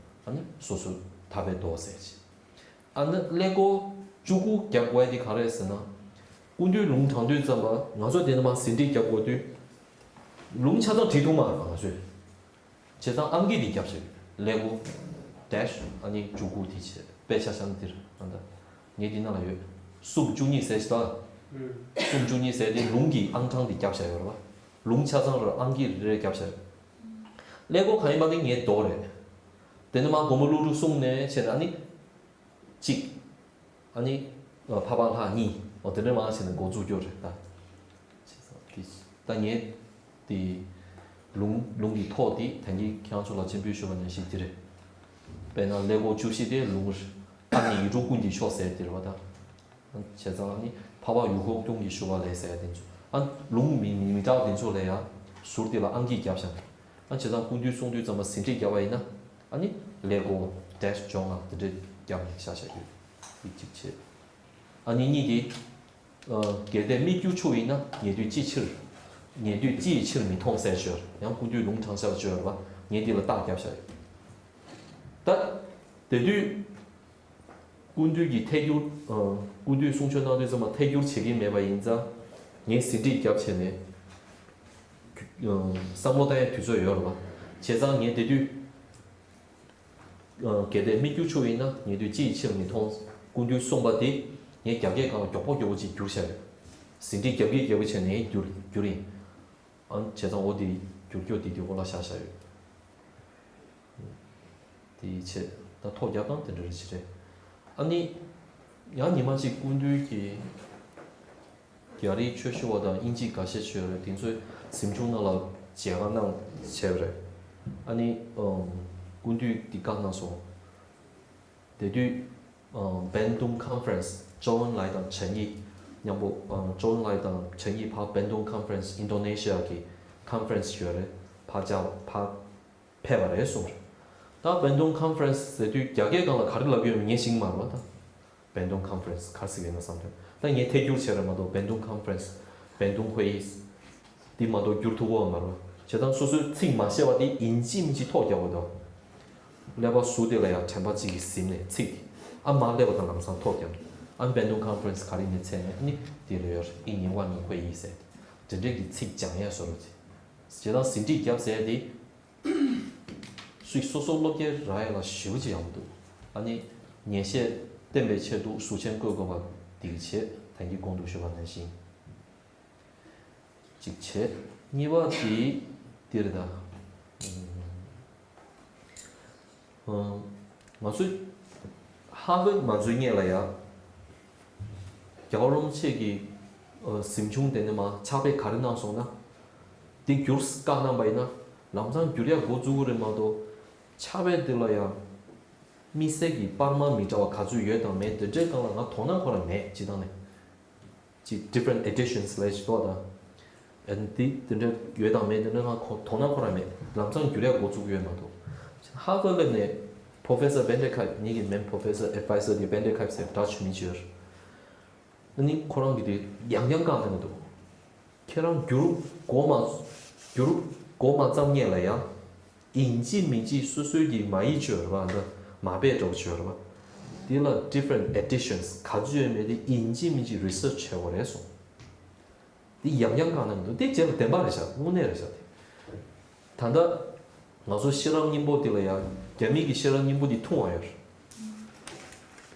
ཨ་ནི་སོ་སོ་ཐར་པའི་མདོ་ཟེར་ཅིག་ཨ་ནི་ཀླད་ཀོར་བཅུ་དགུ་རྒྱབ་དགོས་ཡ་དེ་ག་རེ་རེད་ཟེར་ན། ཀུན་འདུས་ལུང་དྲངས་དུས་ཙམ་པ་ང་ཚོ་དེ་ནས་མར་ཟིན་བྲིས་རྒྱབ་དགོས་དུས། ལུང་ཆ་ཚང་བྲིས་ཐུབ་མ་རེད་པ་ང་ཚོས། བྱས་ཙང་ཨང་ཀི་འདི་རྒྱབ་བྱས། ཀླད་ཀོར་ཌེཤ་ཨ་ནི་བཅུ་དགུ་དེ་བྱས། དཔེ་ཆ་བཞག་ན་འདིར་ཨ་ད། ངས་འདི་ནང་ལ་ཡོད། གསུམ་བཅུ་གཉིས་ཟེར་ཞིག་ད། གསུམ་བཅུ་གཉིས་ཟེར་དེ་ལུང་གི་ཨང་གྲངས་འདི་རྒྱབ་བཞག་ཡོད་རེད་པ། ལུང་ཆ་ཚང་རུ་ཨང་ཀི་རེ་རེ་རྒྱབ་བཞག་ཀླད་ཀོར་གང་ཡིན་པ་དེ་ངའི་མདོག་རེད། དེ་ནས་མར་སྒོར་མོ་ཀླུ་སྒྲུབ་གསུམ་ནས་བྱས་ནས་ཨ་ནི། གཅིག་ཨ་ནི། ཨ་ཕ་བ་ལྷ་གཉིས། འོ་དེ་འདྲ་མར་བྱས་ནས་འགོ་འཛུགས་རྒྱུ་རེད་ད། བྱས་ཙང་དེ། ད་ངས་དེ། ལུང་ལུང་གི་ཐོག་དེ་ད་གིན་ཁྱེད་རང་ཚོ་ལ་སྤྱན་འབུལ་ཞུ་བ་ནང་བཞིན་དེ་རེད། དཔེར་ན་ཀླད་ཀོར་བཅུ་བཞི་དེ་ལུང་རེད། ཨ་ནི་ཡིག་འབྲུ་ཀུན་གྱི་མཆོག་ཟེར་དེ་རེད་པ་ད། བྱས་ཙང་ཨ་ནི་འཕགས་པ་ཡུལ་འཁོར་སྐྱོང་གི་ཞུ་བ་ལས་ཟེར་ཡ་དེ་ཚོ། ཨ་ལུང་མི་མི་མི་དྲག་དེ་ཚོ་ལ་ཡ། ཟུར་དེ་ལ་ཨང་ཀི་རྒྱབ་བཞག་ཨ་བྱས་ཙང་ཀུན་འདུས་གསུང་དུས་ཙམ་པ་ཟིན་བྲིས་རྒྱབ་པ་ཡིན་ན། ཨ་ནི་ཀླད་ཀོར་ཌེཤ་སྦྱོང་ལ་དེ་འདྲས་རྒྱབ་ནས་བཞག་བཞག་ཡོད། དེ་གཅིག་བྱས། ཨ་ནི་གཉིས་དེ། ཨ་གལ་ཏེ་སྨིག་རྒྱུ་ཆུ་ཡིན་ན་ཉལ་དུས་ཅིའི་ཕྱིར། ཉལ་དུས་ཅི་ཡི་ཕྱིར་མི་མཐོང་ཟེར་ཞོར་ཡང་ཀུན་འདུས་ལུང་དྲངས་བཞག་ཞོར་བ་ངས་འདི་ལ་རྟགས་རྒྱབ་བཞག་ཡོད། ད། དེ་དུས། ཀུན་འདུས་ཀྱི་ཐད་སྒྱུར། ཨ་ཀུན་འདུས་གསུང་ཆོས་གནང་དུས་ཙམ་པ་ཐད་སྒྱུར་བྱེད་ཀྱིན་མེད་པ་ཡིན་ཙང་། ངས་ཟིན་བྲིས་རྒྱབ་བྱས་ནས། ཨ་བསམ་བློ་བཏང་ཡའི་དུས་ཚོད་ཡོད་རེད་པ། བྱས་ཙང་ངས་དེ་དུས། ཨ་གལ་ཏེ་སྨིག་རྒྱུ་ཆུ་ཡིན་ན་ཉལ་དུས་ཅི་ཡི་ཕྱིར་མི་མཐོང་། ཀུན་འདུས་གསུངས་པ་དེ། ངས་རྒྱ་སྐད་སྒང་ལ་མགྱོགས་པོ་མགྱོགས་པོ་ཅིག་བསྒྱུར་བཞག་ཡོད། ཟིན་བྲིས་རྒྱབ་ཀྱི་རྒྱབ་ཀྱི་བྱས་ནས་བསྒྱུར་བསྒྱུར་ཡིན། ཨ་བྱས་ཙང་འོ་དེ་བསྒྱུར་རྒྱུ་དེ་དེ་འོག་ལ་བཞག་བཞག་ཡོད། དེའི་ཆེད་ད་ཐོ་རྒྱབ་སྟངས་དེ་འདྲ་རེ་ཞིག་རེད། ཨ་ནི། ཡང་ཉི་མ་གཅིག་ཀུན་འདུས་ཀྱི། རྒྱ་རིགས་ཆོས་ཞུ་བ་དང་དབྱིན་ཇི་འགའ་ཤས་ཤིག་ཡོད་རེད། དེ་ཚོས་གཟིམ་ཆུང་ནང་ལ་མཇལ་ཁ་གནང་བྱས་པ་རེད། ཨ་ནི། ཨམ། ཀུན་འདུས་འདི་བཀའ་གནང་སོང་། དེ་དུས། ཨམ། Bandung Conference། ཅོ་ཨན་ལའེ་དང་ཆན་ཡི། མཉམ་པོ། ཨམ། ཅོ་ཨན་ལའེ་དང་ཆན་ཡི་ཕར་Bandung Conference། ཨིན་ཌོ་ནེ་ཤི་ཡ་གི་ཀོན་ཕ་རེན་སི་ཡོད་རེད། ཕར་བཅར་ཕར་ཕེབས་པ་རེད་གསུངས་རེད། ད་Bandung Conference་ཟེར་དུས་རྒྱ་སྐད་སྒང་ལ་ག་རེ་ལབ་ཀྱི་ཡོད་མེད་ངས་ཤེས་ཀྱི་མ་རེད་པ་ད། Bandung Conference་ག་རེ་ཟེར་གྱི་ཡོད་ན་བསམ་དོན། ད་ངས་ཐད་སྒྱུར་བྱས་རེད་མ་གཏོགས་Bandung Conference། Bandung Hueyis། འདི་མ་གཏོགས་བསྒྱུར་ཐུབ་ཀྱི་ཡོད་མ་རེད་པ། བྱས་ཙང་སོ་སོའི་ཚིག་མ་ཤེས་པ་དེ་ཡིན་གཅིག་མིན་གཅིག་ཐོ་རྒྱབ་དགོས་འདུག་ཀླད་པ་ཟུར་དེ་ལ་ཡང་དྲན་པ་གཅིག་གིས་ཟིན་ནས་ཚིག་དེ། ཨ་མར་སླེབས་པ་དང་ལམ་སང་ཐོ་རྒྱབ། ཨ་Bandung Conference་ག་རེ་ཡིན་མིན་འཚོལ་ནས་ཨ་ནི་དེ་ལ་ཡོད་རེད། ཨི་ཉིན་ཝ་ཉིན་ཧུའེ་ཡི་ཟེར། དེ་འདྲས་ཀྱི་ཚིག་སྦྱང་ཡས་བཟོ་འདྲ་ཅིག་བྱས་ཙང་ཟིན་བྲིས་རྒྱབ་ཟེར་ཡས་དེ། སུས་སོ་སོ་སློབ་གྲྭའི་རག་ཡ་ལ་ཞེ་པོ་ཅིག་ཡག་པོ་འདུག་ཨ་ནི་ཉན་བཤད་བསྟན་པའི་ཆེད་དུ་གཟུགས་ཆེན་བཀོད་དགོས་པ་འདི་གི་ཆེད་ད་གིན་གོང་དུ་ཞུས་པ་ནང་བཞིན་གཅིག་བྱས། གཉིས་པ་དེ་འདི་རེད་ད། ཨ་ང་ཚོས་ཧར་ཝརཌ་མ་འཛུལ་སྔོན་ལ་ཡ། རྒྱལ་བ་རིན་པོ་ཆེ་གིས་ཨ་གཟིམ་ཆུང་དེ་ནས་མར་ཕྱག་དཔེ་ག་རེ་གནང་སོང་ན། དེ་བསྒྱུར་བཀའ་གནང་པ་ཡིན་ན། ལམ་སང་བསྒྱུར་ཡ་འགོ་འཛུགས་ཀྱི་རེད་མ་གཏོགས། ཕྱག་དཔེ་དེ་ལ་ཡ། དམིགས་བསལ་གྱི་པར་མ་མི་འདྲ་བ་ག་ཚོད་ཡོད་དང་མེད་དེ་འདྲའི་སྒང་ལ་ང་དོ་སྣང་ཁོ་རང་མེད་སྤྱིར་བཏང་ནས། ཅིག་different editions་ལས་ཅིག་འདུག་ད། ཨ་ནི་དེ་དེ་འདྲ་ཡོད་དང་མེད་དེ་འདྲ་ང་ཁོ་དོ་སྣང་ཁོ་རང་མེད། ལམ་སང་བསྒྱུར་ཡ་འགོ་བཙུགས་ཡོད་མ་གཏོགས། ཧར་ཝརཌ་སླེབས་ནས་Professor Van der Kuyp་ངེད་ཀྱི་main professor advisor་དེ་Van der Kuyp་ཟེར་ཌ་ཆུ་མི་ཅིག་ཡོད་རེད། ཨ་ནི་ཁོ་རང་གིས་དེ་ཡང་ཡང་བཀག་བསྡད་ཀྱི་འདུག་ཁྱེད་རང་བསྒྱུར་འགོ་མ་བསྒྱུར་འགོ་མ་བརྩམས་སྔོན་ལ་ཡ། ཡིན་གཅིག་མིན་གཅིག་སོ་སོའི་གི་མ་ཡིག་ཅིག་ཡོད་རེད་པ། འདི་མ་དཔེ་འདྲ་པོ་ཅིག་ཡོད་རེད་པ། འདི་ལ་different editions་ག་ཚོད་ཡོད་མེད་དེ་ཡིན་གཅིག་མིན་གཅིག་research་བྱེད་དགོས་རེད་གསུངས། འདི་ཡང་ཡང་བཀག་གནང་གི་འདུག་འདི་རྗེས་ལ་བདེན་པ་རེད་ཤག་དངོས་གནས་རེད་ཤག་དེ། ད་ལྟ་ང་ཚོ་ཤེས་རབ་སྙིང་པོ་འདི་ལ་ཡ། རྒྱ་མི་གི་ཤེས་རབ་སྙིང་པོ་འདི་ཐུང་བ་ཡོད་རེད།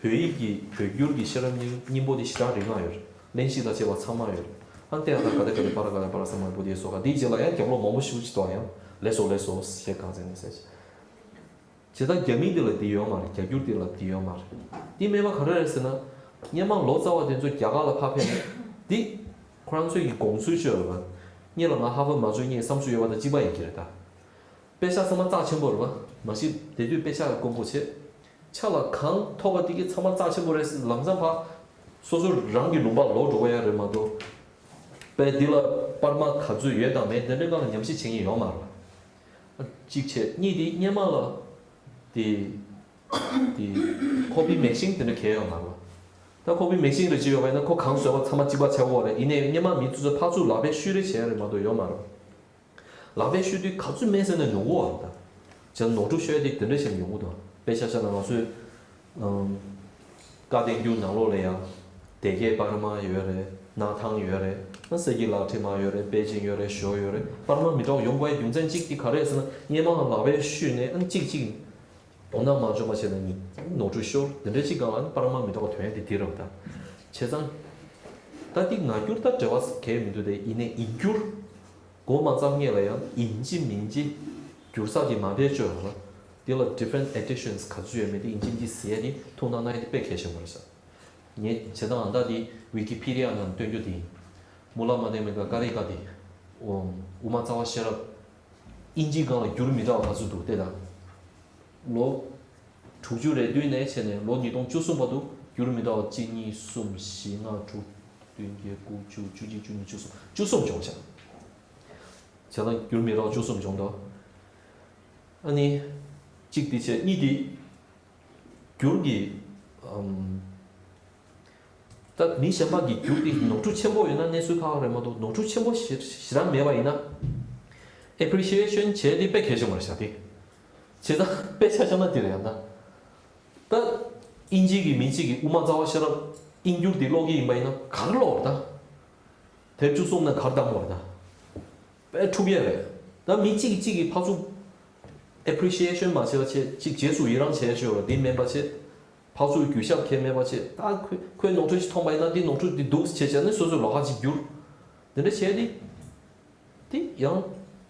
བོད་ཡིག་གི་བོད་བསྒྱུར་གྱི་ཤེས་རབ་སྙིང་སྙིང་པོ་དེ་ཞེ་དྲག་རིང་བ་ཡོད་རེད། གླེང་གཞི་དང་བཅས་པ་ཚང་མ་ཡོད་རེད། ཨ་ཏེ་ཨ་ད་ག་དེ་ག་དེ་པ་ར་ག་དེ་པ་ར་ས་མ་པོ་དེ་སོགས་ག་དེའི་རྗེས་ལ་ཡང་རྒྱབ་ལོགས་མང་པོ་ཞེ་པོ་ཅིག་འདུག་ཡང་ལེགས་སོ་ལེགས་སོ་ཞེས་གང་ཟེར་ནས་ཟེར། བྱས་ཙང་རྒྱ་མི་འདི་ལ་འདི་ཡོད་མ་རེད། རྒྱ་འགྱུར་འདི་ལ་འདི་ཡོད་མ་རེད། འདི་སྨྲས་པ་ག་རེ་རེད་ཟེར་ན། སྔོན་མ་ལོ་ཙཱ་བ་དེ་ཚོ་རྒྱ་གར་ལ་ཕར་ཕེབས་ནས་འདི་ཁོ་རང་ཚོའི་གི་དགོངས་ཚུལ་ཤོད་རེད་པ། སྔོན་ལ་ང་ཧར་ཝརཌ་མ་འཇོག་སྔོན་བསམ་ཚུལ་ཡོད་པ་དང་གཅིག་པ་ཡིན་གྱི་རེད་ད། དཔེ་ཆ་ཚང་མ་རྩ་ཆེན་པོ་རེད་པ། མ་གཞི་དེ་དུས་དཔེ་ཆ་ལ་དཀོན་པོ་བྱས། ཆ་ལ་གང་ཐོབ་པ་དེ་གི་ཚང་མ་རྩ་ཆེན་པོ་རེད། ལམ་སང་ཕར་སོ་སོ་རང་གི་ལུང་པར་ལོག་འགྲོ་གི་ཡ་རེད་མ་གཏོགས། དཔེ་འདི་ལ་པར་མ་ག་ཚོད་ཡོད་དང་མེད་དེ་འདྲའི་སྒང་ལ་ཉམས་ཞིབ་བྱེད་མཁན་ཡོད་མ་རེད། གཅིག་བྱས། གཉིས་དེ་སྔོན་མ་ལ་དེ་དེ་ཁོ་པི་མེག་ཤིན་དེ་འདྲ་གས་ཡོད་མ་རེད། ད་ཁོ་པི་མེག་ཤིན་རེ་ཅིག་ཡོད་པ་ཡིན་ན་ཁོ་གང་བཟོས་པ་ཚང་མ་གཅིག་པ་ཆགས་ཀྱི་ཡོད་རེད། ཡིན་ནའི་སྔོན་མ་མི་དེ་ཚོ་ཕར་ཚུར་ལག་པས་བཤུས་རེས་བྱས་རེད་མ་གཏོགས་ཡོད་མ་རེད། ལག་པས་བཤུས་དུས་ག་ཚོད་སྨྲས་ཟེར་ན་ཉུང་ངུ་བ་ད། བྱས་ནོར་འཁྲུལ་ཤོར་ཡ་དེ་དེ་འདྲ་ཞིག་ཉུང་ངུ་འདུག་དཔེ་ཆ་བཞག་ན་ང་ཚོའི་ཨམ། བཀའ་བསྟན་འགྱུར་ནང་ལོགས་ལ་ཡང་སྡེ་བརྒྱད་པར་མ་ཡོད་རེད། སྣར་ཐང་ཡོད་རེད། ཨ་གསེར་གྱི་ལག་ཁྲི་མ་ཡོད་རེད། པེ་ཅིན་ཡོད་རེད། ཞོ་ཡོད་རེད། པར་མ་མི་འདྲ་བ་ཡོང་དགོས་ཡ་རྒྱུ་མཚན་གཅིག་དེ་ག་རེ་རེད་ཟེར་ན། སྔོན་མ་ལག་པས་བཤུས་ནས་ཨ་གཅིག་གཅིག་དོ་སྣང་མ་འཇོག་པ་བྱས་ན་ནི་ནོར་འཁྲུལ་ཤོར། དེ་འདྲ་གཅིག་སྒང་ལ་ནི་པར་མ་མི་འདྲ་བ་ཐོན་ཡ་དེ་དེ་རེད་པ་ད། བྱས་ཙང་ད་འདི་ངག་འགྱུར་ད་འབྲེལ་བ་གས་མི་འདུག་དེ་ཡིན་ནའི་ཡིག་འགྱུར། འགོ་མ་བརྩམས་སྔོན་ལ་ཡང་ཡིན་གཅིག་མིན་གཅིག་འགྱུར་ས་དེ་མ་བེད་སྤྱོད་ཡོད་རེད། དེ་ལ་different editions་ག་ཚོད་ཡོད་མེད་དེ་ཡིན་གཅིག་མིན་གཅིག་ཟེར་ཡ་དེ་ཐུགས་སྣང་གནང་ཡ་དེ་དཔེ་གལ་ཆེན་པོ་རེད་ཤག་ངས་བྱས་ཙང་ཨ་ད་དེ་ཝི་ཀི་ཕི་རི་ཡ་ནང་བཏོན་རྒྱུ་དེ་ཡིན། མུ་ལ་མ་དེ་མེ་ཀ་ཀ་རི་ཀ་དེ། ཨོ། དབུ་མ་རྩ་བ་ཤེས་རབ། དབྱིན་ཇིའི་སྒང་ལ་འགྱུར་མི་འདྲ་བ་ག་ཚོད་འདུག་ལྟོས་དང་། ལོ་དྲུག་ཅུ་རེ་བདུན་ནས་བྱས་ནས་ལོ་ཉིས་སྟོང་བཅུ་གསུམ་བར་དུ་འགྱུར་མི་འདྲ་བ་གཅིག་གཉིས་གསུམ་བཞི་ལྔ་དྲུག་བདུན་བརྒྱད་དགུ་བཅུ་བཅུ་གཅིག་བཅུ་གཉིས་བཅུ་གསུམ་བཅུ་གསུམ་བྱུང་ཤག་བྱས་ཙང་འགྱུར་མི་འདྲ་བ་བཅུ་གསུམ་བྱུང་འདུག་ཨ་ནི། གཅིག་དེ་བྱས། གཉིས་དེ། འགྱུར་གྱི། ཨམ། ད་མི་གཞན་པ་གིས་འགྱུར་དེ་ནོར་འཁྲུལ་ཆེན་པོ་ཡོད་ན་གནས་ཚུལ་ཁག་ཁག་རེད་མ་གཏོགས་ནོར་འཁྲུལ་ཆེན་པོ་ཞེ་ཞེ་དྲག་མེད་པ་ཡིན་ན། appreciation་བྱས་དེ་དཔེ་གལ་ཆེན་པོ་རེད་ཤག་དེ། བྱས་ཙང་དཔེ་ཆ་བཞག་ན་དེ་རེད་ཡང་ན། ད་དབྱིན་ཇི་གི་མི་གཅིག་གིས་དབུ་མ་རྩ་བ་ཤེས་རབ་དབྱིན་འགྱུར་དེ་ཀློག་གི་ཡིན་པ་ཡིན་ན་ག་རེ་ཀློག་རེད་ད། དེབ་བཅུ་གསུམ་ནང་ག་རེ་བཏང་བ་རེད་ད། དཔེ་འཁྲུག་ཡས་རེད། ད་མི་གཅིག་གིས་གཅིག་གི་ཕར་ཚུར་appreciation་མ་བྱས་པ་བྱས། གཅིག་རྗེས་སུ་ཡི་རང་བྱས་ཤོག་ལ་དེ་མིན་པ་བྱས། ཕར་ཚུར་གུས་ཞབས་ཁས་མེད་པ་བྱས། ད་ཁོས་ཁོས་ནོར་འཁྲུལ་ཞིག་མཐོང་པ་ཡིན་ན་འདི་ནོར་འཁྲུལ་འདི་འདུག་བྱས་བྱས་ནས་སོ་སོའི་ལོགས་ཀ་ཅིག་བསྒྱུར། དེ་འདྲ་བྱས་ཏེ། དེ་ཡང་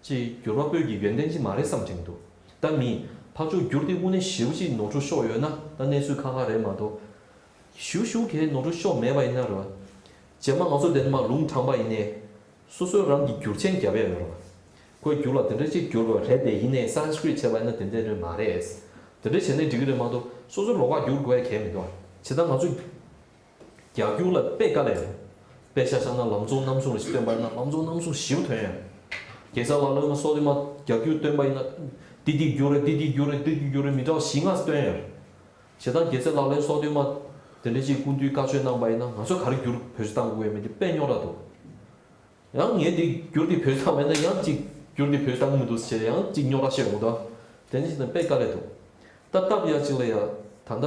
ཅིག་འགྱུར་བ་པོད་ཀྱི་ཡོན་ཏན་ཅིག་མ་རེད་བསམ་དྲན་གྱི་འདུག་ད་མི་ཕར་ཚུར་བསྒྱུར་ཏེ་དངོས་གནས་ཞེ་པོ་ཅིག་ནོར་འཁྲུལ་ཤོར་ཡོད་ན་ད་གནས་ཚུལ་ཁག་ཁག་རེད་མ་གཏོགས། ཞེ་པོ་ཞེ་པོ་གས་ནོར་འཁྲུལ་ཤོར་མེད་པ་ཡིན་ན་རེད་བ། རྗེས་མ་ང་ཚོ་དེ་ནས་མར་ལུང་དྲངས་པ་ཡིན་ནའི། སོ་སོའི་རང་གི་བསྒྱུར་བྱའི་རྒྱབ་ཡ་ཡོད་རེད་བ། ཁོའི་རྒྱུགས་ལ་དེ་འདྲ་ཅིག་བསྒྱུར་བ་རེད་དེ་ཡིན་ནའི་སན་སི་ཀྲིད་བྱས་པ་ཡིན་ན་དེ་འདྲ་རེད་མ་རེད། དེ་འདྲ་བྱས་ནས་འགྲིག་གི་རེད་མ་གཏོགས་སོ་སོའི་ལོགས་ཀ་བསྒྱུར་དགོས་ཡ་གལ་མི་འདུག་བ། བྱས་ཙང་ང་ཚོ་རྒྱ་འགྱུར་ལ་དཔེ་དཀའ་ལས་ཡོད། དཔེ་ཆ་བཞག་ན་ལམ་རྫོང་རྣམ་གསུམ་ལ་ཞིག་བཏོན་པ་ཡིན་ན་ལམ་རྫོང་རྣམ་གསུམ་ཞེ་པོ་ཐོན་ཡོད། རྒྱལ་ས་ལག་ལེན་མ་སོགས་དེ་མ་རྒྱ་འགྱུར་བཏོན་པ་ཡིན་ན། འདི་འདི་འགྱུར་རེད། འདི་འདི་འགྱུར་རེད། འདི་འདི་འགྱུར་རེད། མི་འདྲ་བ་བཞི་ལྔ་བཏོན་ཡོད། བྱས་ཙང་རྒྱལ་སྲས་ལག་ལེན་སོགས་དེ་མ། དེ་འདྲ་ཅིག་སྐུ་མདུན་བཀའ་ཆོས་གནང་པ་ཡིན་ན་ང་ཚོས་ག་རེ་འགྱུར་བེད་སྤྱོད་བཏང་དགོས་ཡོད་མེད་དེ་དཔེ་རྙོག་དྲ་འདུག་ཡང་ངས་འདི་འགྱུར་འདི་བེད་སྤྱོད་བཏང་བ་ཡིན་ན་ཡང་ཅིག་འགྱུར་འདི་བེད་སྤྱོད་བཏང་གི་མི་འདུག་ཟེར་ཡང་ཅིག་རྙོག་དྲ་བཤད་འོང་དོ། དེ་འདྲ་ཞིག་དང་དཔེ་དཀའ་ལས་འདུག་ད་སྟབས་ཡག་ཅིག་ལ་ཡ། ད་ལྟ་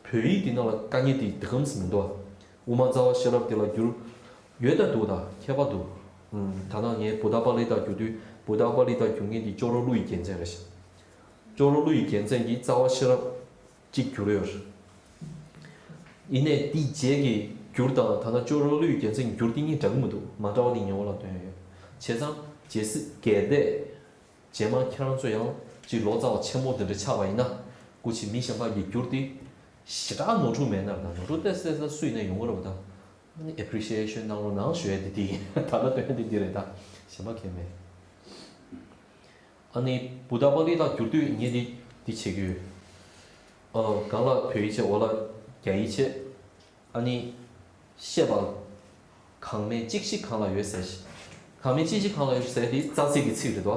བོད་ཡིག་འདི་ནང་ལ་དཀའ་ངལ་འདི་འདི་གམ་ཟེར་མི་འདུག་དབུ་མ་རྩ་བ་ཤེས་རབ་འདི་ལ་འགྱུར་ཡོད་ད་འདུག་ད་ཁྱད་པར་འདུག་ད་ནང་ངས་བུདྡྷ་པཱ་ལི་ཏ་བསྒྱུར་དུས་བུདྡྷ་པཱ་ལི་ཏ་བསྒྱུར་མཁན་འདི་ཅོག་རོ་ཀླུ་ཡི་རྒྱལ་མཚན་རེད་ཤག་ཅོག་རོ་ཀླུ་ཡི་རྒྱལ་མཚན་གྱིས་རྩ་བ་ཤེས་རབ་གཅིག་བསྒྱུར་ཡོད། ཡིན་ནའི་དེའི་རྗེས་ཀྱི་འགྱུར་དང་ད་ལྟ་ཅོག་རོ་ཀླུ་ཡི་རྒྱལ་མཚན་གྱི་འགྱུར་དེ་གཉིས་འདྲ་གི་མི་འདུག་མ་འདྲ་བ་དེ་ངས་འོག་ལ་བཏོན་ཡོད། བྱས་ཙང་རྒྱལ་སྲིད་རྒྱལ་སྡེ། རྗེས་མ་ཁྱེད་རང་ཚོ་ཡང་ཅིག་ལོ་ཙཱ་བ་ཆེན་མོ་དེ་འདྲ་ཆགས་པ་ཡིན་ན། སྐུ་མཁྱེན་མི་གཞན་པ་གིས་བསྒྱུར་ཏེ། ཞེ་དྲག་ནོར་འཁྲུལ་མེད་ན་རེད་ད། ནོར་འཁྲུལ་ཏོག་ཙམ་སུ་ཡིན་ན་ཡོང་གི་རེད་པ་ད། ཨ་ནི་appreciation་གནང་རོགས་གནང་ཞུ་ཡ་དེ་དེ་ཡིན། ད་ལྟ་སྟོན་ཡ་དེ་འདི་རེད་ད། གཞན་པ་གང་ཡང་མེད། ཨ་ནི་བུདྡྷ་པཱ་ལི་ཏ་བསྒྱུར་དུས་ངས་འདི་འདི་བྱེད་ཀྱི་ཡོད། ཨ། སྒང་ལ་བོད་ཡིག་བྱས། འོག་ལ་རྒྱ་ཡིག་བྱས། ཨ་ནི་བཤད་པ། གང་མེད་གཅིག་བཞི་གང་ལ་ཡོད་ཟེར། གང་མེད་གཅིག་བཞི་གང་ལ་ཡོད་ཟེར་དེ་རྩ་ཚིག་གི་ཚིག་རེད་དོ།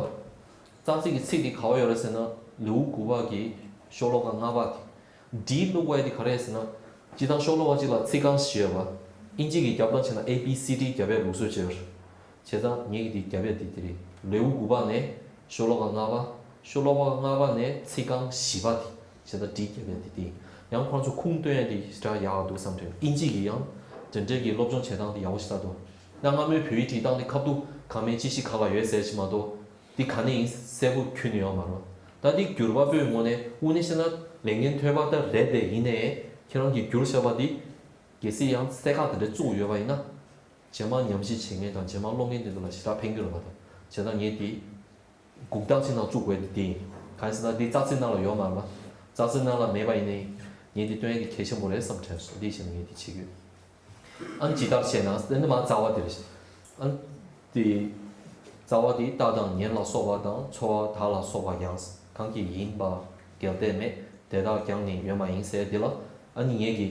རྩ་ཚིག་གི་ཚིག་དེ་ག་བ་ཡོད་རེད་ཟེར་ན་ལེའུ་དགུ་པ་གི་ཤོ་ལོ་ཀ་ལྔ་པ་དེ། འདིའི་བླུག་པ་དེ་ག་རེ་ཟེར་ན། སྤྱིར་བཏང་ཤོ་ལོ་ཀ་གཅིག་ལ་ཚིག་རྐང་བཞི་ཡོད་པ། ཨིན་ཇི་གི་རྒྱབ་ལ་བྱས་ན་A B C D་རྒྱབ་པའི་ལུགས་སྲོལ་ཅིག་ཡོད་རེད། བྱས་ཙང་ངས་ཀྱི་འདི་རྒྱབ་ཡ་འདི་དེ་རེད། ལེའུ་དགུ་པ་ནས་ཤོ་ལོ་ཀ་ལྔ་པ། ཤོ་ལོ་ཀ་ལྔ་པ་ནས་ཚིག་རྐང་བཞི་པ་དེ། བྱས་ཙང་འདི་རྒྱབ་ཡ་འདི་དེ། ཡང་ཁོང་ཚོ་ཁུངས་སྟོན་ཡ་འདི་ཞེ་དྲག་ཡག་འདུག་བསམ་དྲན། ཨིན་ཇི་གི་ཡང་འདི་འདྲའི་གི་སློབ་སྦྱོང་བྱེད་སྟངས་འདི་ཡག་པོ་ཞིག་ལྟ་འདུག་ད་སྔ་མོའི་བོད་ཡིག་བྲིས་སྟངས་འདི་ཁ་ཐུག་གང་མེད་གཅིག་བཞི་གང་ལ་ཡོད་ཟེར་ཞིག་མ་གཏོགས། འདི་ག་ནས་ཡིན་གསལ་པོ་ཁྱོན་ནས་ཡོད་མ་རེད། ད་འདི་བསྒྱུར་པ་པོའི་ངོས་ནས་དངོས་གནས་བཤད་ན་ལས་འགན་ཐོན་པ་ད་རེད་དེ། ཡིན་ནའི་ཁྱེད་རང་གིས་བསྒྱུར་བཞག་པ་འདི་གལ་སྲིད་ཡང་གསལ་ཁ་དེ་འདྲ་བཙུགས་ཡོད་པ་ཡིན་ན། རྗེས་མ་ཉམས་ཞིབ་བྱེད་མཁན་དང་རྗེས་མ་ཀློག་མཁན་དེ་ཚོ་ལ་ཞེ་དྲག་ཕན་གྱི་རེད་པ་དང་། བྱས་ཙང་ངས་འདི་གུག་རྟགས་ཅིག་ནང་བཙུགས་དགོས་འདི་དེ་ཡིན། གང་ཡིན་ཟེར་ན་འདི་རྩ་ཚིག་ནང་ལ་ཡོད་མ་རེད་པ། རྩ་ཚིག་ནང་ལ་མེད་པ་ཡིན་ནའི་ངས་འདི་སྟོན་ཡ་གི་གལ་ཆེན་པོ་རེད་བསམ་དྲན་སོང་། འདི་བྱས་ནས་ངས་འདི་བྱེད་ཀྱི་ཡོད། ཨ་ནི་ཇི་ལྟར་བྱས་ན་ཟེར་ནས་མར་རྩ་བ་འདིར། ཨ་ནི་དེ་རྩ་བ་དེ་རྟ་དང་ཉེར་ལ་སོགས་པ་དང་ཚོ་བ་དག་ལ་སོགས་པ་ཡང་གང་གིས་ཡིན་པ་གལ་ཏེ་མེད་དེ་དག་ཀྱང་ནི་ཡོད་མ་ཡིན་ཟེར་འདི་ལ། ཨ་ནི་ངས་ཀྱི་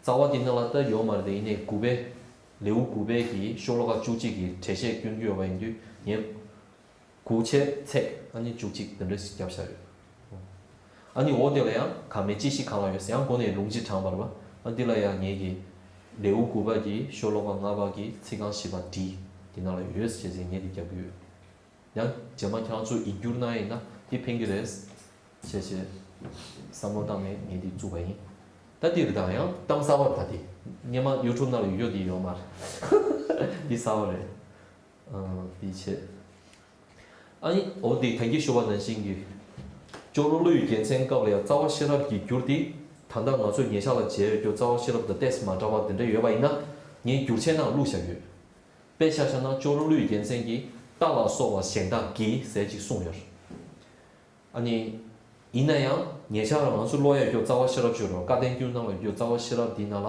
རྩ་བ་དེ་ནང་ལ་ད་ཡོད་མ་རེད་དེ། ཡིན་ནའི་དགུ་པའི་ལེའུ་དགུ་པའི་གི་ཤོ་ལོ་ཀ་བཅུ་གཅིག་གི་འགྲེལ་བཤད་སྐྱོན་གྱི་ཡོད་པ་ཡིན་དུས་ངས་དགུ་ཆད་ཚེག་ཨ་ནི་བཅུ་གཅིག་དེ་འདྲ་ཞིག་བརྒྱབ་བཞག་ཡོད། ཨ་ནི་འོ་དེ་ལ་ཡང་ག་མེད་ཅི་ཞིག་གང་ལ་ཡོད་ཟེར་ཡང་འགོ་ནས་ལུང་ཅིག་དྲངས་པ་རེད་པ། ཨ་འདི་ལ་ཡང་ངེད་ཀྱི་ལེའུ་དགུ་པ་གི་ཤོ་ལོ་ཀ་ལྔ་པ་གི་ཚིག་རྐང་བཞི་པ་བྲིས་དེ་ནང་ལ་ཡོད་ཟེར་བྱས་ངས་དེ་བརྒྱབ་ཀྱི་ཡོད། ཡང་རྗེས་མ་ཁྱེད་རང་ཚོ་ཡིག་སྒྱུར་གནང་ཡིན་ན་དེ་ཕན་གྱི་རེད་ཞེས་བྱས་བསམ་བློ་བཏང་ནས་ངས་དེ་བཙུགས་པ་ཡིན། ད་དེ་རེད། ད་ཡང་གཏམ་གསར་པ་རེད། ད་དེ་སྔོན་མ་ཡུ་ཊུབ་ནང་ལ་ཡོད་ཡོད་དེ་ཡོད་མ་རེད། འདི་གསར་པ་རེད། ཨ་འདི་བྱས། ཨ་ནི་འོ་དེ་ད་གིན་ཞུས་པ་ནང་བཞིན་གྱི་ཅོག་རོ་ཀླུ་ཡི་རྒྱལ་མཚན་སྐབས་ལ་ཡང་རྩ་བ་ཤེས་རབ་ཀྱི་འགྱུར་དེ་ད་ལྟ་ང་ཚོས་ཉེ་ཆར་ལ་མཇལ་ཡོད་རྒྱུ་རྩ་བ་ཤེས་རབ་དང་ཏོག་ཙམ་མ་འདྲ་བ་དེ་འདྲ་ཡོད་པ་ཡིན་ན་ངས་བསྒྱུར་བྱའི་ནང་བླུགས་བཞག་ཡོད། དཔེ་ཆ་བཞག་ན་ཅོག་རོ་ཀླུ་ཡི་རྒྱལ་མཚན་གྱིས་རྟ་ལ་སོགས་པ་གཞན་དག་གིས་ཟེར་ཅིག་གསུངས་ཡོད། ཨ་ནི། ཡིན་ན་ཡང་ཉེ་ཆར་ང་ཚོ་ཀློག་ཡ་རྒྱུ་རྩ་བ་ཤེས་རབ་ཅིག་ཡོད་རེད། བཀའ་བསྟན་འགྱུར་ནང་ལ་རྒྱུ་རྩ་བ་ཤེས་རབ་འདི་ནང་ལ་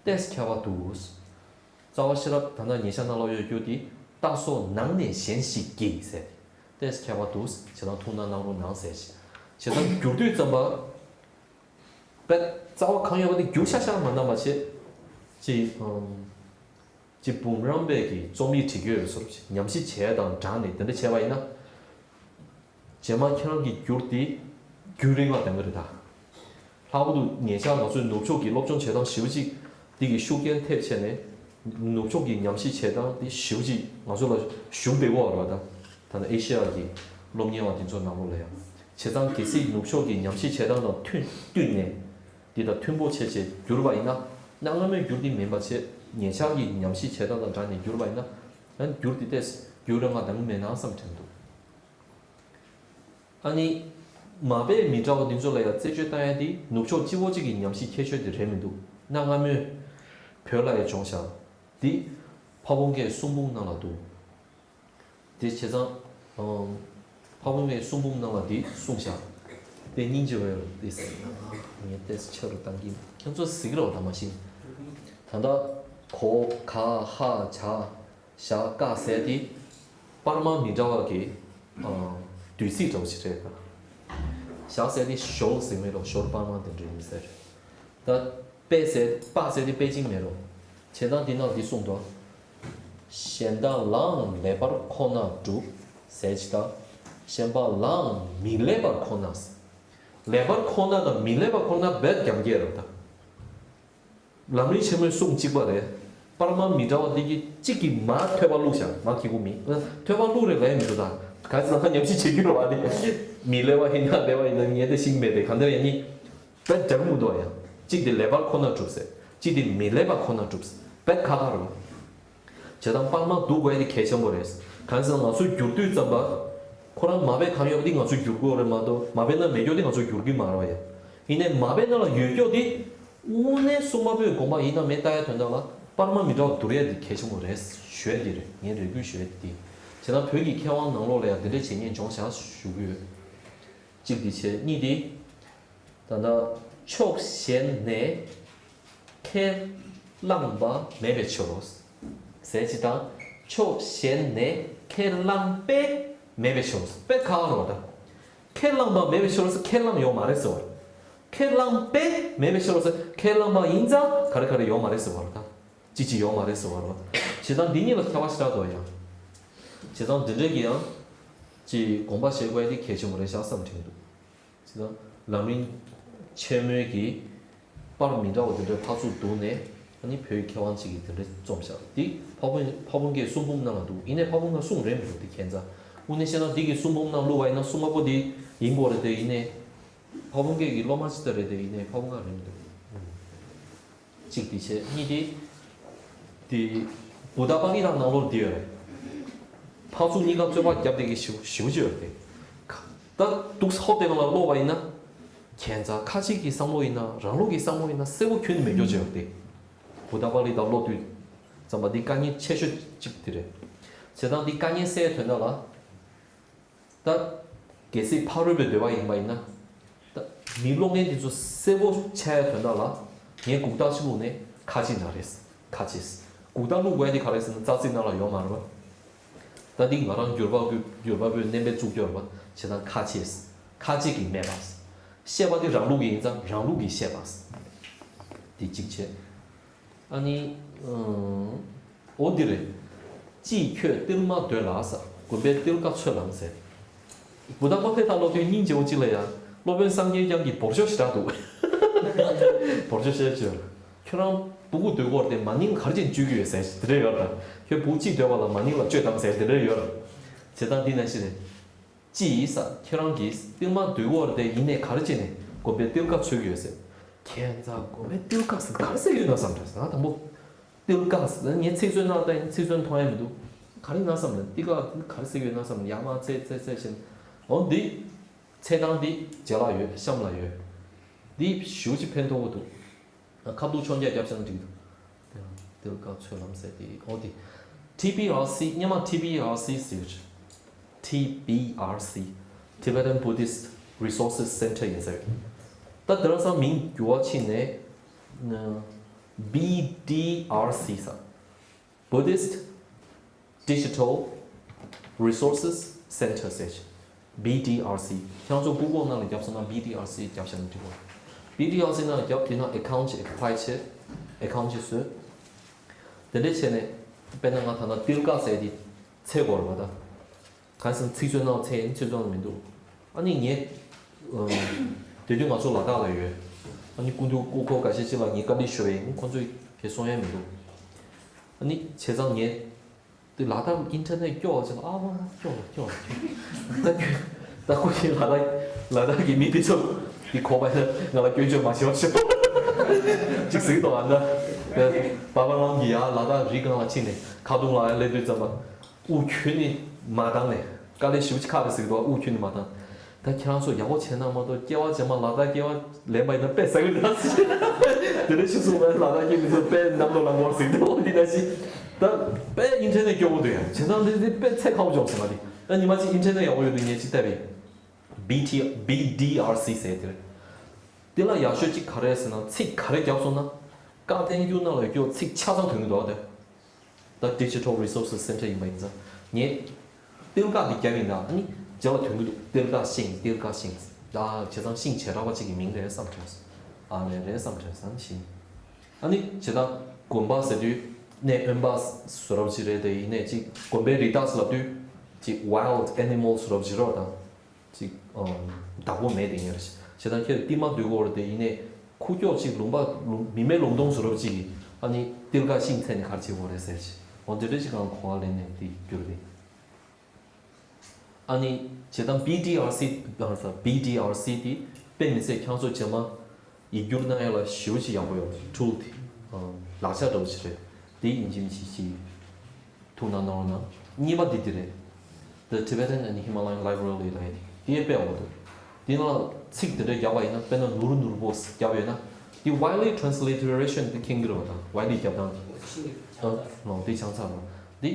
ཏོག་ཙམ་ཁྱད་པར་འདུག་རྩ་བ་ཤེས་རབ་ད་ལྟ་ཉེ་ཆར་ནང་ལ་ཡོད་རྒྱུ་འདི་རྟ་སོགས་ནང་ནས་གཞན་ཞིག་གིས་ཟེར་ཏེ། ཏོག་ཙམ་ཁྱད་པར་འདུག་བྱས་ཙང་ཐུགས་སྣང་གནང་རོགས་གནང་ཟེར། བྱས་ཙང་བསྒྱུར་དུས་ཙམ་པ། པད་རྩ་བ་གང་ཡོད་པ་དེ་བསྒྱུར་ཤག་ཤག་མ་གནང་བ་བྱས། ཅིག་ཨམ། ཅིག་འབུམ་རམས་པའི་གི་རྩོམ་ཡིག་བྲིས་ཀྱི་ཡོད་པའི་བཟོ་འདྲ་ཅིག་ཉམས་ཞིབ་བྱས་དང་སྦྲགས་ནས་དེ་འདྲ་བྱས་པ་ཡིན་ན། རྗེས་མ་ཁྱེད་རང་གི་བསྒྱུར་དེ་རྒྱུན་རིང་ལ་ལྡང་གི་རེད་ད། ལྷག་པར་དུ་ཉེ་ཆར་ང་ཚོའི་ནུབ་ཕྱོགས་ཀྱི་སློབ་སྦྱོང་བྱེད་སྟངས་ཞེ་པོ་ཅིག་འདི་གི་ཤུགས་རྐྱེན་ཐེབས་བྱས་ནས། ནུབ་ཕྱོགས་ཀྱི་ཉམས་ཞིབ་བྱེད་སྟངས་འདི་ཞེ་པོ་ཅིག་ང་ཚོ་ལ་ཞུགས་བསྡད་ཡོད་རེད་པ། ད་ད་ནི་ཨེ་ཤེ་ཡ་གི་སློབ་གཉེར་བ་དེ་ཚོ་ནང་ལོགས་ལ་ཡང་། བྱས་ཙང་གལ་སྲིད་ནུབ་ཕྱོགས་ཀྱི་ཉམས་ཞིབ་བྱེད་སྟངས་དང་མཐུན་བསྟུན་ནས། འདི་དང་མཐུན་པོ་བྱས་བྱས་བསྒྱུར་བ་ཡིན་ན། གནའ་སྔ་མོའི་བསྒྱུར་འདི་མིན་པ་བྱས་ཉེ་ཆར་གྱི་ཉམས་ཞིབ་བྱེད་སྟངས་དང་སྦྲགས་ནས་བསྒྱུར་བ་ཡིན་ན། ཡང་བསྒྱུར་འདི་ཏོག་ཙམ་རྒྱུན་རིང་ལ་ལྡང་གི་མེད་ན་བསམ་དྲན་འདུག་ཨ་ནི། མ་དཔེ་མི་འདྲ་བ་འདི་ཚོ་ལ་ཡང་རྩད་གཅོད་བཏང་ཡ་འདི་ནུབ་ཕྱོགས་སྤྱི་བོ་གཅིག་གི་ཉམས་ཞིབ་ཁྱད་ཆོས་དེ་རེད་མི་འདུག་གནའ་སྔ་མོའི་བོད་ལ་ཡང་བྱུང་ཤག་འདི་ཕ་བོང་ཁའི་གསུང་འབུམ་ནང་ལ་འདུག་དེ་བྱས་ཙང་། ཨམ། ཕ་བོང་ཁའི་གསུང་འབུམ་ནང་ལ་འདི་གསུངས་ཤག་དཔེ་སྙིང་རྗེ་བོ་ཡོད་རེད། ངས་ཏོག་ཙམ་ཆེ་རུ་བཏང་གི། ཁྱེད་ཚོ་གཟིགས་རོགས་ད་མ་གཞི། ད་ལྟ་གོ་ག་ཧ་ཇ་ཞ་ཀ་ཟེར་དེ་པར་མ་མི་འདྲ་བ་གི་ཨ། བསྡུས་ཚིག་འདྲ་བོ་ཞིག་རེད་ད། ཞ་ཟེར་དེ་ཞོར་ཟེར་མེད་རོགས། ཞོར་པར་མ་དེ་འདྲ་ཡིན་ཟེར། ད་པེ་ཟེར་པ་ཟེར་དེ་པེ་ཅིང་མེད་རོགས། བྱས་ཙང་འདི་ནང་འདི་གསུངས་འདུག་གཞན་དག་ལའང་ལེགས་པར་ཁོ་ན་སྒྲུབ་ཟེར་ཅིག་དང་། གཞན་པ་ལའང་མི་ལེགས་པར་ཁོ་ན་ཟེར། ལེགས་པར་ཁོ་ན་དང་མི་ལེགས་པར་ཁོ་ན་རྦད་རྒྱབ་འགལ་རེད་ད། ལམ་རིམ་ཆེན་མོའི་གསུང་གཅིག་པ་རེད། པར་མ་མི་འདྲ་བ་འདི་གི་གཅིག་གིས་མར་ཐོད་པ་བླུགས་བཞག་མར་གི་གུ་མི། ཐོད་པ་བླུགས་རེད་ལབ་ཡ་མི་འདུག་ད། ག་ཚོད་ལ་ཉམས་ཞིབ་བྱེད་རྒྱུ་རེད་བ་དེ། མི་ལེགས་པ་ཡིན་ན་ལེགས་པ་ཡིན་ན་ངས་དེ་ཤེས་ཀྱི་མེད་དེ། གང་ལྟར་ཡང་ནི། རྦད་འདྲ་གི་མི་འདུག་བ་ཡ། གཅིག་དེ་ལེགས་པར་ཁོ་ན་སྒྲུབ་ཟེར། གཅིག་དེ་མི་ལེགས་པ་ཁོ་ན་སྒྲུབ་ཟེར། རྦད་ཁ་ཁ་རེད་བ། བྱས་ཙང་པར་མ་བསྡུ་དགོས་ཡ་དེ་གལ་ཆེན་པོ་རེད། གང་ཟེར་ན་ང་ཚོས་བསྒྱུར་དུས་ཙམ་པ། ཁོ་རང་མ་དཔེ་གང་ཡོད་པ་དེ་ང་ཚོས་བསྒྱུར་དགོས་རེད་མ་གཏོགས་མ་དཔེ་ན་མེད་རྒྱུ་དེ་ང་ཚོས་བསྒྱུར་གི་མ་རེད་བ་ཡ། ཡིན་ནའི་མ་དཔེ་ན་ལ་ཡོད་རྒྱུ་དེ། དངོས་གནས་སྲུང་མ་པོའི་དགོངས་པ་ཡིན་དང་མིན་ལྟ་ཡ་དོན་དག་ལ་པར་མ་མི་འདྲ་བ་བསྡུར་ཡ་དེ་གལ་ཆེན་པོ་རེད་ཞུ་ཡ་དེ་རེད། ངས་རེ་སྐུལ་ཞུ་ཡ་དེ་དེ། བྱས་ན་བོད་ཀྱི་མཁས་དབང་ནང་ལོགས་ལ་ཡང་འདི་འདྲ་བྱེད་མཁན་བྱུང་ཤག་ཞུ་གི་ཡོད། གཅིག་དེ་བྱས། གཉིས་དེ། ད་ལྟ་ཕྱོགས་གཞན་ནས་ཁས་བླངས་པ་མེད་པའི་ཕྱིར་རོ། ཟེར་ཅིག་དང་། ཕྱོགས་གཞན་ནས་ཁས་བླངས་པས་མེད་པའི་ཕྱིར་རོ། དཔེ་ཁག་རོ་ད། ཁས་བླངས་པ་མེད་པའི་ཕྱིར་རོ་ཟེར་ཁས་བླངས་ཡོད་མ་རེད་ཟེར་བ་རེད། ཁས་བླངས་པས་མེད་པའི་ཕྱིར་རོ་ཟེར་ཁས་བླངས་པ་ཡིན་ཙང་ག་རེ་ག་རེ་ཡོད་མ་རེད་ཟེར་བ་རེད་ད། ཅི་ཅི་ཡོད་མ་རེད་ཟེར་བ་རེད་བ། བྱས་ཙང་འདི་གཉིས་ལ་ཁྱད་པར་ཞེ་དྲག་འདུག་ཡང་། བྱས་ཙང་འདི་འདྲའི་གི་ཡང་། ཅི་དགོངས་པ་བཞེས་དགོས་ཡ་དེ་གལ་ཆེན་པོ་རེད་ཤག་བསམ་དྲན་འདུག་བྱས་ཙང་ལམ་རིམ་ཆེན་མོའི་གི་པར་མི་འདྲ་བ་དེ་འདྲའི་ཕར་ཚུར་བསྡུར་ནས་ཨ་ནི་བོད་ཀྱི་མཁས་དབང་ཅིག་གིས་དེ་འདྲ་རྩོམ་བཞག་འདི་ཕ་བོང་ཕ་བོང་ཁའི་གསུང་འབུམ་ནང་ལ་འདུག་ཡིན་ནའི་ཕ་བོང་ཁ་གསུང་རེད་མི་འདུག་འདི་ཁྱད་མཚར། དངོས་གནས་བཤད་ན་འདི་གི་གསུང་འབུམ་ནང་བླུགས་པ་ཡིན་ན་གསུང་དཀའ་པོ་འདི་ཡིན་དགོས་རེད་དེ། ཡིན་ནའི། ཕ་བོང་ཁའི་གི་སློབ་མ་ཅི་ལྟར་རེད་དེ། ཡིན་ནའི་ཕ་བོང་ཁ་རེད་མི་འདུག་གཅིག་དེ་བྱས། གཉིས་དེ། དེ་བུདྡྷ་པཱ་ལི་ཏ་ནང་ལོགས་འདི་ཡོད་རེད། ཕར་ཚུར་གཉིས་ཀ་རྩོད་པ་བརྒྱབ་བསྡད་མཁན་ཞེ་པོ་ཅིག་ཡོད་རེད་དེ། ད་འདུག་ཧོབ་དེ་ནང་ལ་ཀློག་པ་ཡིན་ན། ཁྱད་མཚར། ཁ་ཅིག་གི་བསམ་བློ་ཡིན་ན། རང་ལུགས་ཀྱི་བསམ་བློ་ཡིན་ན་གསལ་པོ་ཁྱོན་ནས་མེད་རྒྱུ་ཅིག་ཡོད་རེད་དེ། བུདྡྷ་པཱ་ལི་ཏ་ཀློག་དུས་ཙམ་པ་འདི་དཀའ་ངལ་ཆེ་ཤོས་གཅིག་དེ་རེད། བྱས་ཙང་འདི་དཀའ་ངལ་སེལ་དོན་དག་ལ། ད། གལ་སྲིད་ཕ་རོལ་པོའི་འདོད་པ་ཡིན་པ་ཡིན་ན། ད་མི་ཀློག་མཁན་དེ་ཚོ་གསལ་པོ་ཆགས་ཡ་དོན་དག་ལ་ངས་གུག་རྟགས་ཤིག་བླུགས་ནས་ཁ་ཅིག་ན་རེད། ཁ་ཅིག་གུག་རྟགས་བླུགས་དགོས་ཡ་དེ་ག་རེད་ཟེར་ན་རྩ་ཚིག་ནང་ལ་ཡོད་མ་རེད་པ། ད་འདི་ང་རང་འགྱུར་བ་དགོས། འགྱུར་བ་པོའི་བསྣན་པའི་བཙུགས་རྒྱུ་རེད་པ། བྱས་ཙང་ཁ་ཅིག་ཁ་ཅིག་གིས་སྨྲས་པ། བཤད་པ་དེ་རང་ལུགས་ཡིན་ཙང་རང་ལུགས་ཀྱིས་བཤད་པ། འདི་གཅིག་བྱས། ཨ་ནི། ཨང་། འོ་འདི་རེད། ཅིས་ཁྱོད་ཏིལ་མ་འདོད་ལགས། དགོན་པའི་ཏིལ་ཀ་འཚོལ་ལམ་ཟེར། བུ་དང་པོ་ཕེ་ཐ་སློབ་ཐོན་སྙིང་རྗེ་བོ་གཅིག་ལ་ཡ། སློབ་དཔོན་སངས་རྒྱས་བསྐྱངས་ཀྱིས་བོར་ཤོག་ཞེ་དྲག་འདུག་བོར་ཤོག་བཤད་བྱོས། ཁྱོད་རང་སྤུ་གུ་འདོད་སྐོར་དེ་མ་ནིང་ག་རེ་བྱས་ནས་བཅོས་ཀྱི་ཡོད་ཟེར་དེ་འདྲ་ཡོད་ར། ཁྱོད་སྤུ་གུ་གཅིག་འདོད་པ་ལ་མ་ནིང་ལ་བཅོས་དང་ཟེར་དེ་འདྲ་ཡོད་ར། བྱེད་སྟངས་འདི་ནང་བཞིན་རེད། ཅི་ཡིས་ས་ཁྱེད་རང་གིས་ཏིལ་མ་འདོད་སྐོར་དེ་ཡིན་ནས་ག་རེ་བྱས་ནས་དགོན་པའི་ཏིལ་ཀ་འཚོལ་གྱི་ཡོད་ཟེར། ཁྱེད་ཚ་དགོན་པའི་ཏིལ་ཀ་ཟེར་ག་རེ་ཟེར་ཡོད་ན་བསམ་རེད་ཟེར། ང་དང་པོ་ཏིལ་ཀ་ཟེར་ངས་ཚིག་མཛོད་ནང་བལྟས་ཚིག་མཛོད་མཐོང་ཡ་མི་འདུག་ག་རེ་ན་བསམ་རེད། ཏིལ་ཀ་ག་རེ་ཟེར་ཡོད་ན་བསམ། ཡ་མ་ཚེ་ཚེ་ཚེ་བཞིན། འོ་འདི་ཚེ་ཐང་འདི་རྗེ་ལ་ཡོད། གཤམ་ལ་ཡོད། འདི་ཞུ་ཅི་ཕན་ཐོགས་འདུག་ཁ་བསྡུ་ཆོས་རྒྱལ་རྒྱབ་ཤང་འགྲིག་འདུག་ཏིལ་ཀ་འཚོལ་ལམ་ཟེར་ཏེ་འོ་དེ། ཊི་བི་ཨར་སི། སྔོན་མ་ཊི་བི་ཨར་སི་ཟེར། ཊི་བི་ཨར་སི། Tibetan Buddhist Resources Center ཡིན་ཟེར། ད་དེང་སང་མིང་འགྱུར་བ་ཕྱིན་ནས། བི་ཌི་ཨར་སི་ཟེར། Buddhist Digital Resources Center ཟེར། བི་ཌི་ཨར་སི། ཁྱེད་ཚོ་Google ནང་ལ་རྒྱབ་སོང་ན་བི་ཌི་ཨར་སི་རྒྱབ་བཞག་ན་འགྲིག་གོ། བི་ཌི་ཨར་སི་ནང་ལ་རྒྱབ། དེ་ནང་ཨེ་ཁའུན་ཊི་ཅིག་ཨེ་པ་ལའི་བྱེད། ཨེ་ཁའུན་ཊི་ཅིག་བཟོས། དེ་འདྲས་བྱས་ནས་དཔེར་ན་ང་ད་ལྟ་ཏིལ་ཀ་ཟེར་དེ་འཚོལ་དགོས་རེད་པ་ད། གང་ཟེར་ན་ཚིག་མཛོད་ནང་འཚོལ་ཡིན། ཚིག་མཛོད་ནང་མི་འདུག་ཨ་ནི་ངས། ཨམ། དེ་དུས་ང་ཚོ་ལ་དྭགས་ལ་ཡོད། ཨ་ནི་སྐུ་མདུན་སྐུ་འཁོར་འགའ་ཤས་ཅིག་ལ་ངས་བཀའ་འདྲི་ཞུ་བ་ཡིན། ཁོང་ཚོས་གས་གསུང་ཡ་མི་འདུག་ཨ་ནི་བྱས་ཙང་ངས། དེ་ལ་དྭགས་ཨིན་ཊར་ནེཊ་སྐྱོ་བ་ཅིག་ལ། ཨ་མ་མ་སྐྱོ་བ་སྐྱོ་བ། ད་ད་ཁོ་གིས་ལ་དྭགས་ལ་དྭགས་ཀྱི་མི་དེ་ཚོ་གི་གོ་བ་ཡིན་ན་ང་ལ་སྐྱོན་བརྗོད་མ་བྱེད་པ་ཞུ། ཅིག་ཟེར་གི་འདུག་ཨ་ད། པ་པ་ལམ་གྱིས་ཡར་ལ་དྭགས་རི་སྒང་ལ་ཕྱིན་ནས་ཁ་ཐུག་ལ་ཡར་སླེབས་དུས་ཙམ་པ། དབུགས་ཁྱོན་ནས་མ་བཏང་ནས། དཀའ་ལས་ཞེ་པོ་ཅིག་ཁག་རེད་ཟེར་གི་འདུག་དབུགས་ཁྱོན་ནས་མ་བཏང་། ད་ཁྱེད་རང་ཚོ་ཡག་པོ་བྱས་ན་མ་གཏོགས་སྐྱེ་བ་རྗེས་མ་ལ་དྭགས་སྐྱེ་བ་ལེན་པ་ཡིན་ན་དཔེ་ཟ་གི་རེད་ཟེར། དེ་འདྲ་ཞིག་གསུངས་པས། ལ་དྭགས་སྐྱེ་མི་ཚོ་དཔེ་གནམ་ལོ་ལ་འགོར་ཟེར་གི་འདུག་འདི་འདྲ་ཞིག་ད་དཔེ་ཨིན་ཊར་ནེཊ་སྐྱོ་པོ་འདུག་ཡ། བྱས་ཙང་འདི་འདི་དཔེ་ཚད་ཁག་པོ་བྱུང་སོང་། ང་འདི་ད་ཉི་མ་གཅིག་ཨིན་ཊར་ནེཊ་ཡག་པོ་ཡོད་དུས་ངས་ཅིག་བལྟས་པས། བི་ཊི་བི་ཌི་ཨར་སི་ཟེར་དེ་རེད། དེ་ལ་ཡག་ཤོས་ཅིག་ག་རེ་ཟེར་ན། ཚིག་ག་རེ་བརྒྱབ་སོང་ན་ཀ་བསྟན་འགྱུར་ནང་ལ་སྐྱོ་ཚིག་ཆ་ཚང་ཐོན་གི་འདུག་ཨ་དེ། ད་Digital Resources Center ཡིན་པ་ཡིན་ཙང་། ངས་ཏིལ་ཀ་འདི་རྒྱབ་ཡིན་ན་ཨ་ནི་རྗེས་ལ་ཐོན་གི་འདུག་ཏིལ་ཀ་ཤིང་། ཏིལ་ཀ་ཤིང་། ད་བྱས་ཙང་ཤིང་བྱེ་བྲག་པ་གཅིག་གི་མིང་རེད་བསམ་དྲན་སོང་། ཨ་ལས་རེད་བསམ་དྲན་སོང་། ཤིང་། ཨ་ནི་བྱས་ཙང་དགོན་པ་ཟེར་དུས་གནས་དབེན་པ་བཟོ་འདྲ་ཅིག་རེད། དེ་ཡིན་ནས་ཅིག་དགོན་པའི་རི་དྭགས་ལབ་དུས་ཅིག་wild animals བཟོ་འདྲ་ཅིག་རེད་པ་ད། ཅིག་ཨམ། བདག་པོ་མེད་དེ་ཉེར་ཞེ་དང་ཁྱེད་ཏིལ་མ་འདོད་གོ་རེད་དེ། ཡིན་ནས་ཁུག་ཀྱོག་ཅིག་ལུང་པ་ལུང་མི་མེད་ལུང་སྟོང་བཟོ་འདྲ་ཅིག་གིས་ཨ་ནི་ཏིལ་ཀ་ཤིང་འཚོལ་ནས་ག་རེ་བྱེད་གོ་རེད་ཟེར་ཞིག་འོ་འདི་འདྲ་ཅིག་གང་གོ་བ་ལེན་ནས་དེ་གྱུར་ཏེ། ཨ་ནི་བྱས་ཙང་བི་ཌི་ཨར་སི། བི་ཌི་ཨར་སི་དེ་དཔེ་མི་སྲིད་ཁྱེད་ཚོ་རྗེས་མ་ཡིག་སྒྱུར་གནང་ཡ་ལ་ཞེ་པོ་ཅིག་ཡག་པོ་ཡོད། ཊུལ་དེ་ཨམ། ལག་ཆ་འདྲ་པོ་ཅིག་རེད། དེ་ཡིན་གཅིག་མིན་གཅིག་ཅིག་ཐུགས་སྣང་གནང་རོགས་གནང་། གཉིས་པ་འདི་འདི་རེད། The Tibetan and Himalayan Library ལབ་ཡ་དེ། དེ་དཔེ་ཡག་པོ་འདུག་དེ་ནང་ཚིག་དེ་འདྲ་བརྒྱབ་པ་ཡིན་ན། དཔེར་ན་ནུར་ནུར་པོ་བརྒྱབ་ཡོད་ན། དེ་Wiley transliteration དེ་མཁྱེན་གྱི་རེད་པ་ད། ཝའི་ལི་རྒྱབ་སྟངས་དེ། ཨ་ལོ། དེ་ཆང་ཚ་རེད། དེ་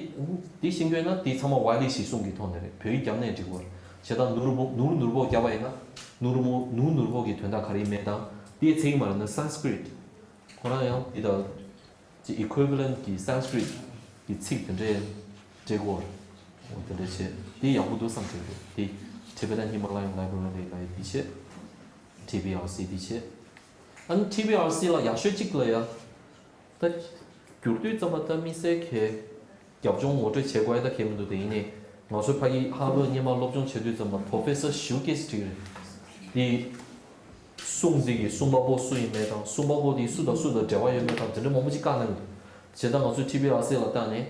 དེ་ཤེས་ཀྱི་ཡོད་ན་དེ་ཚང་མ་ཝའི་ལི་གཞིར་བཟུང་གི་ཐོག་ནས་རེད། བོད་ཡིག་རྒྱབ་ནའི་འགྲིག་གོ། བྱས་ཙང་ནུར་པོ་ནུར་ནུར་པོ་བརྒྱབ་པ་ཡིན་ན། ནུར་མོ་ནུར་ནུར་པོ་གི་དོན་དག་ག་རེ་ཡིན་མིན་དང་། དེའི་ཚིག་མ་རེད་ན་Sanskrit ཁོ་རང་ཡང་དེ་དང་། ཅིག་equivalent གྱི་Sanskrit གྱི་ཚིག་དེ་འདྲའི་འབྲི་དགོས། འོ་དེ་འདྲ་བྱས་དེ་ཡག་པོ་འདུག་བསམ་གྱི་འདུག་དེ་Tibetan Himalayan Library ལ་ཡ་དེ་བྱས། ཊི་བི་ཨར་སི་དེ་བྱས། ཨ་ནི་ཊི་བི་ཨར་སི་ལ་ཡག་ཤོས་གཅིག་ལ་ཡ། ད་བསྒྱུར་དུས་ཙམ་པ་ད་དམིགས་བསལ་གྱི་རྒྱབ་ལྗོངས་ངོ་སྤྲོད་བྱེད་དགོས་ཡ་ད་གལ་མི་འདུག་དེ་ཡིན་ནའི་ང་ཚོ་ཕ་གི་ཧར་ཝརཌ་སྔོན་མ་སློབ་སྦྱོང་བྱེད་དུས་ཙམ་པ་Professor Hsu གིས་བྲིས་རེད། དེ་སྲུང་འདི་གི་སྲུང་པ་པོ་སུ་ཡིན་མིན་དང་། སྲུང་པ་པོ་དེ་སུ་དང་སུ་དང་འབྲེལ་བ་ཡོད་མེད་དང་། དེ་འདྲ་མང་པོ་ཅིག་བཀའ་གནང་གི་འདུག་བྱས་ཙང་ང་ཚོས་ཊི་བི་ཨར་སི་ལ་བལྟས་ནས་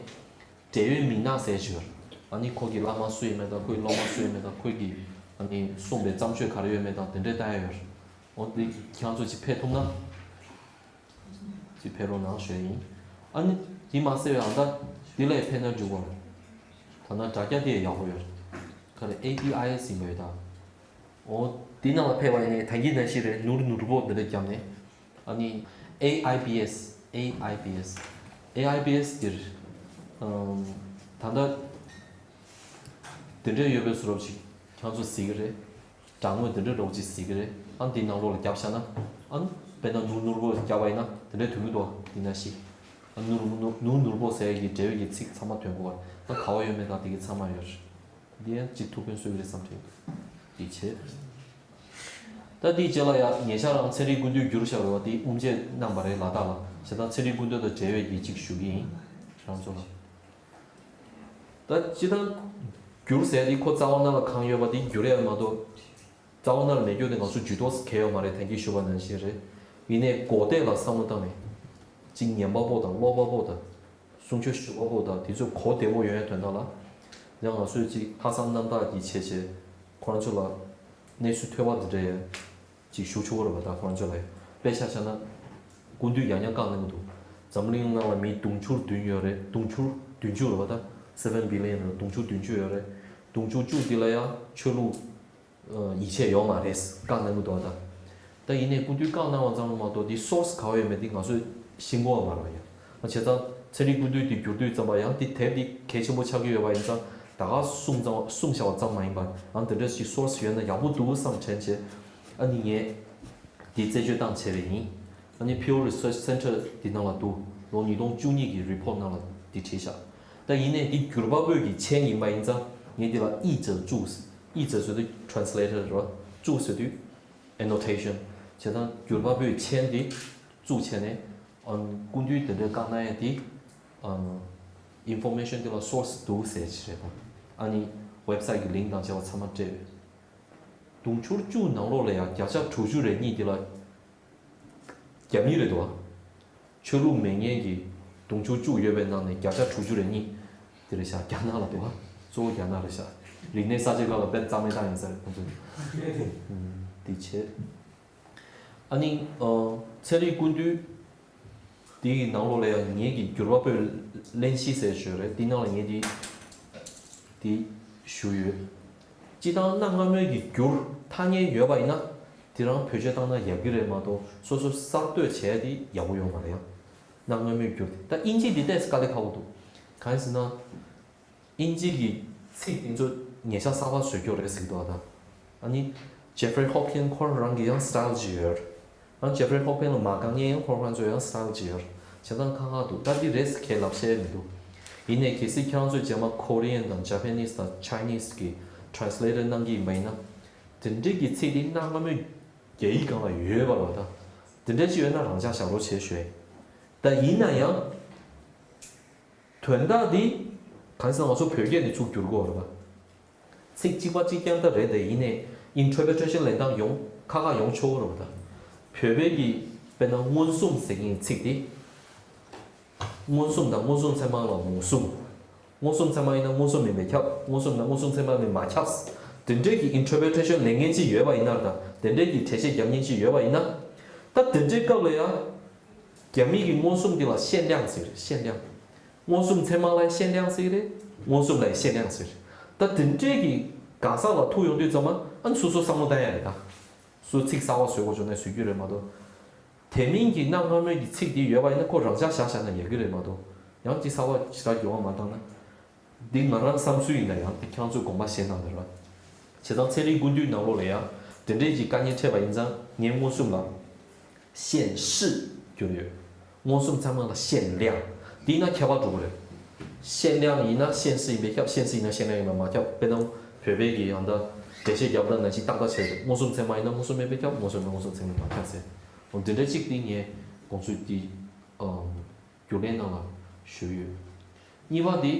འབྲེལ་ཡོད་མི་སྣ་ཟེར་ཞུ་བར། ཨ་ནི་ཁོ་གི་བླ་མ་སུ་ཡིན་མིན་དང་། ཁོའི་སློབ་མ་སུ་ཡིན་མིན་དང་། ཁོ་གི་ཨ་ནི་གསུངས་པའི་བརྩམས་ཆོས་ག་རེ་ཡོད་མེད་དང་དེ་འདྲས་བལྟ་ཡ་ཡོད་རེད། འོ་འདི་ཁྱེད་རང་ཚོ་ཅིག་ཕེབས་ཐུབ་ན། ཅིག་ཕེབས་རོགས་གནང་ཞུ་ཡ་ཡིན། ཨ་ནི་དེ་མ་ཟད་ཡང་ད་དེ་ལ་ཡང་ཕེབས་ན་འགྲིག་གོ། ད་ནང་དྲ་རྒྱ་དེ་ཡང་ཡག་པོ་ཡོད་རེད། ག་རེ་ཨེ་ཨི་ཨའི་ཨེསི་ཡིན་པ་ཡོད་ད། འོ་དེ་ནང་ལ་ཕེབས་པ་ཡིན་ནའི་ད་གིན་ནང་བཞིན་རེད། ནུར་ནུར་པོ་འདི་འདྲ་བརྒྱབ་ནས། ཨ་ནི་ཨེ་ཨའི་བི་ཨེསི། ཨེ་ཨའི་བི་ཨེསི། ཨེ་ཨའི་བི་ཨེསི་འདིར་ཨམ། ད་ལྟ་དེ་འདྲ་ཡོད་པའི་བཟོ་འདྲ་ཅིག་ཁྱེད་ཚོ་གཟིགས་ཀྱི་རེད། དྲ་ངོས་འདི་འདྲའི་རོགས་ཅིག་གཟིགས་ཀྱི་རེད། ཨ་འདི་ནང་ལོགས་ལ་བརྒྱབ་བཞག་ན། ཨ་དཔེར་ན་ནུར་ནུར་པོ་བརྒྱབ་པ་ཡིན་ན་དེ་འདྲའི་དོན་མི་འདུག་ཨ། འདི་ན་ཤི། ཨ་ནུར་ནུར་ནུར་ནུར་པོ་ཟེར་ཡག་གི་འབྲེལ་བའི་གི་ཚིག་ཚང་མ་ཐོན་དགོས་པ། ཨ་ག་བ་ཡོད་མེད་དང་དེ་གི་ཚང་མ་ཡོད་རེད། འདི་ཡང་གཅིག་ཐུགས་ཕན་གསོས་ཀྱི་རེད་བསམ་དྲན་འདུག་འདི་བྱས། ད་འདིའི་རྗེས་ལ་ཡང་ཉེ་ཆར་རང་ཚན་རིག་ཀུན་བཏུས་བསྒྱུར་བཞག་ཡོད་པ་དེ་དབུ་འབྱེད་གནང་པ་རེད་ལ་དྭགས་ལ། བྱས་ཙང་ཚན་རིག་ཀུན་བཏུས་དང་འབྲེལ་བའི་གི་གཅིག་ཞུ་གི་ཡིན། རང་ཚོ་ལ། ད་སྤྱིར་བཏང་བསྒྱུར་ཟེར་དེ་ཁོ་རྩ་བ་ནང་ལ་གང་ཡོད་པ་དེ་བསྒྱུར་ཡ་མ་གཏོགས། རྩ་བ་ནང་ལ་མེད་རྒྱུ་དེ་ང་ཚོ་ཇུས་གཏོགས་གལ་ཡོད་མ་རེད། ཐེངས་གཅིག་ཞུས་པ་ནང་བཞིན་རེད། ཡིན་ནའི་གོ་བདེ་ལ་བསམ་བློ་བཏང་ནས། གཅིག་ཉན་པ་པོ་དང་ཀློག་པ་པོ་དང་། གསུང་ཆོས་ཞུ་བ་པོ་དང་དེ་ཚོ་གོ་བདེ་པོ་ཡོང་ཡ་དོན་དག་ལ། ཡང་ང་ཚོས་གཅིག་ལྷག་བསམ་རྣམ་དག་གིས་བྱས་བྱས། ཁོ་རང་ཚོ་ལ་གནས་ཚུལ་ཐོས་པ་འདི་འདྲ་ཡ་གཅིག་ཞུ་ཆོག་གི་རེད་པ། ད་ཁོ་རང་ཚོ་ལ་དཔེ་ཆ་བཞག་ན། སྐུ་མདུན་ཡང་ཡང་བཀའ་གནང་གི་འདུག་འཛམ་གླིང་ནང་ལ་མི་དུང་ཕྱུར་བདུན་ཡོད་རེད། དུང་ཕྱུར་བདུན་ཅུ་རེད་པ། ད་seven billion རེད། དུང་ཕྱུར་བདུན་ཅུ་ཡོད་རེད། དུང་ཕྱུར་བཅུ་འདི་ལ་ཡང་ཆོས་ལུགས་ཡིད་ཆེས་ཡོད་མ་རེད། བཀའ་གནང་གི་འདུག་ད། ད་ཡིན་ནའི་སྐུ་མདུན་བཀའ་གནང་བ་ཙམ་མ་གཏོགས་དེ་སོར་སི་ག་བ་ཡོད་མེད་དེ་ང་ཚོས་ཤེས་ཀྱི་ཡོད་མ་རེད་ཡ། བྱས་ཙང་ཚན་རིག་ཀུན་བཏུས་དེ་བསྒྱུར་དུས་ཙམ་པ་ཡང་དེ་དེབ་དེ་གལ་ཆེན་པོ་ཆགས་ཀྱི་ཡོད་པ་ཡིན་ཙང་། ད་ག་གསུངས་ཙང་གསུངས་བཞག་པ་ཙམ་མ་ཡིན་པར་ཡང་དེ་འདྲ་ཞིག་སོར་སི་ཡོད་ན་ཡག་པོ་འདུག་བསམ་དྲན་བྱས། ཨ་ནི་ངས་དེ་རྩད་གཅོད་བཏང་བྱས་པ་ཡིན། ཨ་ནི་Pew Research Center དེ་ནང་ལ་འདུག་ལོ་ཉིས་སྟོང་བཅུ་གཉིས་ཀྱི་རི་པོར་ཊི་ནང་ལ་དེ་བྲིས་བཞག་ད་ཡིན་ནའི་དེ་བསྒྱུར་པ་པོའི་གི་མཆན་ཡིན་པ་ཡིན་ཙང་ངས་དེ་ལ་译者注译者ཟེར་དུས་translator རེད་པ། 注ཟེར་དུས་annotation བྱས་ཙང་བསྒྱུར་པ་པོའི་མཆན་དེ་བཙུགས་བྱས་ནས། ཨ་སྐུ་མདུན་དེ་འདྲའི་བཀའ་གནང་ཡ་དེ་ཨ་information དེ་ལ་སོར་སི་འདུག་ཟེར་གྱི་རེད་པ། ཨ་ནི་ཝེབ་སའིཊ་གི་ལིང་ཀི་དང་བཅས་པ་ཚང་མ་སྤྲད་ཡོད། དུང་ཕྱུར་བཅུ་ནང་ལོགས་ལ་ཡང་བརྒྱ་ཆ་དྲུག་ཅུ་རེ་གཉིས་དེ་ལ་རྒྱ་མི་རེད་འདུག་པ། ཆོས་ལུགས་མེད་མཁན་གྱི་དུང་ཕྱུར་བཅུ་ཡོད་པའི་ནང་ནས་བརྒྱ་ཆ་དྲུག་ཅུ་རེ་གཉིས་དེ་རེད་ཤག་རྒྱ་ནག་ལ་འདུག་པ། གཙོ་བོ་རྒྱ་ནག་རེད་ཤག་རིག་གནས་གསར་བརྗེ་སྐབས་ལ་དཔེ་རྩ་མེད་བཏང་ཡིན་ས་རེད་ཁོང་ཚོས། ཨ་ནི་ཚན་རིག་ཀུན་བཏུས་དེ་ཡི་ནང་ལོགས་ལ་ཡང་ངེད་ཀྱི་བསྒྱུར་པ་པོའི་གླེང་གཞི་ཟེར་ཞོ་རེད། དེ་ནང་ལ་ངེད་དེ་དེ་ཞུ་ཡོད། སྤྱི་བཏང་གནའ་སྔ་མོའི་གི་བསྒྱུར་ཐ་སྙད་ཡོད་པ་ཡིན་ན། དེ་རང་བེད་སྤྱོད་བཏང་ན་ཡག་གི་རེད་མ་གཏོགས་སོ་སོ་གསར་གཏོད་བྱས་དེ་ཡག་པོ་ཡོད་མ་རེད་ཡ། གནའ་སྔ་མོའི་བསྒྱུར་དེ་ད་དབྱིན་ཇི་དེ་ཏོག་ཙམ་དཀའ་ལས་ཁག་པོ་འདུག་གང་ཡིན་ཟེར་ན། དབྱིན་ཇི་གི་ཚིག་དེ་ཚོ་ཉེ་ཆར་གསར་པ་བཟོས་ཀྱོག་རེད་ཟེར་གྱི་འདུག་ད། ཨ་ནི་Jeffrey Hopkins ཁོ་རང་གི་ཡང་སི་ཊའིལ་ཅིག་ཡོད། ཨ་Jeffrey Hopkins ལ་མ་དགའ་མཁན་ཡང་ཁོ་རང་ཚོ་ཡང་སི་ཊའིལ་ཅིག་ཡོད། བྱས་ཙང་ཁག་ཁག་འདུག་ད་འདི་རེད་ཟེར་ཁས་ལབ་ཤེས་མི་འདུག་ཡིན་ནའི་གལ་སྲིད་ཁྱེད་རང་ཚོས་རྗེས་མ་Korean དང་Japanese དང་Chinese གི་translator གནང་གི་ཡིན་པ་ཡིན་ན། དེ་འདྲའི་གི་ཚིག་དེ་གནའ་སྔ་མོའི་རྒྱ་ཡིག་སྒང་ལ་ཡོད་པ་རེད་ད། དེ་འདྲ་ཅིག་ཡོད་ན་རང་འཇགས་བཞག་རོགས་བྱེད་ཞུ། ད་ཡིན་ན་ཡང་། དོན་དག་འདི་གང་ཟེར་ང་ཚོ་བོད་སྐད་ནས་ཚུར་བསྒྱུར་དགོས་རེད་པ། ཚིག་གཅིག་པ་གཅིག་རྐྱང་ད་རེད་དེ། ཡིན་ནའི་interpretation ལེན་སྟངས་ཡོང་ཁག་ཁག་ཡོང་ཆོག་གི་རེད་པ། ད་བོད་པའི་གི་དཔེར་ན་མངོན་སུམ་ཟེར་མཁན་ཚིག་འདི། མངོན་སུམ་དང་མངོན་སུམ་ཚད་མ་ལ་མུ་གསུམ། མངོན་སུམ་ཚད་མ་ཡིན་ན་མངོན་སུམ་ཡིན་པས་ཁྱབ། མངོན་སུམ་ན་མངོན་སུམ་ཚད་མ་ཡིན་པས་མ་ཁྱབ། དེ་འདྲའི་གི་interpretation ལེན་མཁན་ཅིག་ཡོད་པ་ཡིན་ན་དང་དེ་འདྲའི་གི་འགྲེལ་བཤད་རྒྱབ་མཁན་ཅིག་ཡོད་པ་ཡིན་ན། ད་དེ་འདྲའི་སྐབས་ལ་ཡང་། རྒྱ་མི་གི་མངོན་སུམ་འདི་ལ་限量ཟེར་རེད། 限量། མངོན་སུམ་ཚད་མ་ལ་限量ཟེར་རེད། མངོན་སུམ་ལ་限量ཟེར་རེད། ད་དེ་འདྲའི་གི་ག་ས་ལ་ཐུག་ཡོང་དུས་ཙམ་པ་ཨ་ནི་སོ་སོ་བསམ་བློ་བཏང་ཡ་རེད་ད། སོ་ཚིག་གསར་པ་བཟོ་དགོས་བྱུང་ན་བཟོ་རྒྱུ་རེད་མ་གཏོགས། དེ་མིན་གྱི་གནའ་སྔ་མོའི་གི་ཚིག་འདི་ཡོད་པ་ཡིན་ན་ཁོ་རང་འཇགས་བཞག་བཞག་ན་ཡག་གི་རེད་མ་གཏོགས། ཡང་ཅིག་གསར་པ་ཞེ་དྲག་འགྱུར་བ་མ་བཏང་ན། འདི་ང་རང་བསམ་ཚུལ་ཡིན་ན་ཡང་འདི་ཁྱེད་རང་ཚོས་དགོངས་པ་བཞེས་གནང་དགོས་རེད་པ། བྱས་ཙང་ཚན་རིག་ཀུན་བཏུས་ནང་ལོགས་ལ་ཡང་དེ་འདྲའི་ཅིག་དཀའ་ངལ་འཕྲད་པ་ཡིན་ཙང་ངས་མངོན་སུམ་ལ་限制བསྒྱུར་ཡོད། མངོན་སུམ་ཚང་མ་ལ་限量། འདི་ཡིན་ན་ཁྱད་པར་འགྲོ་གི་རེད། 限量ཡིན་ན限制ཡིན་པས་ཁྱབ། 限制ཡིན་ན་限量ཡིན་པས་མ་ཁྱབ། དཔེར་ན་བོད་པའི་གི་ཡང་ད་འགྲེལ་བཤད་རྒྱབ་སྟངས་ནང་བཞིན་ཏག་ཏག་བྱས་ཏེ་མངོན་སུམ་ཚད་མ་ཡིན་ན་མངོན་སུམ་ཡིན་པས་ཁྱབ། མངོན་སུམ་ཡིན་ན་མངོན་སུམ་ཚད་མ་ཡིན་པས་མ་ཁྱབ་ཟེར། འོ་འདི་འདྲ་གཅིག་འདི་ངས་དགོངས་ཚུལ་འདི་ཨམ། རྒྱུགས་ལེན་ནང་ལ་ཞུས་ཡོད། གཉིས་པ་དེ།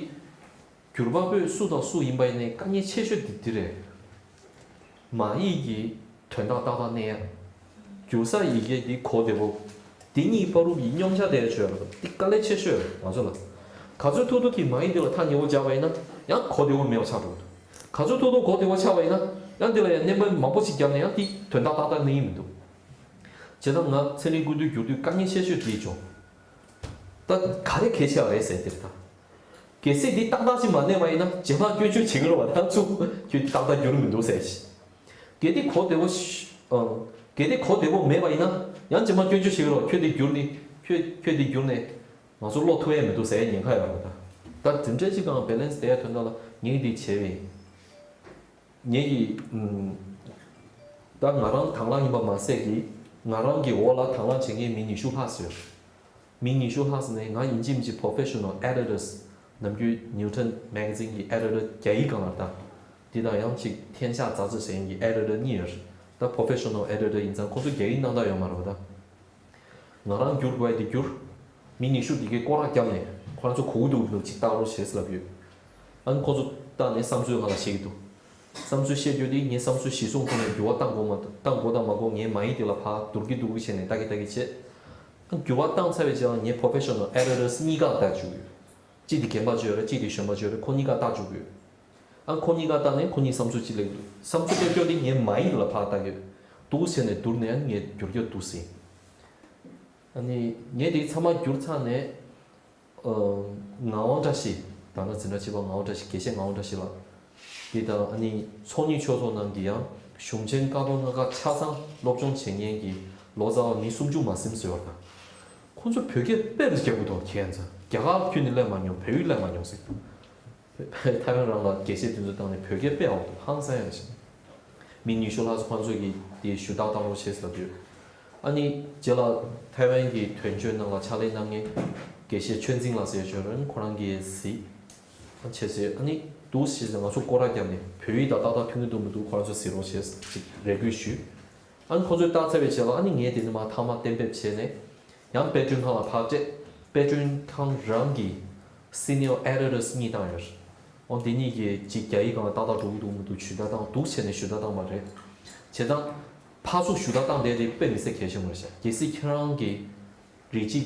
བསྒྱུར་པ་པོས་སུ་དང་སུ་ཡིན་པ་ཡིན་ནའི་དཀའ་ངལ་ཆེ་ཤོས་དེ་འདི་རེད། མ་ཡིག་གི་དོན་དག་ཏག་ཏག་གནས་ཡ། བསྒྱུར་ས་ཡི་གེ་འདི་གོ་བདེ་བོ། འདི་གཉིས་བར་དུ་ཡི་སྙོམས་ཆ་དེ་བྱོས་ལ་འདི་དཀའ་ལས་ཆེ་ཤོས་རེད་ང་ཚོ་ལ། ག་ཚོད་ཐུག་ཐུག་གི་མ་ཡིག་འདི་ལ་ཐག་ཉེ་བོ་སྦྱར་བ་ཡིན་ན་ཡང་གོ་བདེ་བོ་མེད་པ་ཆགས་འགྲོ་གི་འདུག་ག་ཚོད་ཐུག་ཐུག་གོ་བདེ་བོ་ཆགས་པ་ཡིན་ན་ཡང་འདི་ལ་ཡང་སྣོན་པ་མང་པོ་ཞིག་བརྒྱབ་ནས་ཡང་འདི་དོན་དག་ཏག་ཏག་གནས་ཀྱི་མི་འདུག་བྱས་ཙང་ང་ཚན་རིག་ཀུན་བཏུས་བསྒྱུར་དུས་དཀའ་ངལ་ཆེ་ཤོས་འདི་བྱུང་། ད་ག་རེ་གལ་ཆེ་བ་རེད་ཟེར་དེ་རེད་ད། གལ་སྲིད་འདི་ཏག་ཏག་ཅིག་མ་གནས་པ་ཡིན་ན་རྗེས་མ་སྐྱོན་བརྗོད་བྱེད་ཀྱི་རེད་བ། ད་ཚུར་ཁྱོད་འདི་ཏག་ཏག་བསྒྱུར་མི་འདུག་ཟེར་ཞིག་གལ་ཏེ་གོ་བདེ་བོ་ཞིག་ཨང་། གལ་ཏེ་གོ་བདེ་བོ་མེད་པ་ཡིན་ན་ཡང་རྗེས་མ་སྐྱོན་བརྗོད་བྱེད་ཀྱི་རེད་བ། ཁྱོད་འདི་བསྒྱུར་ནས་ཁྱོད་ཁྱོད་འདི་བསྒྱུར་ནས་ང་ཚོ་ཀློག་ཐུབ་ཡ་མི་འདུག་ཟེར་ཡ་ཉེན་ཁ་ཡོད་རེད་ད། ད་དེ་འདྲ་ཅིག་གང་བེ་ལེན་སི་བསྡད་ཡ་དོན་དག་ལ་ངས་འདི་བྱས་པས། ངེད་ཀྱི་ཨམ། ད་ང་རང་དང་བླངས་ཡིན་པ་མ་ཟད་ཀྱི་ང་རང་གི་འོག་ལ་དང་བླངས་བྱེད་མཁན་མི་ཉི་ཤུ་ལྷག་ཙམ་ཡོད། མི་ཉི་ཤུ་ལྷག་ཙམ་ནས་ང་ཡིན་གཅིག་མིན་གཅིག་professional editors། ནམ་རྒྱུན་Newton magazine་གི་editor་རྒྱ་ཡིག་སྒང་ལ་ད། འདི་དང་ཡང་གཅིག་天下杂志་ཟེར་མཁན་གྱི་editor་གཉིས་ཡོད། ད་professional editor་ཡིན་ཙང་ཁོང་ཚོ་རྒྱ་ཡིག་གནང་སྟངས་ཡོད་མ་རེད་པ་ད། ང་རང་བསྒྱུར་དགོས་ཡ་དེ་བསྒྱུར། མི་ཉི་ཤུ་དེ་གའི་སྐོར་ར་བརྒྱབ་ནས་ཁོ་རང་ཚོ་གོ་གི་འདུག་འདུག་ཅིག་བལྟ་རོགས་བྱེད་ཟེར་ལབ་ཡོད། ཨ་ནི་ཁོ་ཚོ་བལྟས་ནས་བསམ་ཚུལ་ང་ལ་བཤད་ཀྱི་འདུག་བསམ་ཚུལ་བཤད་རྒྱུ་དེ་ངའི་བསམ་ཚུལ་གཞིར་བཟུང་ཐོག་ནས་འགྱུར་བ་བཏང་དགོས་མ་བཏང་དགོས་དང་མ་དགོས་ངའི་མ་ཡིག་དེ་ལ་ཕར་བསྡུར་གྱི་འདུག་བྱས་ནས་ལྟ་གི་ལྟ་གི་བྱས། ཨ་འགྱུར་བ་བཏང་ཚར་བའི་རྗེས་ལ་ངའི་professional editors་གཉིས་ཀ་ལ་ལྟ་བཅུག་ཡོད། གཅིག་དེ་རྒན་པ་ཅིག་ཡོད་རེད། གཅིག་དེ་གཞོན་པ་ཅིག་ཡོད་རེད། ཁོ་གཉིས་ཀ་ལྟ་བཅུག་ཡོད། ཨ་ཁོ་གཉིས་ཀ་ལྟ་ནས་ཁོ་གཉིས་བསམ་ཚུལ་གཅིག་སླེབས་འདུག་བསམ་ཚུལ་སླེབས་ཀྱོག་དེ་ངའི་མ་ཡིག་ལ་ཕར་ལྟ་གི་འདུག་ཟེར་ནས་བསྡུར་ནས་ཨ་ངས་བསྒྱུར་རྒྱུ་འདུག་ཟེར། ཨ་ནི་ངས་དེ་ཚང་མ་བསྒྱུར་ཚར་ནས། ཨ་ངག་དབང་བཀྲ་ཤིས། ད་ནི་འཛིན་གྲྭ་གཅིག་པ་ངག་དབང་བཀྲ་ཤིས། དགེ་བཤེས་ངག་དབང་བཀྲ་ཤིས་ལགས། དེ་དང་ཨ་ནི་ཚོགས་གཉིས་ཆོས་ཚོགས་ནང་གི་ཡང་གཞུང་ཆེན་བཀའ་པོད་ལྔ་ཀ་ཆ་ཚང་སློབ་སྦྱོང་བྱེད་མཁན་གྱི་ལོ་ཙཱ་བ་མི་སུམ་ཅུ་མ་ཟིན་ཟེར་བ་དང་། ཁོང་ཚོ་བོད་སྐད་དཔེ་རུ་རྒྱག་གི་འདུག་ཁྱེད་ཚོ་རྒྱ་གར་ཁྱོན་ནས་སླེབས་མ་མྱོང་། བོད་ཡིག་སླེབས་མ་མྱོང་ཟེར། ཐའེ་ཝན་རང་ལ་དགེ་བཤེས་དེ་ཚོ་བཏང་ནས་བོད་སྐད་དཔེ་ཡག་པོ་འདུག་ཧང་སང་ཡག་ཞིག་མི་ཉི་ཤུ་ལྷག་ཙམ་ཁོང་ཚོས་ཀྱིས་དེ་ཞུ་དག་བཏང་རོགས་བྱེད་ཟེར་ལབ་ཡོད། ཨ་ནི་རྗེས་ལ་ཐའེ་ཝན་གྱི་དོན་གཅོད་ནང་ལ་ཕྱག་ལས་གནང་མཁན་དགེ་བཤེས་ཆོས་འཛིན་ལགས་ཟེར་ཡོད་རེད། ཁོ་རང་གིས་གཟིགས་བྱས་ཚེ་ཨ་ནི་འདུག་ཟེར་ང་ཚོ་སྐོར་ར་བརྒྱབ་ནས་བོད་ཡིག་དང་ཏག་ཏག་མཐུན་གྱི་འདུག་མི་འདུག་ཁོ་རང་ཚོས་གཟིགས་རོགས་བྱེད་ཅིག་རེ་སྐུལ་ཞུས། ཨ་ནི་ཁོ་ཚོས་བལྟས་ཚར་བའི་རྗེས་ལ་ཨ་ནི་ངས་དེ་ནས་མར་ཐག་མ་གཏན་འབེབས་བྱས་ནས་ཡང་དཔེ་སྐྲུན་ཁང་ལ་ཕར་སྤྲད། དཔེ་སྐྲུན་ཁང་རང་གི་senior editors་གཉིས་བཏང་ཡོད་རེད། འོ་འདི་གཉིས་ཀྱིས་ཅིག་རྒྱ་ཡིག་སྒང་ཏག་ཏག་འགྲོ་གི་འདུག་མི་འདུག་ཞུ་དག་བཏང་འདུག་བྱས་ནས་ཞུ་དག་བཏང་བ་རེད། བྱས་ཙང་ཕར་ཚུར་ཞུ་དག་བཏང་བསྡད་དེ་དཔེ་མི་སྲིད་གལ་ཆེན་པོ་རེད་ཤག་གལ་སྲིད་ཁྱེད་རང་གིས་རིགས་གཅིག་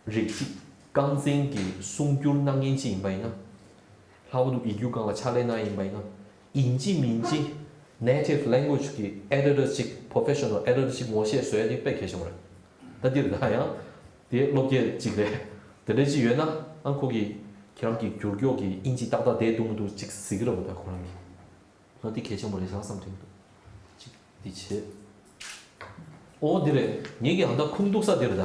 རིགས་གཅིག་རྐང་འཛིན་གྱི་གསུང་སྒྱུར་གནང་མཁན་ཅིག་ཡིན་པ་ཡིན་ན། ལྷག་པར་དུ་ཡིག་སྒྱུར་སྒང་ལ་ཕྱག་ལས་གནང་ཡིན་པ་ཡིན་ན། ཡིན་གཅིག་མིན་གཅིག་native language་གི་editor་ཅིག་professional editor་ཅིག་ངོ་ཤེས་བཟོ་ཡ་དེ་དཔེ་གལ་ཆེན་པོ་རེད། ད་འདིར་ད་ཡང་དེ་སློབ་དགེ་ཅིག་རེད། དེ་འདྲ་ཅིག་ཡོད་ན་ཨ་ཁོ་གིས་ཁྱེད་རང་གི་སྒྱུར་སྐྱོག་གི་ཨིན་ཇི་ཏག་ཏག་བསྡད་འདུག་མི་འདུག་ཅིག་གཟིགས་ཀྱི་རེད་པ། ད་ཁོ་རང་གིས་ང་འདི་གལ་ཆེན་པོ་རེད་ཤག་བསམ་དྲན་འདུག་ཅིག་འདི་བྱེད། ཨོ་འདི་རེད། ངེད་ཀྱི་ཨ་མདའ་ཁུངས་གཏུགས་ས་འདི་རེད་ད།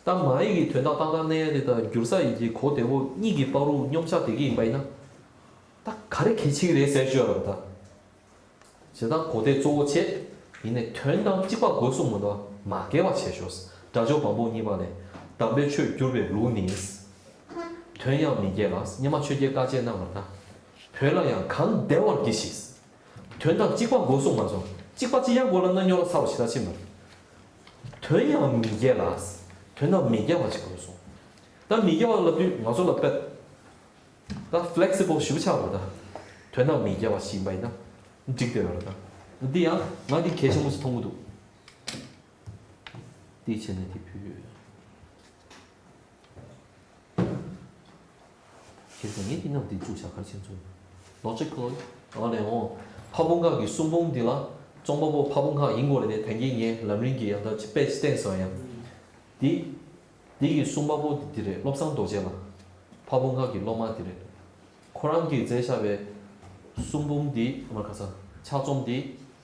ད་མ་ཡིག་གི་དོན་དག་ཏག་ཏག་གནས་ཡ་དེ་དང་བསྒྱུར་ས་ཡི་གི་གོ་བདེ་བོ་གཉིས་ཀྱི་བར་དུ་སྙོམས་ཆག་བསྡད་ཀྱི་ཡིན་པ་ཡིན་ན། ད་ག་རེ་གལ་ཆེ་གི་རེད་ཟེར་ཞུ་ཡ་རེད་ད། བྱས་ཙང་གོ་བདེ་གཙོ་བོ་བྱས། ཡིན་ནའི་དོན་དང་གཅིག་པ་དགོས་གསུངས་མི་འདུག་མ་འགལ་བ་བྱས་ཤོག་སྒྲ་སྦྱོར་བམ་པོ་གཉིས་པ་ལས། གདམས་པའི་ཆོས་བསྒྱུར་བའི་ལུགས་ནི། དོན་ཡང་མི་འགལ་ལ། སྙེ་མ་ཆོས་རྒྱལ་བཀའ་བཅད་གནང་བར་ལྟ། བོད་ལ་ཡང་གང་བདེ་བར་གྱིས་ཤིག་དོན་དང་གཅིག་པ་དགོས་གསུངས་མ་སོང་། གཅིག་པ་གཅིག་རྐྱང་དགོས་ལབ་ན་རྙོག་དྲ་ཚ་བ་ཞེ་དྲག་ཕྱིན་པ་རེད། དོན་ཡང་མི་འགལ་ལ། དོན་དང་མི་འགལ་བ་ཞིག་དགོས་གསུངས། ད་མི་འགལ་བ་ལབ་དུས་ང་ཚོ་ལ་དཔེ། ད་flexible་ཞེ་པོ་ཆགས་པ་ད། དོན་དང་མི་འགལ་བ་ཞིག་ཡིན་པ་ཡིན་ན་འགྲིག་བསྡད་ཡོད་རེད་ད། འདི་ཡང་ང་འདི་གལ་ཆེན་པོ་ཞིག་མཐོང་གི་འདུག་འདི་བྱས་ནས་འདི་ཕུལ་ཡོད། ཁྱེད་ཚོ་ངས་འདི་ནང་འདི་བཅུག་བྱ་གར་ཕྱིན་ཚུལ་logical་ཨ་ལས་འོང་། ཕ་བོང་ཁ་གི་གསུང་འབུམ་འདི་ལ་རྩོམ་པ་པོ་ཕ་བོང་ཁ་ཡིན་དགོས་རེད་དེ། ད་གིན་ངས་ལམ་རིམ་གྱི་ཡང་ད་དཔེ་བསྟན་སོང་ཡང་། འདི་འདི་གི་གསུང་པ་པོ་འདི་རེད། བློ་བཟང་རྡོ་རྗེ་ལགས། ཕ་བོང་ཁ་གི་སློབ་མ་འདི་རེད། ཁོ་རང་གིས་མཛད་བཞག་པའི་གསུང་འབུམ་འདི་མར་ཁ་ས་ཕྱག་རྩོམ་འདི་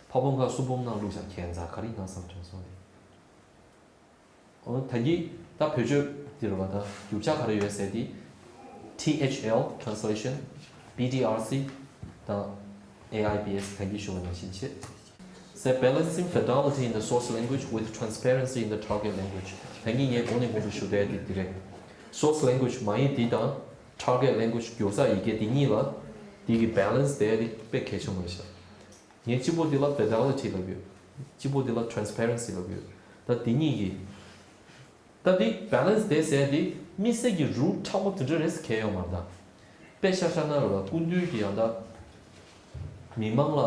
ཕ་བོང་ཁ་གསུང་འབུམ་ནང་བླུགས་བཞག་ཁྱད་མཚར་ག་རེ་ཡིན་ན་བསམ་དྲན་སོང་སྟེ། འོ་ད་གིན་ད་བེད་སྤྱོད་འདི་རེད་པ། ད་རྒྱུ་ཆ་ག་རེ་ཡོད་ཟེར་དེ། T H L translation, B D R C དང་A I B S ད་གིན་ཞུ་བ་ནང་བཞིན་བྱེད། ཟེར། Balancing fidelity in the source language with transparency in the target language. ད་གིན་ངས་གོང་ནས་གོང་དུ་ཞུ་བསྡད་དེ་འདི་རེད། Source language མ་ཡིག་འདི་དང་target language བསྒྱུར་ས་ཡི་གེ་འདི་གཉིས་ལ་འདི་གི་balance དེ་རིགས་དཔེ་གལ་ཆེན་པོ་རེད་ཤག་ངས་གཅིག་པོ་འདི་ལ་fidelity ལབ་ཡོད། གཅིག་པོ་འདི་ལ་transparency ལབ་ཡོད། ད་འདི་གཉིས་ཀྱི། ད་འདི་balance དེ་ཟེར་འདི་དམིགས་བསལ་གྱི་rule མཁྲེགས་པོ་དེ་འདྲ་རེད་ཟེར་གལ་ཡོད་མ་རེད་ད། དཔེ་ཤ་ཤ་ན་རེད་པ། སྐུ་མདུན་གྱི་ཡང་ད་མི་མང་ལ་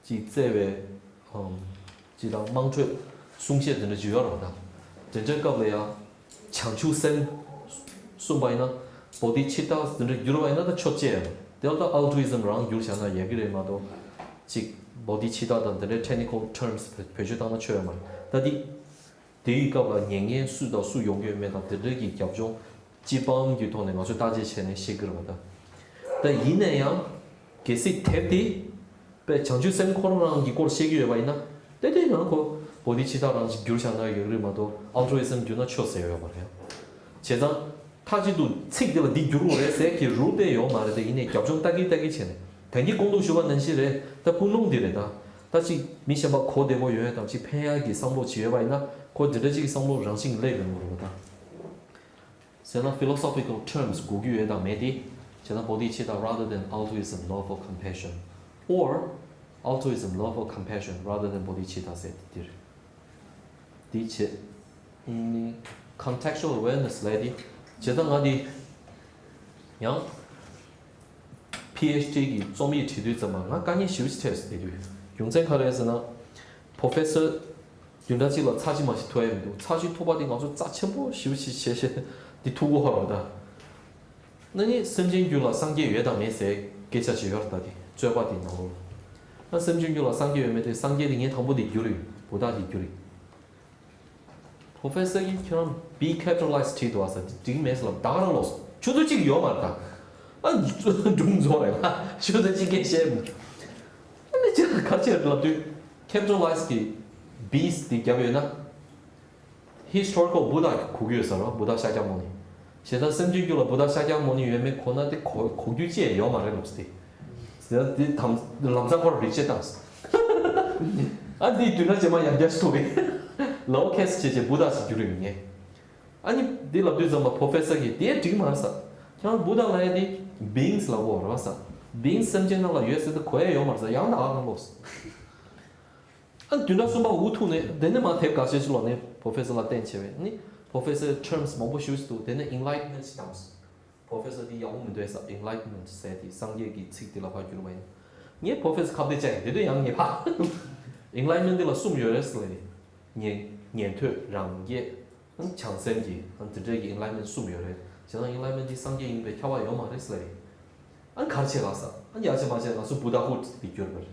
ཅིག་བརྩེ་བའི་ཨམ་ཅིག་དང་དམངས་ཁྲོད་གསུང་བཤད་དེ་འདྲ་ཅིག་ཡོད་རེད་པ་ད། དེ་འདྲའི་སྐབས་ལ་ཡང་། བྱང་ཆུབ་སེམས་གསུངས་པ་ཡིན་ན་bodhicitta དེ་འདྲ་བསྒྱུར་བ་ཡིན་ན་ད་ཆོས་ཅན། དེ་ལ་ད་altruism རང་བསྒྱུར་བཞག་ན་ཡག་གི་རེད་མ་གཏོགས། ཅིག་bodhicitta དང་དེ་འདྲའི་technical terms བེད་སྤྱོད་བཏང་ན་ཆོ་ཡོད་མ་རེད། ད་འདི་དེའི་སྐབས་ལ་ཉན་མཁན་སུ་དང་སུ་ཡོང་གི་ཡོད་མེད་དང་དེ་འདྲའི་གི་རྒྱབ་ལྗོངས་སྤྱི་བཏང་གི་ཐོག་ནས་ང་ཚོས་བརྟག་དཔྱད་བྱས་ནས་བཤད་ཀྱི་རེད་པ་ད། ད་ཡིན་ན་ཡང་གལ་སྲིད་དེབ་དེ། པས་བྱང་ཆུབ་སེམས་ཁོ་རང་རང་གི་སྐོར་བཤད་ཀྱི་ཡོད་པ་ཡིན་ན། ཏན་ཏན་ཡང་ཁོ་bodhicitta རང་ཅིག་བསྒྱུར་བཞག་ན་ཡག་རེད་མ་གཏོགས་altruism བསྒྱུར་ན་ཆོག་ཟེར་ཡོད་མ་རེད། བྱས་ཙང་མཐའ་གཅིག་ཏུ་ཚིག་དེ་ལ་འདི་བསྒྱུར་དགོས་རེད་ཟེར་གྱི་rule དེ་ཡོད་མ་རེད་དེ། ཡིན་ནའི་རྒྱབ་ལྗོངས་ལྟ་གི་ལྟ་གི་བྱས་ནས་ ད་གིན་གོང་དུ་ཞུས་པ་ནང་བཞིན་རེད། ད་ཀུན་སློང་འདི་རེད་ད། ད་ཅིག་མི་གཞན་པ་གོ་བདེ་པོ་ཡོད་དང་ཅིག་ཕན་ཡག་གི་བསམ་བློ་ཅིག་ཡོད་པ་ཡིན་ན་ཁོ་འདི་འདྲ་ཅིག་གི་བསམ་བློ་རང་བཞིན་གྱིས་སླེབས་ཡོང་གི་རེད་པ་ད། ཟེར་ན་philosophical terms གོ་རྒྱུ་ཡོད་དང་མེད་དེ། བྱས་ན་bodhicitta rather than altruism, love or compassion, or altruism, love or compassion rather than bodhicitta ཟེར་དེ་འདིར། དེ་བྱེད། ཨུམ། contextual awareness ལབ་དེ། བྱས་ཙང་ང་དེ་ཡང་PhD གི་རྩོམ་ཡིག་བྲིས་དུས་ཙམ་པ་ང་དཀའ་ངལ་ཞེ་པོ་ཅིག་འཕྲད་སོང་། དེ་དུས་རྒྱུ་མཚན་ག་རེ་རེད་ཟེར་ན། professor བདུན་ཕྲག་གཅིག་ལ་ཚར་གཅིག་མ་ཞིག་ཐུག་ཡ་མི་འདུག་ཚར་གཅིག་ཐུག་པ་དེ་ང་ཚོ་རྩ་ཆེན་པོ་ཞེ་པོ་ཅིག་བྱས་བྱས་འདི་ཐུག་གོ་བ་རེད་ད། ན་ནི་སེམས་ཅན་རྒྱུད་ལ་སངས་རྒྱས་ཡོད་དང་མེད་ཟེར་སྐད་ཆ་ཅིག་ཡོད་རེད་ད། དེ་རྩོད་པ་དེ་ནང་ལོགས་ལ། ན་སེམས་ཅན་རྒྱུད་ལ་སངས་རྒྱས་ཡོད་མེད་དེ་སངས་རྒྱས་དེ་ངས་དང་པོ་དེ་བསྒྱུར་ཡོད། བུདྡྷ་དེ་བསྒྱུར་ཡོད། professor གིས་ཁྱེད་རང་B capitalized བྲིས་འདུག་ཨ་ཟེར། དེ་འགྲིག་མེད་ཟེར་ལབ། ད་ག་རང་ལོགས་སོང་། ཆུ་ཚོད་གཅིག་ཡོད་མ་རེད་ད། ཨ་སྒྲུང་རྫོགས་རེད་ལ་ཆུ་ཚོད་གཅིག་སྐད་བཤད་མི། ཨ་ནི་ཅི་ག་ཅེར་ལབ་དུས་capitalized གི་Bs དེ་བརྒྱབ་ཡོད་ན། Historical Buddha གོ་གི་ཡོད་ས་རེད་བ། བུདྡྷ་ཤཱཀྱ་མུ་ནི། བྱས་ཙང་སེམས་ཅན་རྒྱུད་ལ་བུདྡྷ་ཤཱཀྱ་མུ་ནི་ཡོད་མེད་གོ་ན་དེ་གོ་གོ་རྒྱུ་ཅི་ཡང་ཡོད་མ་རེད་ལབ་སྟེ། དེ་དེ་དམ་ལམ་སང་ཁོར་རིགས་ཆད་བཏང་སོང་། ཨ་འདི་བདུན་ཕྲག་རྗེས་མ་ཡང་བསྐྱར་ཐུག་གི། ལའོ་ཁེས་བྱས་བྱས་བུདྡྷ་ཞིག་འགྱུར་ཡོད་ངེས། ཨ་ནི་འདི་ལབ་དུས་ཙམ་པ་professor གིས་དེ་འགྲིག་མ་རེད་ས། ཁྱེད་རང་བུདྡྷ་ལབ་ཡ་དེ་Beings ལབ་དགོས་རེད་བ་ས། Beings སེམས་ཅན་རྣམས་ལ་ཡོད་ཟེར་དུས་གོ་ཡ་ཡོད་མ་རེད་ས། ཡང་ད་ག་རང་ལོགས་སོང་། ཨ་བདུན་ཕྲག་གསུམ་པ་འུ་ཐུག་ནས་དེ་ནས་མ་དེབ་འགའ་ཤས་ཅིག་ཀློག་ནས་professor ལ་བསྟེན་བྱས་པས་ནི་professor terms མང་པོ་ཞིག་འདུག་དེ་ནས་enlightenment ཞིག་བཏང་སོང་། professor དེ་ཡག་པོ་མི་འདུག་ས། enlightenment ཟེར་དེ་སངས་རྒྱས་ཀྱི་ཚིག་དེ་ལ་ཕར་བསྒྱུར་བ་ཡིན། ངས་professor ཁ་གཏད་བཅག་ཡིན། དེ་དུས་ཡང་ངས་ཕར་enlightenment དེ་ལ་གསུམ་ཡོད་རེད་ཟེར་ལབ་ཡིན། ཉན་ཉན་ཐོས་རང་རྒྱལ། བྱང་སེམས་ཀྱི་འདི་འདྲའི་གི་enlightenment གསུམ་ཡོད་རེད། བྱས་ཙང་enlightenment འདི་སངས་རྒྱས་ཡིན་པའི་ཁྱབ་པ་ཡོད་མ་རེད་ཟེར་ལབ་ཡིན། ཨ་ག་རེ་བྱེད་ག་ས། ཨ་ཡག་བྱས་མ་བྱས་ང་ཚོ་Buddhahood དེ་བསྒྱུར་བ་རེད།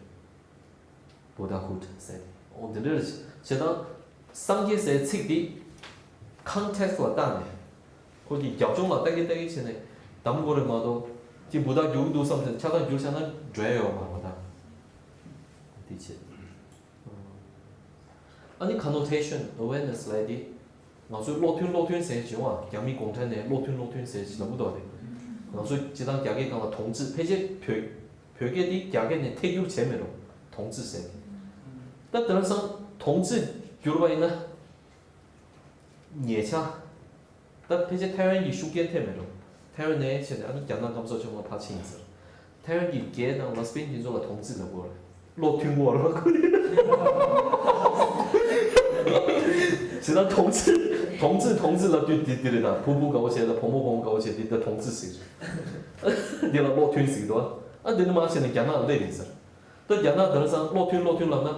Buddhahood ཟེར་ཏེ། འོ་འདི་འདྲ་རེད། བྱས་ཙང་སངས་རྒྱས་ཟེར་ཚིག་འདི་context ལ་བལྟས་ནས་ཁོ་གི་རྒྱབ་ལྗོངས་ལ་ལྟ་གི་ལྟ་གི་བྱས་ནས་གདམ་དགོས་རེད་མ་གཏོགས་ཅི་བུདྡྷ་འགྱུར་གི་འདུག་བསམ་བྱས་ཆ་ཚང་འགྱུར་བྱས་ན་འགྲོ་ཡ་ཡོད་མ་རེད་པ་ད། འདི་བྱེད། ཨ་ནི་connotation awareness ལབ་དེ། ང་ཚོས་བློ་མཐུན་བློ་མཐུན་ཟེར་བྱུང་བ། རྒྱ་མི་གུང་ཁྲན་ནས་བློ་མཐུན་བློ་མཐུན་ཟེར་བྱས་ལབ་གི་འདུག་སྟེ། ང་ཚོ་སྤྱི་བཏང་རྒྱ་སྐད་སྒང་ལ་同志། ཕལ་ཆེར་བོད་བོད་སྐད་དེ་རྒྱ་སྐད་ནས་ཐད་སྒྱུར་བྱས་མེད་རུང་同志ཟེར་ཏེ། ད་དེང་སང་同志བསྒྱུར་བ་ཡིན་ན། ཉེ་ཆར། ད་ཕལ་ཆེར་ཐའེ་ཝན་གྱི་ཤུགས་རྐྱེན་ཐེབས་མེད་རུང་། ཐའེ་ཝན་ནས་བྱས་ནས་ཨ་ནི་རྒྱ་ནག་སྐམ་ས་ཆུང་ལ་ཕར་ཕྱིན་ཡིན་ཟེར། ཐའེ་ཝན་གྱི་གྷེ་དང་ལེ་སི་བི་ཡན་དེ་ཚོ་ལ་同志ལབ་དགོས་རེད། བློ་མཐུན་དགོས་རེད་པ་ཁོ་རེ། བྱས་ན་同志同志同志ལབ་དུས་འདི་འདི་རེད་ད། བུ་བུ་དགའ་བོ་བྱས་དང་བུ་མོ་བུ་མོ་དགའ་བོ་བྱས་འདི་ད་同志ཟེར། འདི་ལ་བློ་མཐུན་ཟེར་གྱི་འདུག་ཨ་འདི་ནི་མ་བྱས་ན་རྒྱ་ནག་ལ་སླེབས་ཡིན་ཟེར། ད་རྒྱ་ནག་དེང་སང་བློ་མཐུན་བློ་མཐུན་ལབ་ན།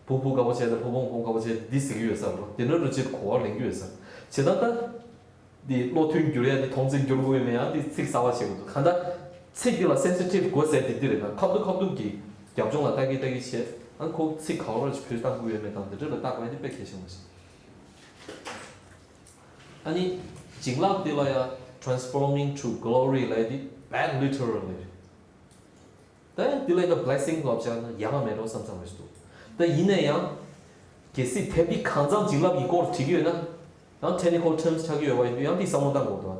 བུ་བུ་དགའ་བོ་བྱས་དང་བུ་བུ་བུ་དགའ་བོ་བྱས་འདི་ཟེར་གྱི་ཡོད་ས་རེད་པ། དེ་འདྲ་རུ་ཅིག་གོ་བ་ལེན་གྱི་ཡོད་ས་རེད། བྱས་ཙང་ད། འདི་བློ་མཐུན་བསྒྱུར་ཡ་འདི་同志བསྒྱུར་དགོས་ཡོད་མེད་ཡང་འདི་ཚིག་གསར་པ་བྱེད་དགོས་འདུག་གང་ལྟར་ཚིག་འདི་ལ་སེན་སི་ཊིབ་དགོས་ཟེར་འདི་འདི་རེད་ན། ཁ་ཐུག་ཁ་ཐུག་གི་རྒྱབ་ལྗོངས་ལ་ལྟ་གི་ལྟ་གི་བྱས། ཨ་ཁོ་ཚིག་ག་བ་རུ་བུད་བཏང་དགོས་ཡོད་མེད་དང་འདི་འདྲ་ལ་ལྟ་དགོས་ཡ་འདི་དཔེ་གལ་ཆེན་པོ་ཞིག་ཨ་ནི་བྱིན་རླབས་འདི་ལ་ཡ་transforming to glory ལབ་ཡ་འདི་bad literally རེད། ད་ཡང་དེ་ལ་ཡང་blessing ལབ་བྱས་ན་ཡག་ག་མེད་འགྲོ་བསམ་བསམ་རེད་འདུག་ད་ཡིན་ན་ཡང་། གལ་སྲིད་དེབ་འདི་གང་འཚམ་བྱིན་རླབས་ཀྱི་སྐོར་བྲིས་ཀྱི་ཡོད་ན། ཡང་technical terms ཆགས་ཀྱི་ཡོད་པ་ཡིན་དུས་ཡང་འདི་བསམ་བློ་བཏང་དགོས་འདུག་ད་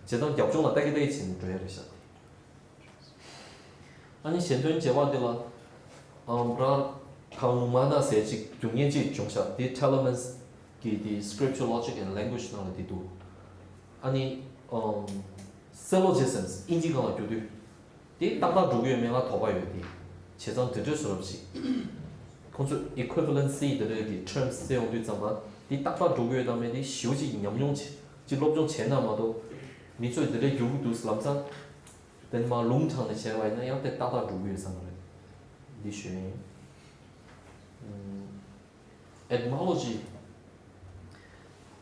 བྱས་ཙང་རྒྱབ་ལྗོངས་ལ་ལྟ་གི་ལྟ་གི་བྱས་ནས་འགྲོ་ཡ་རེད་ཤག་ཨ་ནི་ཞལ་འདོན་བྱེད་པ་འདི་ལ། ཨམ་བྲ་ཁང་ནུ་མ་ན་ཟེར་ཅིག་རྒྱུ་ངན་ཅིག་བྱུང་ཤག་འདི་Telemans གི་འདི་Scripture Logic and Language ནང་ལ་འདི་འདུག་ཨ་ནི། ཨམ་syllogisms དབྱིན་ཇི་སྒང་ལ་བསྒྱུར་དུས། དེ་ཏག་ཏག་འགྲོ་གི་ཡོད་མེད་ལ་དོགས་པ་ཡོད་དེ། བྱས་ཙང་དེ་འདྲའི་བཟོ་འདྲ་ཞིག་ཁོང་ཚོས་equivalency དེ་འདྲའི་གི་terms བཙལ་ཡོང་དུས་ཙམ་པ་དེ་ཏག་ཏག་འགྲོ་གི་ཡོད་དམ་མེད་དེ་ཞེ་པོ་ཅིག་ཉམས་མྱོང་བྱས་ཅིག་སློབ་སྦྱོང་བྱས་ན་མ་གཏོགས། མི་ཚོས་དེ་འདྲའི་བསྒྱུར་གི་འདུག་ལམ་སང་། དེ་མ་ལུང་དྲངས་ནས་བྱས་པ་ཡིན་ན་ཡང་དེ་ཏག་ཏག་འགྲོ་གི་ཡོད་བསམ་གི་རེད། འདི་ཞུ་ཡིན། Etymology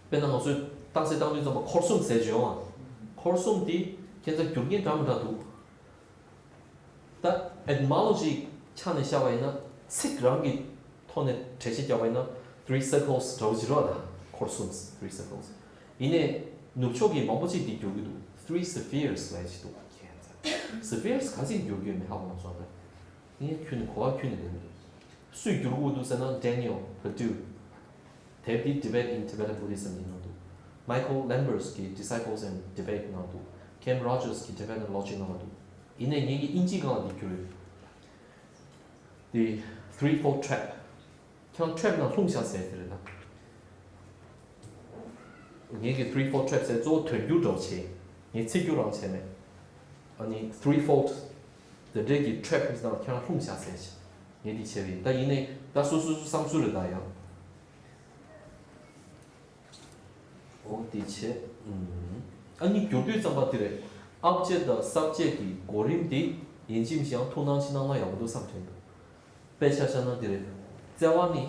དཔེར་ན་ང་ཚོས་རྟགས་གསལ་བཏང་དུས་ཙམ་པ་འཁོར་གསུམ་ཟེར་བྱུང་བ། འཁོར་གསུམ་དེ་ཁྱེད་ཚོ་རྒྱུ་རྐྱེན་འདྲ་མི་འདྲ་འདུག་ད་etymology ཆ་ནས་བཤད་པ་ཡིན་ན་ཚིག་རང་གི་ཐོག་ནས་འགྲེལ་བཤད་རྒྱག་པ་ཡིན་ན་three circles འདྲ་བོ་ཅིག་རེད་པ། ད་འཁོར་གསུམ་three circles ཡིན་ནའི་ནུབ་ཕྱོགས་ཀྱི་མང་པོ་ཅིག་འདི་བསྒྱུར་གྱི་འདུག three spheres ལབ་ཅིག་འདུག spheres ག་ཚོད་བསྒྱུར་གྱི་ཡོད་མེད་ཧ་གོ་མ་སོང་། ད་ངས་ཁྱོན་ནས་གོ་བ་ཁྱོན་ནས་ལེན་མི་འདུག་སུས་བསྒྱུར་དགོས་འདུག་ཟེར་ན། Daniel Perdue, དེབ་འདི་Debate in Tibetan Buddhism གྱི་ནང་འདུག Michael Lambertz གི་Discourses and Debate ནང་འདུག Ken Rogers གི་Tibetan Logic ནང་འདུག་ཡིན་ནའི་ངེད་ཀྱིས་དབྱིན་ཇིའི་སྒང་ལ་འདི་བསྒྱུར་ཡོད། དེ་three fold trap། ཁྱེད་རང་trap ནང་ལྷུང་བཞག་ཟེར་དེ་རེད་ད། ངེད་ཀྱི་three fold trap ཟེར་གཙོ་བོ་དོན་འགྱུར་འདྲ་བོ་བྱས། ངས་ཚིག་སྒྱུར་རང་བྱས་མེད། ཨ་ནི་three fold དེ་འདྲའི་གི་trap ནང་ཁྱེད་རང་ལྷུང་བཞག་ཟེར། ངས་འདི་བྱས་པ་ཡིན། ད་ཡིན་ནའི་ད་སོ་སོ་སོ་བསམ་ཚུལ་རེད་ད་ཡང་། འོ་དེ་བྱས། ཨ་ནི་བསྒྱུར་དུས་ཙམ་པ་དེ་རེད། object དང་subject གི་གོ་རིམ་དེ་ཡིན་གཅིག་མིན་གཅིག་ཡང་ཐུགས་སྣང་ཅིག་གནང་ན་ཡག་པོ་འདུག་བསམ་དྲན་འདུག་དཔེ་ཆ་བཞག་ན་དེ་རེད། བརྩེ་བ་ནི་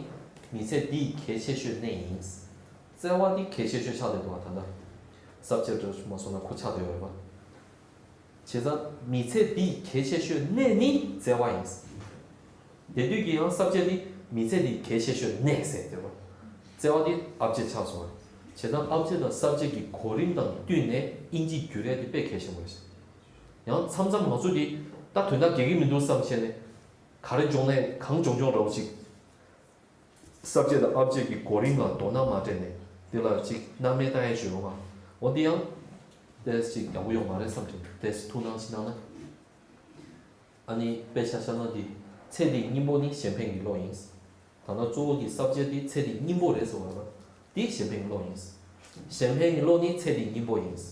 མི་ཚེ་འདིའི་གལ་ཆེ་ཤོས་གནད་ཡིན། བརྩེ་བ་འདི་གལ་ཆེ་ཤོས་ཆགས་བསྡད་འདུག་བ། ད་ལྟ་subject འདྲ་མ་སོང་ན་ཁོ་ཆགས་བསྡད་ཡོད་རེད་པ། བྱས་ཙང་མི་ཚེ་འདིའི་གལ་ཆེ་ཤོས་གནད་ནི་བརྩེ་བ་ཡིན། དེ་དུས་ཀྱི་ཡང་subject འདི་མི་ཚེ་འདིའི་གལ་ཆེ་ཤོས་གནད་ཟེར་འདུག་བ། བརྩེ་བ་འདི་object ཆགས་སོང་བ། བྱས་ཙང་object དང་subject གི་གོ་རིམ་དང་བསྟུན་ནས་ཨིན་ཇི་བསྒྱུར་ཡ་འདི་དཔེ་གལ་ཆེན་པོ་རེད། ཡང་མཚམས་མཚམས་ང་ཚོ་འདི་ད་དོན་དག་འགལ་གྱི་མི་འདུག་བསམ་བྱས་ནས་ག་རེ་སྦྱོང་ནས་གང་སྦྱོང་སྦྱོང་འདྲ་བོ་ཅིག subject དང་object གི་གོ་རིམ་ལ་དོ་སྣང་མ་སྤྲད་ནས་འདི་ལ་ཅིག་སྣང་མེད་བཏང་ཡས་བྱུང་ཡོང་ང་། འོ་འདི་ཡང་ཏོག་ཙམ་ཅིག་ཡག་པོ་ཡོང་མ་རེད་བསམ་གྱི་འདུག་ཏོག་ཙམ་ཐུགས་སྣང་ཅིག་གནང་ན། ཨ་ནི་དཔེ་ཆ་བཞག་ན་འདི་ཚེ་འདིའི་སྙིང་པོ་ནི་གཞན་ཕན་གྱི་བློ་ཡིན། ད་ལྟ་གཙོ་བོ་གི་subject འདི་ཚེ་འདིའི་སྙིང་པོ་རེད་ཟེར་བ་ལ་འདི་གཞན་ཕན་གྱི་བློ་ཡིན། གཞན་ཕན་གྱི་བློ་ནི་ཚེ་འདིའི་སྙིང་པོ་ཡིན། བྱས་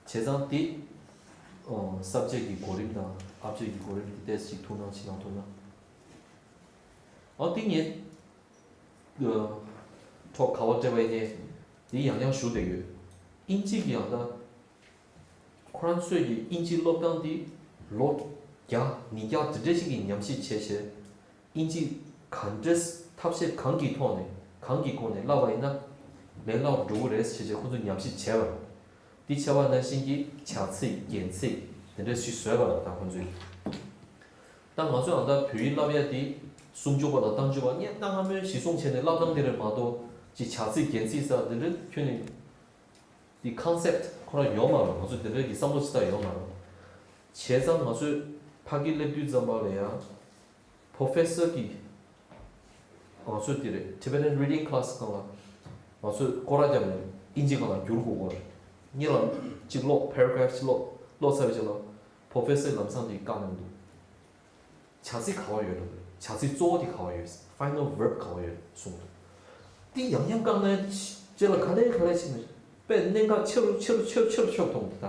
ཙང་འདི་subject གི་གོ་རིམ་དང་object གི་གོ་རིམ་འདི་ཏོག་ཙམ་ཅིག་ཐུགས་སྣང་ཅིག་གནང་ཐུབ་ན། ཨ་འདི་ངས་ཐོག་ག་བ་སྤྲད་པ་ཡིན་ནའི་འདི་ཡང་ཡང་ཞུ་བསྡད་ཡོད། ཨིན་ཇི་གི་ཡང་ད་ཁོ་རང་ཚོས་ཀྱི་ཨིན་ཇི་སློབ་སྟངས་འདི་ལོ་བརྒྱ་ཉིས་བརྒྱ་འདི་འདྲ་ཞིག་གི་ཉམས་ཞིབ་བྱས་བྱས། ཨིན་ཇི་ག་འདྲས་ཐབས་ཤེས་གང་གི་ཐོག་ནས་གང་གི་སྒོ་ནས་བསླབ་པ་ཡིན་ན་ལས་སླ་པོ་འགྲོ་གི་རེད་ཟེར་བྱས་ཁོ་ཚོས་ཉམས་ཞིབ་བྱས་པ་རེད། འདི་བྱས་པ་ནང་བཞིན་གྱི་བྱ་ཚིག་རྒྱན་ཚིག་དེ་འདྲས་ཞིག་བཟོས་པ་རེད་ད་ཁོ་ཚོས། ད་ང་ཚོས་ཨ་ད་བོད་ཡིག་བསླབ་ཡ་དེ་སུམ་ཅུ་པ་དང་རྟགས་འཇུག་པ་སྙན་གཏམ་སྔ་མོའི་གཞི་བཟུང་བྱས་ནས་བསླབ་སྟངས་དེ་རེད་མ་གཏོགས་ཅིག་བྱ་ཚིག་རྒྱན་ཚིག་ཟེར་དེ་འདྲ་ཁྱོན་ནས་དེ་concept ཁོ་རང་ཡོད་མ་རེད། ང་ཚོ་དེ་འདྲ་གི་བསམ་བློ་ཅི་ལྟར་ཡོད་མ་རེད། བྱས་ཙང་ང་ཚོས་ཕ་གི་སླེབས་དུས་ཙམ་པ་ལ་ཡང་professor གིས་ང་ཚོས་དེ་རེད། Tibetan reading class སྒང་ལ་ང་ཚོས་སྐོར་ར་བརྒྱབ་ནས་ཨིན་ཇི་སྒང་ལ་བསྒྱུར་དགོས་པ་རེད། གཉིས་ལ་གཅིག་ཀློག paragraph གཅིག་ཀློག་ཀློག་ཚར་བའི་རྗེས་ལ་professor ལམ་སང་དེ་བཀག་གནང་འདུག་བྱ་ཚིག་ག་བ་ཡོད་རེད། བྱ་ཚིག་གཙོ་བོ་དེ་ག་བ་ཡོད། Final verb ག་བ་ཡོད་གསུངས་འདུག་དེ་ཡང་ཡང་བཀག་ནས་རྗེས་ལ་ག་ལེ་ག་ལེ་བྱས་ནས་དཔེ་གནད་འགག་ཆེ་རུ་ཆེ་རུ་ཆེ་རུ་ཆེ་རུ་ཆེ་རུ་མཐོང་འདུག་ད་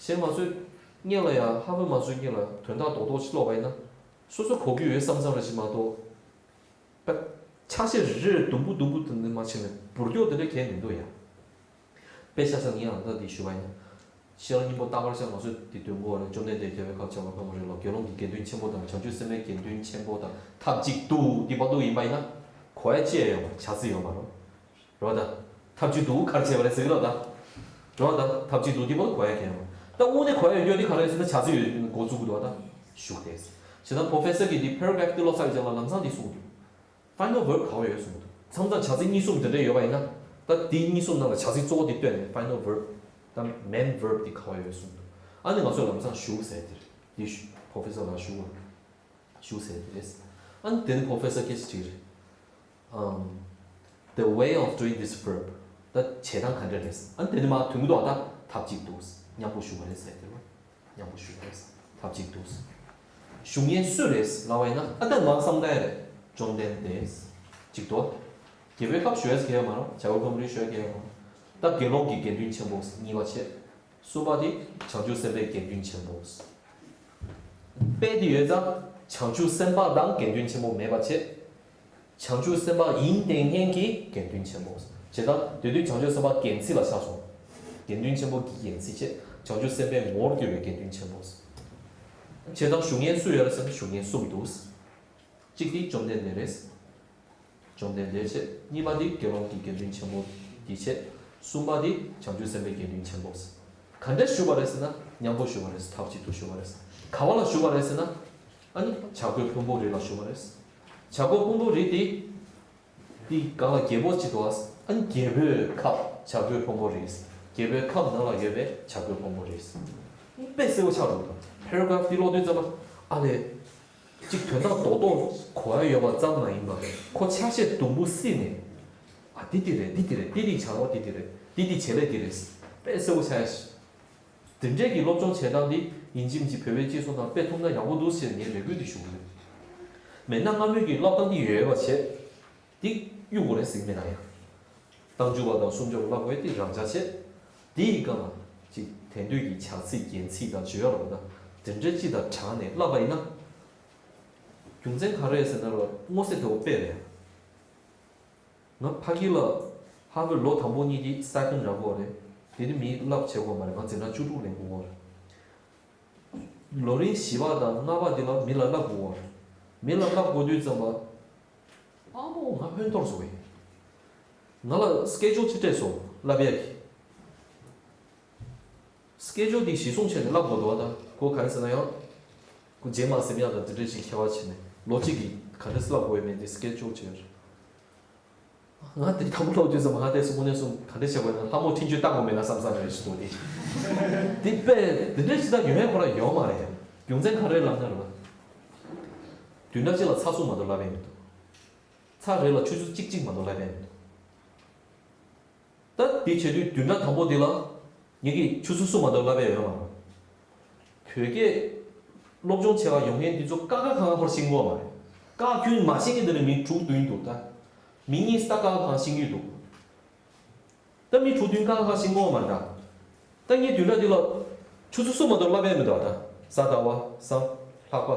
གཞན་ང་ཚོས་སྔོན་ལ་ཡང་ཧར་ཝརཌ་མ་བཟོས་སྔོན་ལ་དོན་དག་རྡོག་རྡོག་ཅིག་ཀློག་པ་ཡིན་ན་སོ་སོ་གོ་གི་ཡོད་བསམ་བསམ་རེ་ཞིག་མ་གཏོགས། པ། ཆ་ཤས་རེ་རེ་དུམ་བུ་དུམ་བུ་དུ་ནི་མ་བྱས་ནས་འབུར་འགྱོག་དེ་འདྲ་གས་མི་འདུག་ཡ། དཔེ་ཆ་ཆ་ངས་ཨ་ད་འདི་ཞུ་བ་ཡིན། ཤེས་རབ་སྙིང་པོ་རྟག་པར་བྱ་ང་ཚོས་འདི་འདོན་དགོས་པ་རེད། བཅོམ་ལྡན་འདས་རྒྱལ་བའི་ཁབ་བྱ་བ་ཕུང་པོ་རེད་ལ། དགེ་སློང་གི་དགེ་འདུན་ཆེན་པོ་དང་བྱང་ཆུབ་སེམས་དཔའི་དགེ་འདུན་ཆེན་པོ་དང་ཐབས་གཅིག་ཏུ་འདི་བར་དུ་ཡིན་པ་ཡིན་ན་གོ་ཡ་ཅི་ཡང་ཡོད་མ་རེད། བྱ་ཚིག་ཡོད་མ་རེད། རེད་བ་ད། ཐབས་གཅིག་ཏུ་ག་རེ་བྱས་པ་རེད་ཟེར་གི་རེད་བ་ད། རེད་བ་ད། ཐབས་གཅིག་ཏུ་འདི་བར་དུ་གོ་ཡ་གང་ཡང་མ་རེད། ད་དངོས་གནས་གོ་ཡ་ཡོད་འདི་ག་རེ་ཟེར་ན་བྱ་ཚིག་ཡོད་འགོ་བཙུགས་གི་འདུག་བ་ད། ཞུགས་ཏེ། བྱས་ཙང་professor གིས་འདི་paragraph འདི་ཀློག་ཚར་བའི་རྗེས་ལ་ལམ་སང་འདི་གསུངས་འདུག Final verb ག་བ་ཡོད་གསུངས་འདུག་མཚམས་མཚམས་བྱ་ཚིག་གཉིས་གསུམ་འདི་འདྲ་ཡོད་པ་ཡིན་ན། ད་འདི་གཉིས་གསུམ་ནང་ལ་བྱ་ཚིག་གཙོ་བོ་འདི་བཏོན་ནས་final verb ད་main verb འདི་ག་བ་ཡོད་གསུངས་འདུག་ཨ་ནི་ང་ཚོས་ལམ་སང་ཞུགས་ཟེར་འདིར་འདི་professor ལ་ཞུགས་པ། ཞུགས་ཟེར་འདི་རེད། ཨ་ནི་དེ་ནི་professor སྐད་ཆ་དྲིས་རེད། ཨམ། The way of doing this verb ད་བྱེད་སྟངས་ག་འདྲ་རེད། ཨ་ནི་དེ་ནི་མ་དོན་གྱི་འདུག་ད་ཐབས་གཅིག་ཏུ་མཉམ་པོ་ཞུགས་པ་རེད་ཟེར་འདི་རེད། མཉམ་པོ་ཞུ་བ་རེད། ཐབས་གཅིག་ཏུ། ཞུ་མཁན་སུ་རེད་ལབ་པ་ཡིན་ན་ཨ་ད་ང་བསམ་གཏན་རེད། བཅོམ་ལྡན་འདས། གཅིག་ཏུ། རྒྱལ་པོའི་ཁབ་ཞུ་ཡས་གལ་ཡོད་མ་རེད། བྱ་རྒོད་ཕུང་པོ་རི་ཞུ་ཡས་གལ་ཡོད་མ་རེད། ད་དགེ་སློང་གི་དགེ་འདུན་ཆེན་པོ་གཉིས་པ་བྱས། གསུམ་པ་དེ་བྱང་ཆུབ་སེམས་དཔའི་དགེ་འདུན་ཆེན་པོ། དཔེ་དེ་ཡོད་ཙང་བྱང་ཆུབ་སེམས་དཔའ་དང་དགེ་འདུན་ཆེན་པོ་མེད་པ་བྱས། བྱང་ཆུབ་སེམས་དཔའ་ཡིན་བསྟན་མཁན་གྱི་དགེ་འདུན་ཆེན་པོ། བྱས་ཙང་དེ་དུས་བྱང་ཆུབ་སེམས་དཔའ་རྒྱན་ཚིག་ལ་ཆགས་སོང་། དགེ་འདུན་ཆེན་པོ་གི་རྒྱན་ཚིག་བྱས་བྱང་ཆུབ་སེམས་དཔའི་ངོ་བོར་གྱུར་པའི་དགེ་འདུན་ཆེན་པོ། བྱས་ཙང་ཞུ་མཁན་སུ་ཡོད་རེད་ཟེར་ན་ཞུ་མཁན་གསུམ་འདུག་གཅིག་དེ་བཅོམ་ལྡན་འདས་རེད། བཅོམ་ལྡན་འདས་བྱས་གཉིས་པ་དེ་དགེ་སློང་གི་དགེ་འདུན་ཆེན་པོ་དེ་བྱས་གསུམ་པ་དེ་བྱང་ཆུབ་སེམས་དཔའི་དགེ་འདུན་ཆེན་པོ། ག་འདྲ་ཞུ་བ་རེད་ཟེར་ན་མཉམ་པོ་ཞུ་བ་རེད། ཐབས་གཅིག་ཏུ་ཞུ་བ་རེད། ག་བ་ལ་ཞུ་བ་རེད་ཟེར་ན། ཨ་ནི་བྱ་རྒོད་ཕུང་པོ་རི་ལ་ཞུ་བ་རེད། བྱ་རྒོད་ཕུང་པོ་རི་དེ། དེ་སྒང་ལ་རྒྱལ་པོ་གཅིག་འདུག་ཨ་ནི་རྒྱལ་པོའི་ཁབ་བྱ་རྒོད་ཕུང་པོ་རི། རྒྱལ་པོའི་ཁབ་ནང་ལ་ཡོད་པའི་བྱ་རྒོད་ཕུང་པོ་རི། དཔེ་གསལ་པོ་ཆགས་འདུག་ད་paragraph དེ་ཀློག་དུས་ཙམ་པ་ཨ་ལས། གཅིག་དོན་དག་རྡོག་རྡོག་གོ་ཡ་ཡོད་པ་ཙམ་མ་ཡིན་པར་ཁོ་ཆ་ཤས་དུམ་བུ་བསྲེས་ནས། ཨ་འདི་འདི་རེད་འདི་འདི་རེད་འདི་འདི་བྱ་རོག་འདི་འདི་རེད་འདི་འདི་བྱེད་ལས་འདི་རེད། དཔེ་གསལ་པོ་ཆགས་ཡ་ཞིག་དེ་འདྲས་ཀྱི་སློབ་སྦྱོང་བྱེད་སྟངས་འདི་ཡིན་གཅིག་མིན་གཅིག་བོད་པའི་སྤྱི་ཚོགས་ནང་སྤེལ་ཐུབ་ན་ཡག་པོ་འདུག་ཟེར་ངས་རེ་སྐུལ་འདི་ཞུ་གི་རེད། མེད་ན་སྔ་མོའི་གི་བསླབ་སྟངས་དེ་ཡོད་པ་བྱས། དེ་གཡུག་དགོས་རེད་ཟེར་གྱི་མེད་ན་ཡང་། རྟགས་འཇུག་པ་དང་སུམ་ཅུ་པ་བསླབ་དགོས་དེ་རང་འཇགས་བྱས། དེ་ཡི་སྒང་ལ་ཅིག་དེང་དུས་ཀྱི་བྱ་ཚིག་རྒྱན་ཚིག་དང་བརྗོད་ཡ་ལ་བ་དང་དེ་འདྲ་ཅིག་དང་སྦྲགས་ནས་བསླབ་པ་ཡིན་ན། རྒྱུ་མཚན་ག་རེ་ཟེར་ན་ར་སྔོ་སེ་དེ་བོ་དཔེ་རེད། ང་ཕ་གི་ལ་ཧར་བར་ལོ་དང་པོ་གཉིས་དེ་སི་ཊི་ཕེན་རག་གི་རེད། དེ་དུས་མི་སློབ་བྱེད་དགོས་མ་རེད། ང་འཛིན་གྲྭ་བཅུ་དྲུག་ལེན་དགོས་རེད། ལོ་རིམ་བཞི་པ་དང་ལྔ་པ་དེ་ལ་མི་ལ་བསླབ་དགོས་རེད། མི་ལ་བསླབ་དགོས་དུས་ཙམ་པ། ཨ་མོ་ང་ཧོན་ཐོར་སོང་བས། ང་ལ་སི་ཀེ་ཇུལ་ཅིག་སྤྲད་སོང་བསླབ་ཡ་གི། སི་ཀེ་ཇུལ་དེ་གཞི་བཟུང་བྱས་ནས་བསླབ་དགོས་འདུག་བ་དང་ཁོ་ག་རེ་ཟེར་ན་ཡང་། ཁོ་རྗེས་མ་ཟིན་ཡག་དང་དེ་འདྲ་ཞིག་ཁྱད་པར་བྱས་ནས་ལོ་གཅིག་གི་ག་འདྲ་བསླབ་དགོས་ཡོད་མེད་དེ་སི་ཀེ་ཇུལ་བྱས་ཡོད་རེད། ང་དེ་དང་པོ་ལོག་དུས་ཙམ་ང་དེ་སུ་དངོས་གནས་སུ་ག་འདྲ་བྱེད་དགོས་ན་ལྷ་མོ་འཕྲིན་བཅོལ་བཏང་དགོས་མེད་ན་བསམ་བསམ་རེད་ཞུ་འདུག་དེ། དེ་དཔེ་དེ་འདྲ་ཞིག་ད་ཡོད་མེད་ཁོ་རང་ཡོད་མ་རེད། རྒྱུ་མཚན་ག་རེ་ལབ་ན་རེད་བ། བདུན་ཕྲག་གཅིག་ལ་ཚར་གསུམ་མ་གཏོགས་བསླབ་ཡས་མི་འདུག་ཚར་རེ་ལ་ཆུ་ཚོད་གཅིག་གཅིག་མ་གཏོགས་བསླབ་ཡས་མི་འདུག་ད་དེ་བྱེད་དུས་བདུན་ཕྲག་དང་པོ་དེ་ལ་ངེད་ཀྱིས་ཆུ་ཚོད་གསུམ་མ་གཏོགས་བསླབ་ཡས་ཡོད་མ་རེད། བོད་སྐད་སློབ་སྦྱོང་བྱེད་པར་ཡོང་མཁན་འདི་ཚོ་ཀ་ཁ་གང་ག་ཁོར་ཤེས་ཀྱི་ཡོད་མ་རེད། ཀ་ཁ་ཁྱོན་མ་ཤེས་མཁན་དེ་ནི་མི་དྲུག་བདུན་འདུག་ད་མི་གཉིས་ད་ཀ་ཁ་གང་ཤེས་ཀྱི་འདུག་ད་མི་དྲུག་བདུན་ཀ་ཁ་གང་ཤེས་ཀྱི་ཡོད་མ་རེད་ད། ད་ངས་བདུན་ཕྲག་འདི་ལ་ཆུ་ཚོད་གསུམ་མ་གཏོགས་བསླབ་ཡས་མི་འདུག་ད་གཟའ་ཟླ་བ་གཟའ་ལྷག་པ་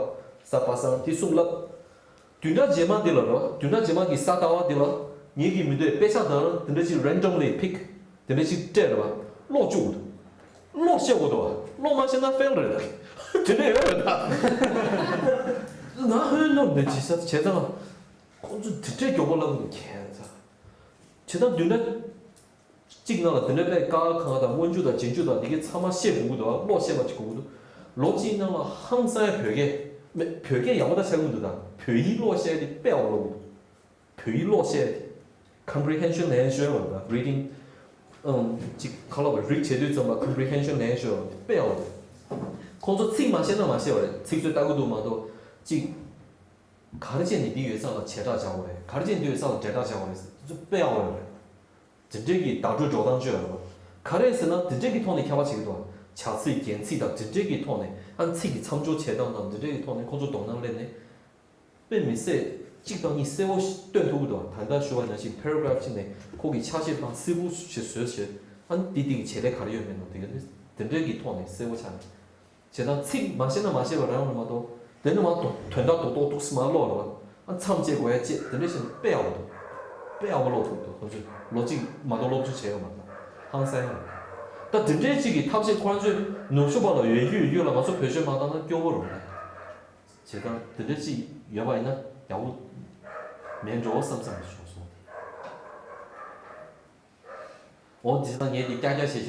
གཟའ་པ་སངས་དེ་གསུམ་བསླབ། བདུན་ཕྲག་རྗེས་མ་འདི་ལ་རོ། བདུན་ཕྲག་རྗེས་མ་གི་གཟའ་ཟླ་བ་འདི་ལ་ངེད་ཀྱིས་མི་འདོད་དཔེ་ཆ་དང་དེ་འདྲ་ཅིག་རེན་ཌམ་ལི་པིག་དེ་འདྲ་ཅིག་སྤྲད་རེད་བ། ཀློག་བཅུག་འདུག་ཀློག་ཤེས་དགོས་འདུག་བ། ཀློག་མ་ཤེས་ན་ཕེལ་རེད་ད། དེ་འདྲ་ཡོད་རེད་ད། ང་ཧོན་ནོར་འདི་ཇི་ས་བྱས་ཙང་ཁོང་ཚོ་དེ་འདྲའི་མགྱོགས་པོ་བསླབ་གི་འདུག་ཁྱད་མཚར། བྱས་ཙང་བདུན་ཕྲག་གཅིག་ནང་ལ་དེ་འདྲ་པའི་ཀ་ཁ་གང་དང་སྔོན་འཇུག་དང་རྗེས་འཇུག་དང་དེ་གའི་ཚང་མ་ཤེས་དགོས་ཀྱི་འདུག་ཀློག་ཤེས་པ་ཅིག་དགོས་ཀྱི་འདུག་ལོ་གཅིག་ནང་ལ་ཧང་སང་ཡ་བོད་སྐད་མེད། བོད་སྐད་ཡག་པོ་ད་ཤེས་ཀྱི་འདུག་ད་བོད་ཡིག་ཀློག་ཤེས་དེ་དཔེ་ཡག་པོ་ཀློག་གི་འདུག་བོད་ཡིག་ཀློག་ཤེས་དེ་comprehension language ལ་ད་reading ཨང་ཅིག་ཁ་ལོ་བ་རིག་བྱེད་དུས་ཙམ་པ་comprehension language དེ་དཔེ་ཡག་པོ་འདུག་ཁོང་ཚོ་ཚིག་མ་ཤེས་ན་མ་ཤེས་པ་རེད། ཚིག་མཛོད་ལྟ་གི་འདུག་མ་གཏོགས་ཅིག་ག་རེ་བྱས་ནས་འདི་ཡོད་ས་ལ་བྱེ་བྲག་སྦྱར་དགོས་རེད། ག་རེ་བྱས་ནས་འདི་ཡོད་ས་ལ་འབྲེལ་སྒྲ་སྦྱར་དགོས་རེད། དཔེ་ཡག་པོ་ཡོད་རེད། དེ་འདྲས་ཀྱི་བརྡ་སྤྲོད་འགྲོ་སྟངས་བཅོས་ཡོད་རེད། ག་རེ་ཟེར་ན་དེ་འདྲས་ཀྱི་ཐོག་ནས་ཁྱད་པར་བྱེད་ཀྱི་འདུག་བྱ་ཚིག་རྒྱན་ཚིག་དང་དེ་འདྲས་ཀྱི་ཐོག་ནས་ཨ་ཚིག་གི་མཚམས་སྦྱོར་བྱེད་སྟངས་དང་དེ་འདྲས་ཀྱི་ཐོག་ནས་ཁོང་ཚོ་དོ་སྣང་སླེབས་ནས། དཔེ་མི་སྲིད་གཅིག་དང་གཉིས་གསལ་བོ་སྟོན་ཐུབ་ཀྱི་འདུག་ད་ལྟ་ཞུ་བ་ནང་བཞིན་paragraph གཅིག་ནས་ཁོ་གི་ཆ་ཤས་སྟངས་གསལ་བོ་ཞིག་བཟོས་བྱས་ཨ་ནི་འདི་འདི་གི་བྱེད་ལས་ག་རེ་ཡོད་མེད་ནོ་དེ་ག་ནི་དེ་འདྲས་ཀྱི་ཐོག་ནས་གསལ་བོ་ཆགས་ནས། བྱས་ཙང་ཚིག་མ་ཤེས་ན་མ་ཤེས་པ་རང་རེད་མ་གཏོགས་དེ་ནི་མ་གཏོགས་དོན་དག་རྡོག་རྡོག་ཏོག་ཙམ་མ་ཀློག་རེད་བ། ཨ་མཚམས་བཅད་དགོས་ཡ་བཅད་དེ་འདྲ་བྱས་ནས་དཔེ་ཡག་པོ་འདུག་དཔེ་ཡག་པོ་ཀློག་ཐུབ་འདུག་ཁོ་ཚོས་ལོ་གཅིག་མ་གཏོགས་སློབ་སྦྱོང་བྱས་ཡོད་མ་རེད། ཧང་སང་ཡོད་མ་རེད། ད་དེ་འདྲའི་གཅིག་གི་ཐབས་ཤེས་ཁོ་རང་ཚོས་ནུབ་ཕྱོགས་པ་ལ་ཡོད་རྒྱུ་ཡོད་རྒྱུ་ལ་ང་ཚོ་བེད་སྤྱོད་མ་བཏང་ན་སྐྱོ་པོ་རེད་བ། བྱས་ཙང་དེ་འདྲ་གཅིག་ཡོད་པ་ཡིན་ན་ཡག་པོ་མེད་འགྲོ་བསམ་བསམ་ཞིག་བྱུང་སོང་། འོ་དེ་ན་ངས་འདི་ཀྱག་ཀྱག་བྱས་བྱས་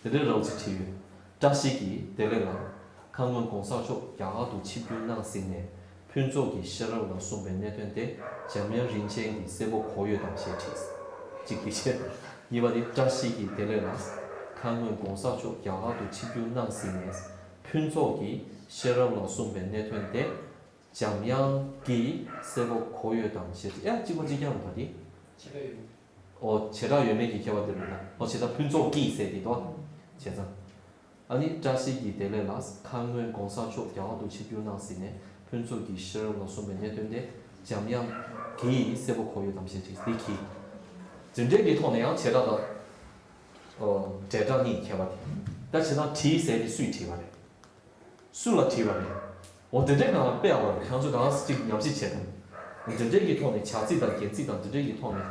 དེ་འདྲའི་རང་ཚིག་བྲིས་ཡོད། བཀྲ་ཤིས་ཀྱིས་བདེ་ལེགས་ལགས། ཁ་སྔོན་གོང་ས་མཆོག་རྒྱ་གར་དུ་ཆིབས་བསྒྱུར་གནང་ཟིན་ནས་ཕུན་ཚོགས་ཀྱིས་ཤེས་རབ་ལ་གསུངས་པའི་གནད་དོན་དེ་འཇམ་དབྱངས་རིན་ཆེན་གྱིས་གསལ་པོ་གོ་ཡོད་དམ་ཞེས་དྲིས། གཅིག་དེ་བྱས། གཉིས་པ་དེ་བཀྲ་ཤིས་ཀྱིས་བདེ་ལེགས་ལགས། ཁ་སྔོན་གོང་ས་མཆོག་རྒྱ་གར་དུ་ཆིབས་བསྒྱུར་གནང་ཟིན་ནས་ཕུན་ཚོགས་ཀྱིས་ཤེས་རབ་ལ་གསུངས་པའི་གནད་དོན་དེ་འཇམ་དབྱངས་ཀྱིས་གསལ་པོ་གོ་ཡོད་དམ་ཞེས་དྲིས། ཡ་གཅིག་པ་གཅིག་རྐྱང་རེད་པ་དེ། ཨོ་བྱེ་བྲག་ཡོད་མེད་ཀྱི་ཁྱད་པར་དེ་རེད་ད། ཨོ་བྱེ་བྲག་ཕུན་ཚོགས་ཀྱིས་ཟེར་དེ་དོ། བྱས་ཙང་། ཨ་ནི་བཀྲ་ཤིས་ཀྱིས་བདེ་ལེགས་ལགས། ཁ་སྔོན་གོང་ས་མཆོག་རྒྱ་གར་དུ་ཆིབས་བསྒྱུར་གནང་ཟིན་ནས་ཕུན་ཚོགས་ཀྱིས་ཤེས་རབ་ལ་གསུངས་པའི་གནད་དོན་དེ་འཇམ་དབྱངས་ཀྱིས་གསལ་པོ་གོ་ཡོད་དམ་ཞེས་དྲིས་འདི་གིས། འདི་འདྲའི་གི་ཐོག་ནས་ཡང་བྱེ་བྲག་དང་། ཨོ་འབྲེལ་སྒྲ་གཉིས་ཀྱི་ཁྱད་པར་དེ། ད་བྱས་ཙང་དྲིས་ཟེར་དེ་སུས་དྲིས་པ་རེད། སུ་ལ་དྲིས་པ་རེད། འོ་དེ་འདྲའི་ངང་ལ་དཔེ་ཡག་པོ་རེད། ཁྱེད་ཚོས་གང་ལ་ཅིག་ཉམས་ཞིབ་བྱས་དང་། འོ་དེ་འདྲའི་གི་ཐོག་ནས་བྱ་ཚིག་དང་རྒྱན་ཚིག་དང་དེ་འདྲའི་གི་ཐོག་ནས་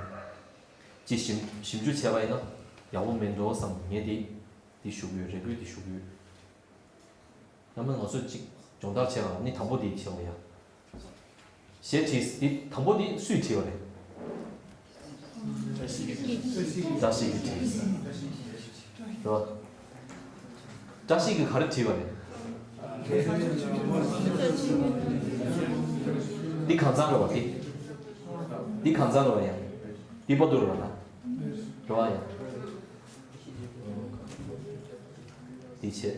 ཅིག་ཞིབ་ཞིབ་འཇུག་བྱས་པ་ཡིན་ན་ཡག་པོ་མིན་འགྲོ་བསམ་ངས་དེ་དེ་ཞུ་གི་ཡོད། རེ་སྐུལ་དེ་ཞུ་གི་ཡོད། ཡང་མིན་ང་ཚོས་ཅིག་སྦྱོང་བརྡར་བྱས་པ་ནི་དང་པོ་དེ་བྱས་པ་ཡ། ཞེས་དྲིས། འདི་དང་པོ་འདི་སུས་དྲིས་པ་རེད། བཀྲ་ཤིས་ཀྱིས། བཀྲ་ཤིས་ཀྱིས་དྲིས། རེད་བ། བཀྲ་ཤིས་ཀྱིས་ག་རེ་དྲིས་པ་རེད། འདི་གང་ཚང་རེད་བ་འདི། འདི་གང་ཚང་རེད་བ་ཡ། འདི་པ་དུ་རེད་བ་ད། རེད་བ་ཡ། འདི་བྱས།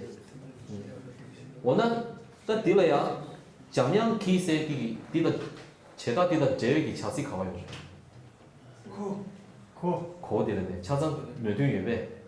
འོ་ན། ད་འདི་ལ་ཡ། འཇམ་དབྱངས་ཀྱིས་ཟེར་གྱི་འདི་ལ། བྱེ་བྲག་འདི་དང་འབྲེལ་བའི་གི་བྱ་ཚིག་ག་བ་ཡོད་རེད། གོ། གོ། གོ་དེ་ལ་ནས་ཆ་ཚང་མོས་མཐུན་ཡོད་པས།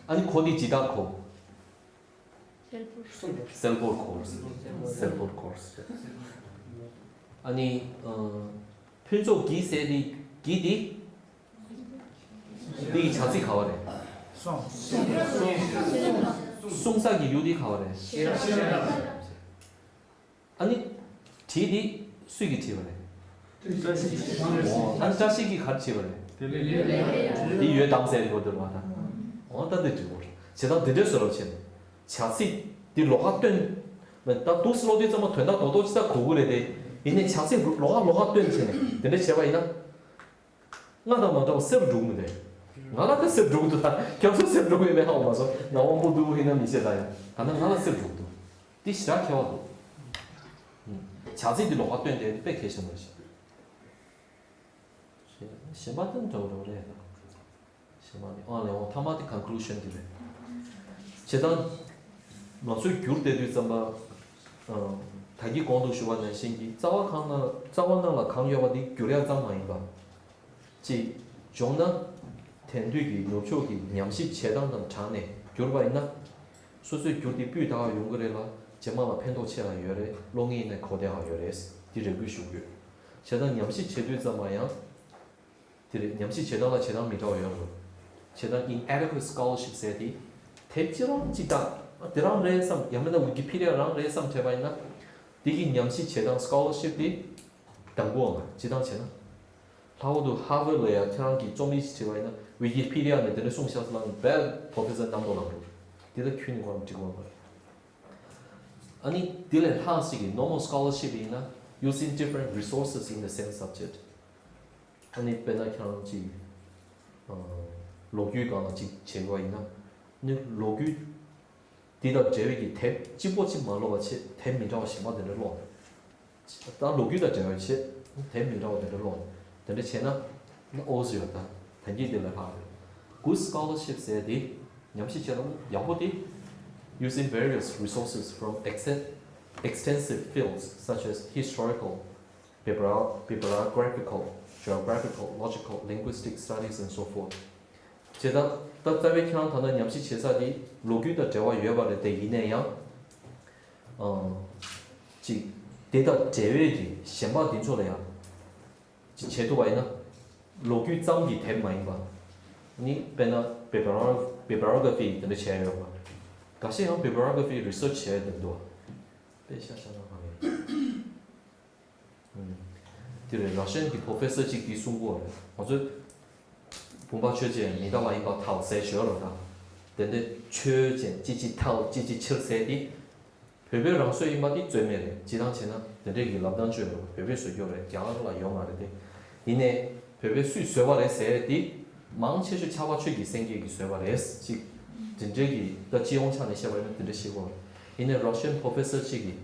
ཨ་ནི་གོ་འདི་ཇི་ལྟར་གོ། གསལ་པོར། གསལ་པོར་གོ། གསལ་པོར་གོ། ཨ་ནི་ཨ། ཕུན་ཚོགས་ཀྱི་ཟེར་དེ་ཀྱི་དེ། འདི་ཡི་བྱ་ཚིག་ག་བ་རེད། གསུང་། གསུང་ས་ཀྱི་ཡུལ་དེ་ག་བ་རེད། ཨ་ནི། བྲིས་འདི་སུས་ཀྱིས་བྲིས་པ་རེད། ཨོ། ཨ་ནི་བཀྲ་ཤིས་ཀྱིས་ག་རེ་བྲིས་པ་རེད། འདི་ཡོད་དམ་ཟེར་གོ་འདུག་བ་ད། ཨོ་ད་འདི་འབྲི་དགོས་རེད། བྱེད་སྟངས་འདི་འདྲས་བཟོ་རོགས་བྱས་ནས། བྱ་ཚིག་འདི་ལོགས་ཀ་སྟོན། ད་འདུག་སེ་ཀློག་དུས་ཙམ་པ་དོན་དག་རྡོག་རྡོག་ཅིག་ད་གོ་གི་རེད་དེ། ཡིན་ནའི་བྱ་ཚིག་ལོགས་ཀ་ལོགས་ཀ་སྟོན་བྱས་ནས་འདི་འདྲས་བྱས་པ་ཡིན་ན། ང་དང་མ་འདྲ་བ་སེར་འགྲོ་གི་མི་འདུག་ང་ལ་ད་སེར་འགྲོ་གི་འདུག་ད་ཁྱོད་ཚོ་སེར་འགྲོ་གི་ཡོད་མེད་ཧ་གོ་མ་སོང་། ང་དབང་པོ་སྡུག་པོ་ཡིན་ན་མི་ཤེས་ད་ཡ། ད་ནི་ང་ལ་སེར་འགྲོ་གི་འདུག་འདི་ཞེ་དྲག་ཁྱད་པར་འདུག་བྱ་ཚིག་འདི་ལོགས་ཀ་སྟོན་དེ་དཔེ་གལ་ཆེན་པོ་རེད་ཤག་གཞན་པ་དེ་འདྲ་བོ་རེད་ད། གཞན་པ་དེ་ཨང་ལས་འོང་ཐ་མ་དེ་conclusion་དེ་རེད། བྱེད་སྟངས། ང་ཚོས་བསྒྱུར་བསྡད་དུས་ཙམ་པ། ཨ། ད་གིན་གོང་དུ་ཞུ་བ་ནང་བཞིན་གྱི་རྩ་བ་གང་ན་རྩ་བ་ནང་ལ་གང་ཡོད་པ་དེ་བསྒྱུར་ཡ་ཙམ་མ་ཡིན་པ། གཅིག་བྱུང་ན། དེང་དུས་ཀྱི་ནུབ་ཕྱོགས་ཀྱི་ཉམས་ཞིབ་བྱེད་སྟངས་དང་སྦྲགས་ནས་བསྒྱུར་པ་ཡིན་ན། སོ་སོས་བསྒྱུར་ཏེ་སྤུས་དག་ཡོང་གི་རེད་ལ། རྗེས་མ་ལ་ཕན་ཐོགས་ཆེ་རང་ཡོད་རེད། ཀློག་མཁན་ཡིན་ན་གོ་བདེ་རང་ཡོད་རེད། འདི་རེ་སྐུལ་ཞུ་གི་ཡོད། བྱས་ཙང་ཉམས་ཞིབ་བྱེད་དུས་ཙམ་པ་ཡང་། དེ་རེད། ཉམས་ཞིབ་བྱེད་སྟངས་ལ་བྱེད་སྟངས་མི་འདྲ་བ་ཡོད་རེད། བྱས་ཙང་inadequate scholarship་ཟེར་དེ། དེབ་སྤྱི་རང་གཅིག་དང་། དེ་རང་རེད་བསམ། ཡང་མིན་ན་Wikipedia་རང་རེད་བསམ་བྱས་པ་ཡིན་ན། དེ་གི་ཉམས་ཞིབ་བྱེད་སྟངས་scholarship་དེ། དང་པོ་ང་སྤྱི་བཏང་བྱས་ན། ལྷག་པར་དུ་Harvard་ལ་ཡང་ཁྱེད་རང་གིས་རྩོམ་ཡིག་ཅིག་བྲིས་པ་ཡིན་ན་Wikipedia་ནས་དེ་འདྲ་གསུངས་ཤག་ཟེར་ལབ་ན་བལ་professor་རྣམ་རྟོག་ལངས་འགྲོ། དེ་ལྟར་ཁྱོན་ནས་ཁོ་རང་འགྲིག་གི་མ་རེད། ཨ་ནི་དེ་ལས་ལྷག་ཅིག་གི་normal scholarship་ཡིན་ན་using different resources in the same subject། ཨ་ནི་དཔེར་ན་ཁྱེད་རང་ཅིག་ཨ། ལོ་རྒྱུས་སྒང་ལ་ཅིག་བྱེད་དགོས་པ་ཡིན་ན། ནི་ལོ་རྒྱུས་འདི་དང་འབྲེལ་བའི་གི་དེབ་གཅིག་པོ་གཅིག་མ་ཀློག་པ་བྱས་དེབ་མི་འདྲ་བ་གཞན་པ་དེ་འདྲ་ཀློག་ནས། ད་ལོ་རྒྱུས་དང་འབྲེལ་བ་བྱས་དེབ་མི་འདྲ་བ་དེ་འདྲ་ཀློག་ནས། དེ་འདྲ་བྱས་ན་ཨོ་ཟེར་ཡོད་ད། ད་གིན་དེ་ལས་ལྷག་རེད། Good scholarship་ཟེར་དེ་ཉམས་ཞིབ་བྱེད་སྟངས་ཡག་པོ་དེ། Using various resources from exten- extensive fields such as historical, bibli- bibliographical, geographical, logical, linguistic studies and so forth. བྱས་ཙང་ད་རྩ་བའི་ཁྱེད་རང་ད་ལྟ་ཉམས་ཞིབ་བྱེད་ས་དེ་ལོ་རྒྱུས་དང་འབྲེལ་བ་ཡོད་པ་རེད་དེ། ཡིན་ན་ཡང་། ཨང་། ཅིག་དེ་དང་འབྲེལ་བའི་གི་གཞན་པ་འདི་ཚོ་ལ་ཡང་། ཅིག་བྱེད་ཐུབ་པ་ཡིན་ན། ལོ་རྒྱུས་ཙམ་གྱི་དེབ་མ་ཡིན་པ། ནི་དཔེར་ན་bibliography་དེ་འདྲ་བྱས་ཡོད་པ། འགའ་ཤས་ཡང་bibliography research་བྱས་ཡོད་འདུག་དཔེ་ཤ་ཤ་ན་མ་རེད། དེ་རེད། Russian་གྱི་professor་གཅིག་གིས་གསུང་གི་ཡོད་རེད། ང་ཚོས་བུམ་པ་ཆོས་ཅན་མི་རྟག་པ་ཡིན་པར་ཐལ་ཟེར་ཞོར་ལ་དང་། དེ་འདྲའི་ཆོས་ཅན་ཅི་ཅི་ཐལ་ཅི་ཅི་ཕྱིར་ཟེར་དེ། བོད་པའི་རང་སྲོལ་ཡིན་པ་དེ་རྩོད་མེད་རེད། སྤྱིར་བཏང་བྱས་ན་དེ་འདྲའི་གི་ལབ་སྟངས་སྤྱོད་ཡོད་རེད། བོད་པས་བཟོ་རྒྱུ་རེད། རྒྱ་གར་ལ་ཡོད་མ་རེད་དེ། ཡིན་ནའི་བོད་པས་སུས་བཟོས་པ་རེད་ཟེར་དེ། མང་ཆེ་ཤོས་ཕྱྭ་པ་ཆོས་ཀྱི་སེང་གེ་གིས་བཟོས་པ་རེད་ཅིག་དེ་འདྲའི་གི་ད་སྤྱི་ཡོངས་ཆ་ནས་བཤད་པ་ཡིན་ན་དེ་འདྲ་བཤད་ཀྱི་ཡོད་རེད། ཡིན་ནའི་Russian་professor་གཅིག་གིས།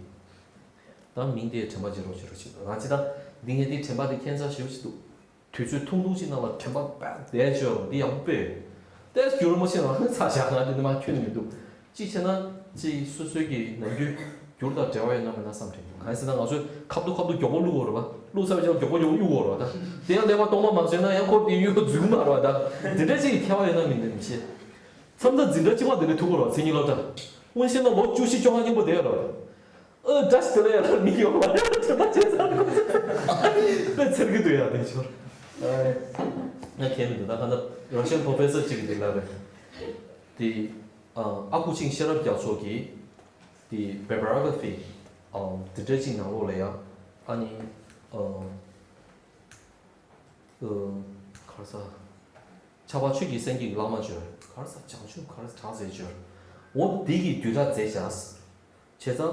ད་མིང་དེ་དྲན་པ་བརྗེད་རོགས་བྱེད་རོགས་བྱེད། ང་ཅི་ད་འདི་ངས་འདི་དྲན་པ་དེ་ཁྱད་མཚར་ཞེ་པོ་ཅིག་འདུག་དུས་ཚོད་ཐུང་ཐུང་ཅིག་ནང་ལ་དྲན་པ་དཔེ་བདེ་བྱོས་རོགས། འདི་ཡག་པོ་དཔེ་ཡོད། ཏེ་སྐྱུར་མོ་ཆེ་ནང་ཚ་བཞག་ང་འདི་ནི་མ་ཁྱོན་ནས་མི་འདུག་ཅི་བྱས་ན་ཅི་སོ་སོའི་གི་ནམ་རྒྱུན་འགྱུར་དང་འབྲེལ་བ་ཡོད་ན་མེད་ན་བསམ་དྲན་འདུག་གང་ཡིན་ཟེར་ན་ང་ཚོས་ཁ་ཐུག་ཁ་ཐུག་མགྱོགས་པོ་བླུག་དགོས་རེད་པ། བླུག་ཚར་བའི་རྗེས་ལ་མགྱོགས་པོ་མགྱོགས་པོ་གཡུག་དགོས་རེད་པ། ད་དེ་ཡང་ཀླད་པ་སྟོང་པ་མ་བཟོས་ན་ཡང་ཁོ་དེ་གཡུག་འཛུལ་གི་མ་རེད་པ། ད་དེ་འདྲ་ཅིག་གི་ཁྱད་པར་ཡོད་ན་མི་འདུག་མི་ཤེས། མཚམས་མཚམས་འཛིན་གྲྭ་གཅིག་པ་དེ་འདྲ་ཐུག་གི་རེད་པ། མཚན་ཉིད་སློབ་གྲྭ། དངོས་གཞི་ནང་ལོ་བཅུ་བཞི་བཅོ་ལྔ་སྙིང་པོ་བསྡད་ཡོད་རེད་པ། ཨ་བཀྲ་ཤིས་བདེ་ལེགས་ཡ་ལ་མི་ཡོང་བ་རེད། དྲན་པ་བརྗེད་ཚར་ཁོ་ཚོ་དཔེ་ཚེར་གི་འདུག་ཡ་དེ་ཞོར། ང་ཁྱད་མི་འདུག་ད་ག་ན་Russian professor་གཅིག་གིས་འདི་ལབ་རེད། དེ་ཨ་ཨ་ཁུ་ཆིང་ཤེས་རབ་རྒྱ་མཚོ་གིས་དེ་bibliography་ཨ་དེ་འདྲ་ཅིག་ནང་ལོགས་ལ་ཡ་ཨ་ནི་ཨ་ག་རེ་ཟ། ཕྱྭ་པ་ཆོས་ཀྱི་སེང་གེ་གི་བླ་མ་བྱོས། ག་རེ་ཟ། བྱང་ཆུབ་ག་རེ་གྲགས་ཟེར་བྱོས། འོ་འདི་གི་བསྡུས་གྲྭ་མཛད་བཞག་བྱས་ཙང་།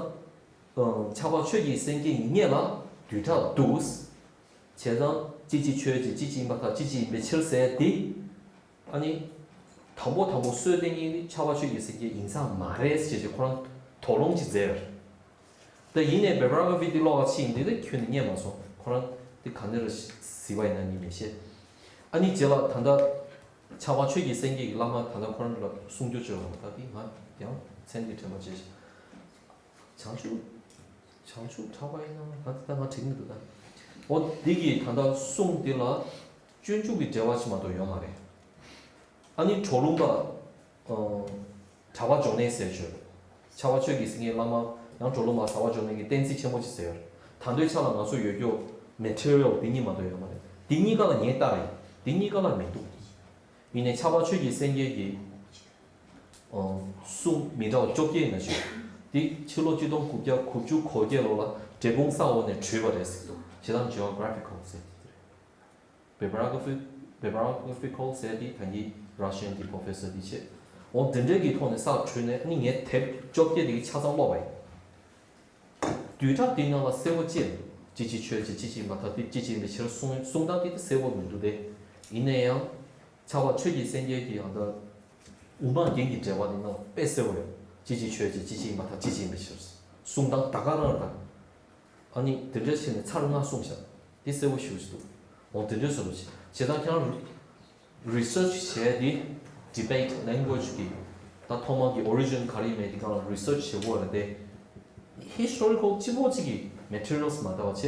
ཨ་ཕྱྭ་པ་ཆོས་ཀྱི་སེང་གེ་ངེད་ལ་བསྡུས་གྲྭ་འདུག་བྱས་ཙང་ཅི་ཅི་ཆོས་ཅན་ཅི་ཅི་ཡིན་པར་ཐལ། ཅི་ཅི་ཡིན་པའི་ཕྱིར་ཟེར་ཏེ། ཨ་ནི། དང་པོ་དང་པོ་སྲོལ་བཏོད་མཁན་ནི་ཕྱྭ་པ་ཆོས་ཀྱི་སེང་གེ་ཡིན་ས་མ་རེད་ཟེར་ཏེ་ཁོ་རང་དོགས་སློང་ཅིག་མཛད་ཡོད་རེད། ད་ཡིན་ནའི་bibliography་འདི་ཀློག་ག་ཕྱིན་འདི་དེ་ཁྱོན་ནས་རྙེད་མ་སོང་། ཁོ་རང་འདི་ག་ནས་རེད་གཟིགས་པ་ཡིན་ན་ནི་མི་ཤེས། ཨ་ནི་རྗེས་ལ་ད་ལྟ་ཕྱྭ་པ་ཆོས་ཀྱི་སེང་གེ་གི་བླ་མ་ད་ལྟ་ཁོ་རང་ལ་གསུང་རྒྱུ་བྱོས་རོགས། ད་འདི་ང་ཡང་མཚན་འདི་དྲན་པ་བརྗེད་ཤག་བྱང་ཆུབ། བྱང་ཆུབ་གྲགས་པ་ཡིན་ན་ང་འདི་ད་ང་དྲན་གི་མི་འདུག་ད། འོ་འདི་གི་ད་ལྟ་གསུང་འདི་ལ་སྤྱོད་འཇུག་གི་འགྲེལ་པ་ཅིག་མ་གཏོགས་ཡོད་མ་རེད། ཨ་ནི་གྲོ་ལུང་པ། གྲྭ་པ་འབྱུང་གནས་ཟེར་ཞོར། ཕྱྭ་པ་ཆོས་ཀྱི་སེང་གེའི་བླ་མ་ཡང་གྲྭ་བློ་མ་གྲྭ་པ་འབྱུང་གནས་ཀྱི་བསྟན་རྩིས་ཆེན་མོ་ཅིག་ཟེར་ཡོད། ད་ལྟའི་ཆ་ལ་ང་ཚོ་ཡོད་རྒྱུ་མེ་ཊི་རི་ཡལ་འདི་གཉིས་མ་གཏོགས་ཡོད་མ་རེད། འདི་གཉིས་ཀ་ལ་ངས་ལྟ་རེད། འདི་གཉིས་ཀ་ལ་མི་འདུག་ཡིན་ནའི་ཕྱྭ་པ་ཆོས་ཀྱི་སེང་གེ་གི་གསུང་མི་འདྲ་བ་བཅོ་བརྒྱད་ཡིན་ན་ཞིག་འདི་ཕྱི་ལོ་ཆིག་སྟོང་དགུ་བརྒྱ་དགུ་བཅུ་གོ་བརྒྱད་ལོ་ལ་འབྲས་སྤུངས་ས་འོག་ནས་བྲིས་པ་རེད་ཟེར་འདུག་བྱེད་སྟངས་ཇི་ཨོ་གྷ་ར་ཕི་ཀལ་ཟེར་དེ་རེད། Bibliography- Bibliographical ཟེར་དེ་ད་གིན་Russian གི་professor དེ་བྱས། འོ་དེ་འདྲའི་གི་ཐོག་ནས་ས་བྲུས་ནས་ཨ་ནི་ངས་དེབ་བཅོ་བརྒྱད་དེ་གི་ཆ་ཚང་ཀློག་པ་ཡིན། བསྡུས་གྲྭ་དེའི་ནང་ལ་གསལ་བོ་ཅི་ཡང་འདུག་ཅི་ཅི་ཆོས་ཅི་ཅི་ཅི་མ་ཐག་དེ་ཅི་ཅི་ཡིན་པའི་ཕྱིར་གསུང་གསུང་སྟངས་དེ་དེ་གསལ་བོ་མི་འདུག་སྟེ། ཡིན་ན་ཡང་ཕྱྭ་པ་ཆོས་ཀྱི་སེང་གེ་གི་ཡང་ད་དབུ་མ་རྒྱན་གྱི་འགྲེལ་པ་དེ་ནང་དཔེ་གསལ་བོ་ཡོད། ཅི་ཅི་ཆོས་ཅི་ཅི་ཅི་ཡིན་མ་ཐག་ཅི་ཅི་ཡིན་པའི་ཕྱིར་གསུང་སྟངས་ད་ག་རང་རེད་ད། ཨ་ནི་དེ་འདྲ་བྱས་ནས་ཚར་ལྔ་གསུངས་ཤག་དེ་གསལ་བོ་ཞེ་པོ་ཅིག་འདུག་འོ་དེ་འདྲ་བཟོ་འདྲ་ཅིག་བྱས་ཙང་ཁྱེད་རང་research བྱས་དེ་debate language གི་ད་ཐོག་མ་གི་origin ག་རེ་ཡིན་མིན་དེ་སྒང་ལ་research བྱེད་དགོས་རེད་དེ། Historical སྤྱི་བོ་གཅིག་གི་materials མ་ལྟ་བ་བྱས་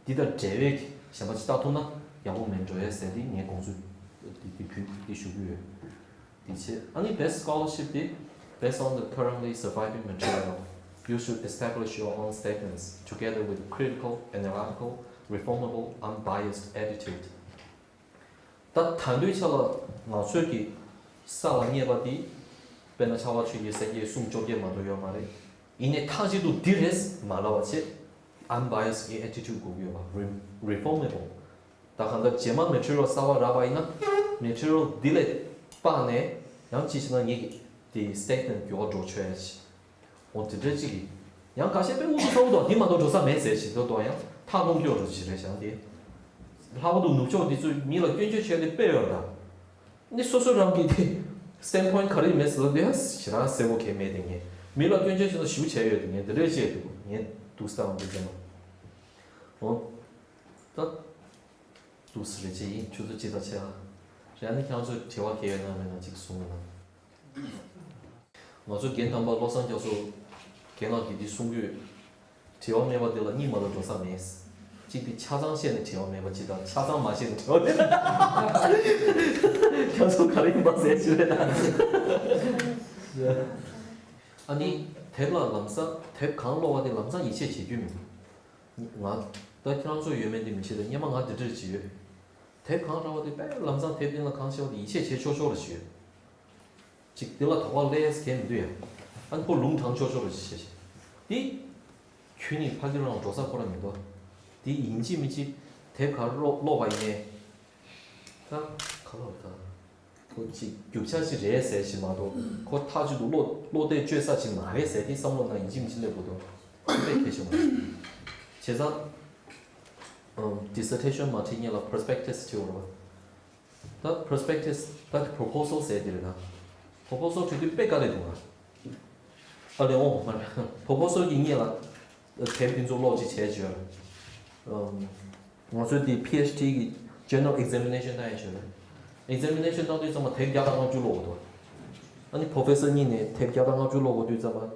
འདི་དང་འབྲེལ་བའི་གཞན་པ་ཅིག་ལྟ་ཐུབ་ན་ཡག་པོ་མེད་འགྲོ་ཡ་ཟེར་དེ་ངས་དགོངས་ཚུལ་དེ་དེ་ཕུལ་དེ་ཞུ་གི་ཡོད། དེ་བྱས་ཨ་ནི་best scholarship དེ་based on the currently surviving material you should establish your own statements together with a critical, analytical, reformable, unbiased attitude. ད་ད་ལྟའི་ཆ་ལ་ང་ཚོས་ཀྱི་ས་ལ་རྙེད་པ་དེ་དཔེར་ན་ཕྱྭ་པ་ཆོས་ཀྱི་སེང་གེའི་གསུང་བཅོ་བརྒྱད་མ་གཏོགས་ཡོད་མ་རེད། ཡིན་ནའི་མཐའ་གཅིག་ཏུ་འདི་རེད་མ་ལབ་པ་བྱས་unbiased གི་attitude དགོས་ཀྱི་ཡོད་པ། Re- reformable ད་གང་ལྟར་རྗེས་མ་material གསར་པ་རག་པ་ཡིན་ན་material འདི་ལས་དཔག་ནས་ཡང་ཅི་བྱས་ན་ངེད་ཀྱི་དེ་statement འགྱུར་བ་འགྲོ་ཆོག་ཡ་ཅིག་འོ་དེ་འདྲ་ཅིག་གིས་ཡང་ཁ་ཤས་དཔེ་འུ་ཚོ་གསར་པ་འདུག་འདི་མ་གཏོགས་འགྲོ་ས་མེད་ཟེར་བཞིན་འདུག་དོ་ཡང་ཐག་རླུང་སྐྱོ་འགྲོ་ཅིག་རེད་བཞག་དེ། ལྷག་པར་དུ་ནུབ་ཕྱོགས་འདི་ཚོས་མི་ལ་སྐྱོན་བརྗོད་བྱས་ཏེ་དཔེ་ཡོད་རེད་ད། ནི་སོ་སོ་རང་གི་དེ་standpoint ག་རེ་མེད་ཟེར་ལ་དེ་ཧ་ཞེ་དྲག་གསལ་པོ་གང་མེད་དེ་ངས་མི་ལ་སྐྱོན་བརྗོད་བྱས་ན་ཞུ་བྱས་ཡོད་དེ་ངས་དེ་འདྲས་བཤད་འདུག་ངས་འདུག་སྟངས་འདི་ཚང་མ། འོ། ད། འདུག་སེ་རེད་ཅེས་ཡིན་ཁྱོད་ཚོ་ཅི་ལྟར་བྱས་ཨ། རེད་ཨ་ནི་ཁྱེད་ཚོས་དྲི་བ་གལ་ཡོད་ན་མེད་ན་ཅིག་གསུང་ན། ང་ཚོ་རྒན་དམ་པ་བློ་བཟང་རྒྱ་མཚོ་རྒན་ལགས་ཀྱིས་འདི་གསུང་གི་ཡོད། དྲི་བ་མེད་པ་འདི་ལ་གཉིད་མ་གཏོགས་འགྲོ་ས་མེད། གཅིག་དེ་ཆ་ཚང་བཤད་ནས་དྲི་བ་མེད་པ་ཅིག་དང་ཆ་ཚང་མ་བཤད་ནས་དྲི་བ་མེད་པ། ཁྱེད་ཚོ་ག་རེ་ཡིན་པ་ཟེར་ཞུ་རེད་ད། ཨ་ནི་དེབ་ལ་ལམ་སང་དེབ་གང་ཀློག་པ་དེ་ལམ་སང་ཡིད་ཆེས་བྱེད་རྒྱུ་མིན། ང་ད་ཁྱེད་རང་ཚོ་ཡོད་མེད་འདི་མི་ཤེས་ད་སྔོན་མ་ང་འདི་འདྲ་ཅིག་ཡོད། དེབ་གང་རག་པ་དེ་དཔེ་ལམ་སང་དེབ་འདི་ལ་གང་ཤེས་པ་དེ་ཡིད་ཆེས་བྱེད་ཆོག་ཆོག་ར་ཅིག་ཡོད། ཅིག་འདི་ལ་དོགས་པ་སླེབས་ཡས་གང་མི་འདུག་ཡ། ཨ་ནི་ཁོ་ལུང་དྲངས་ཆོག་ཆོག་ར་ཅིག་བྱས་ཤིག་འདི། ཁྱོད་ནི་ཕ་གི་རང་འགྲོ་ས་ཁོ་ར་མི་འདུག་འདི་ཡིན་གཅིག་མིན་གཅིག་དེབ་ག་རེ་ཀློག་པ་ཡིན་ནའི། ད་ག་ལབ་ད། ཁོ་ཅིག་རྒྱུ་ཆ་ཅིག་རེད་ཟེར་ཞིག་མ་གཏོགས་ཁོ་མཐའ་གཅིག་ཏུ་བློ་བློ་གཏད་བཅོལ་ས་ཅིག་མ་རེད་ཟེར་དེ་བསམ་བློ་ནང་ཡིན་གཅིག་མིན་གཅིག་སླེབས་དགོས་འདུག་དཔེ་གལ་ཆེན་པོ་རེད། བྱས་ཙང་། ཨམ། dissertation མ་བྲིས་སྔོན་ལ་prospectus བྲིས་དགོས་རེད་པ། ད་prospectus ད་proposal ཟེར་དེ་རེད་ད། proposal བྲིས་དུས་དཔེ་དཀའ་ལས་འདུག་ང་། ཨ་ལས་འོང་མ་རེད། proposal གི་སྔོན་ལ་དེབ་དེ་ཚོ་ཀློག་ཅིག་བྱས་བྱས། ཨམ། ང་ཚོའི་དེ་PhD གི་general examination བཏང་ཡས་བྱས། examination བཏང་དུས་ཚང་མ་དེབ་བརྒྱ་དང་ལྔ་བཅུ་ཀློག་དགོས་འདུག་ཨ་ནི་professor གཉིས་ནས་དེབ་བརྒྱ་དང་ལྔ་བཅུ་ཀློག་དགོས་དུས་ཙམ་པ།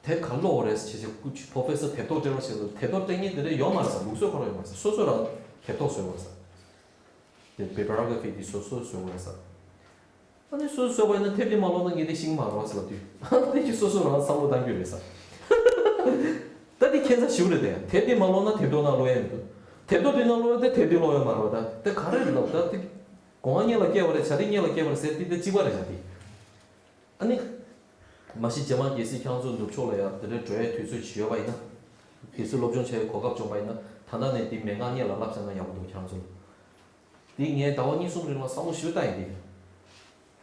དེབ་ག་ཀློག་དགོས་རེད་ཟེར་བྱས་བྱས་professor དེབ་ཐོག་སྤྲད་རོགས་བྱས་ལ་དེབ་ཐོག་སྤྲད་མཁན་དེ་འདྲ་ཡོད་མ་རེད་ཟེར། ལུགས་སྲོལ་ཁོ་རང་ཡོད་མ་རེད་ཟེར། སོ་སོ་རང་དེབ་ཐོག་བཟོས་དགོས་ཟེར། དེ་bibliography དེ་སོ་སོས་བཟོ་དགོས་ས། ཨ་ནི་སོ་སོས་བཟོས་པ་ཡིན་ན་དེབ་དེ་མ་ཀློག་ན་ངས་དེ་ཤེས་ཀྱི་མ་རེད་ཟེར་ལབ་དུས། ཨ་ནི་ཁྱེད་སོ་སོ་རང་བསམ་བློ་གཏང་རྒྱུ་རེད་ས། ད་དེ་ཁྱད་མཚར་ཞེ་པོ་རེད་དེ། དེབ་དེ་མ་ཀློག་ན་དེབ་ཐོག་ནང་ཀློག་ཡ་མི་འདུག་དེབ་ཐོག་དེ་ནང་ཀློག་ཡ་དེ་དེབ་དེ་ཀློག་ཡ་མ་རེད་པ། ད་དེ་ག་རེ་རེད་ལབ་ད་དེ། སྒོ་ང་སྔོན་ལ་སྐྱེ་བ་རེད་བྱ་དེ་སྔོན་ལ་སྐྱེ་བ་རེད་ཟེར་དེ་དེ་གཅིག་པ་རེད་བྱ་དེ། ཨ་ནི། མ་གཞི་རྗེས་མ་གལ་སྲིད་ཁྱེད་རང་ཚོ་ནུབ་ཕྱོགས་ལ་ཡང་དེ་འདྲའི་འགྲོ་ཡའི་དུས་ཚོད་ཅིག་ཡོད་པ་ཡིན་ན། གལ་སྲིད་སློབ་སྦྱོང་བྱེད་ཡའི་གོ་སྐབས་བྱུང་པ་ཡིན་ན་ད་ལྟ་ནས་འདི་མན་ངག་སྔོན་ལ་བསླབས་བཞག་ན་ཡག་པོ་འདུག་ཁྱེད་རང་ཚོ་ལ། འདི་ངས་ཟླ་བ་གཉིས་གསུམ་རིང་ལ་བསམ་བློ་ཞེ་པོ་བཏང་ཡིན་འདི།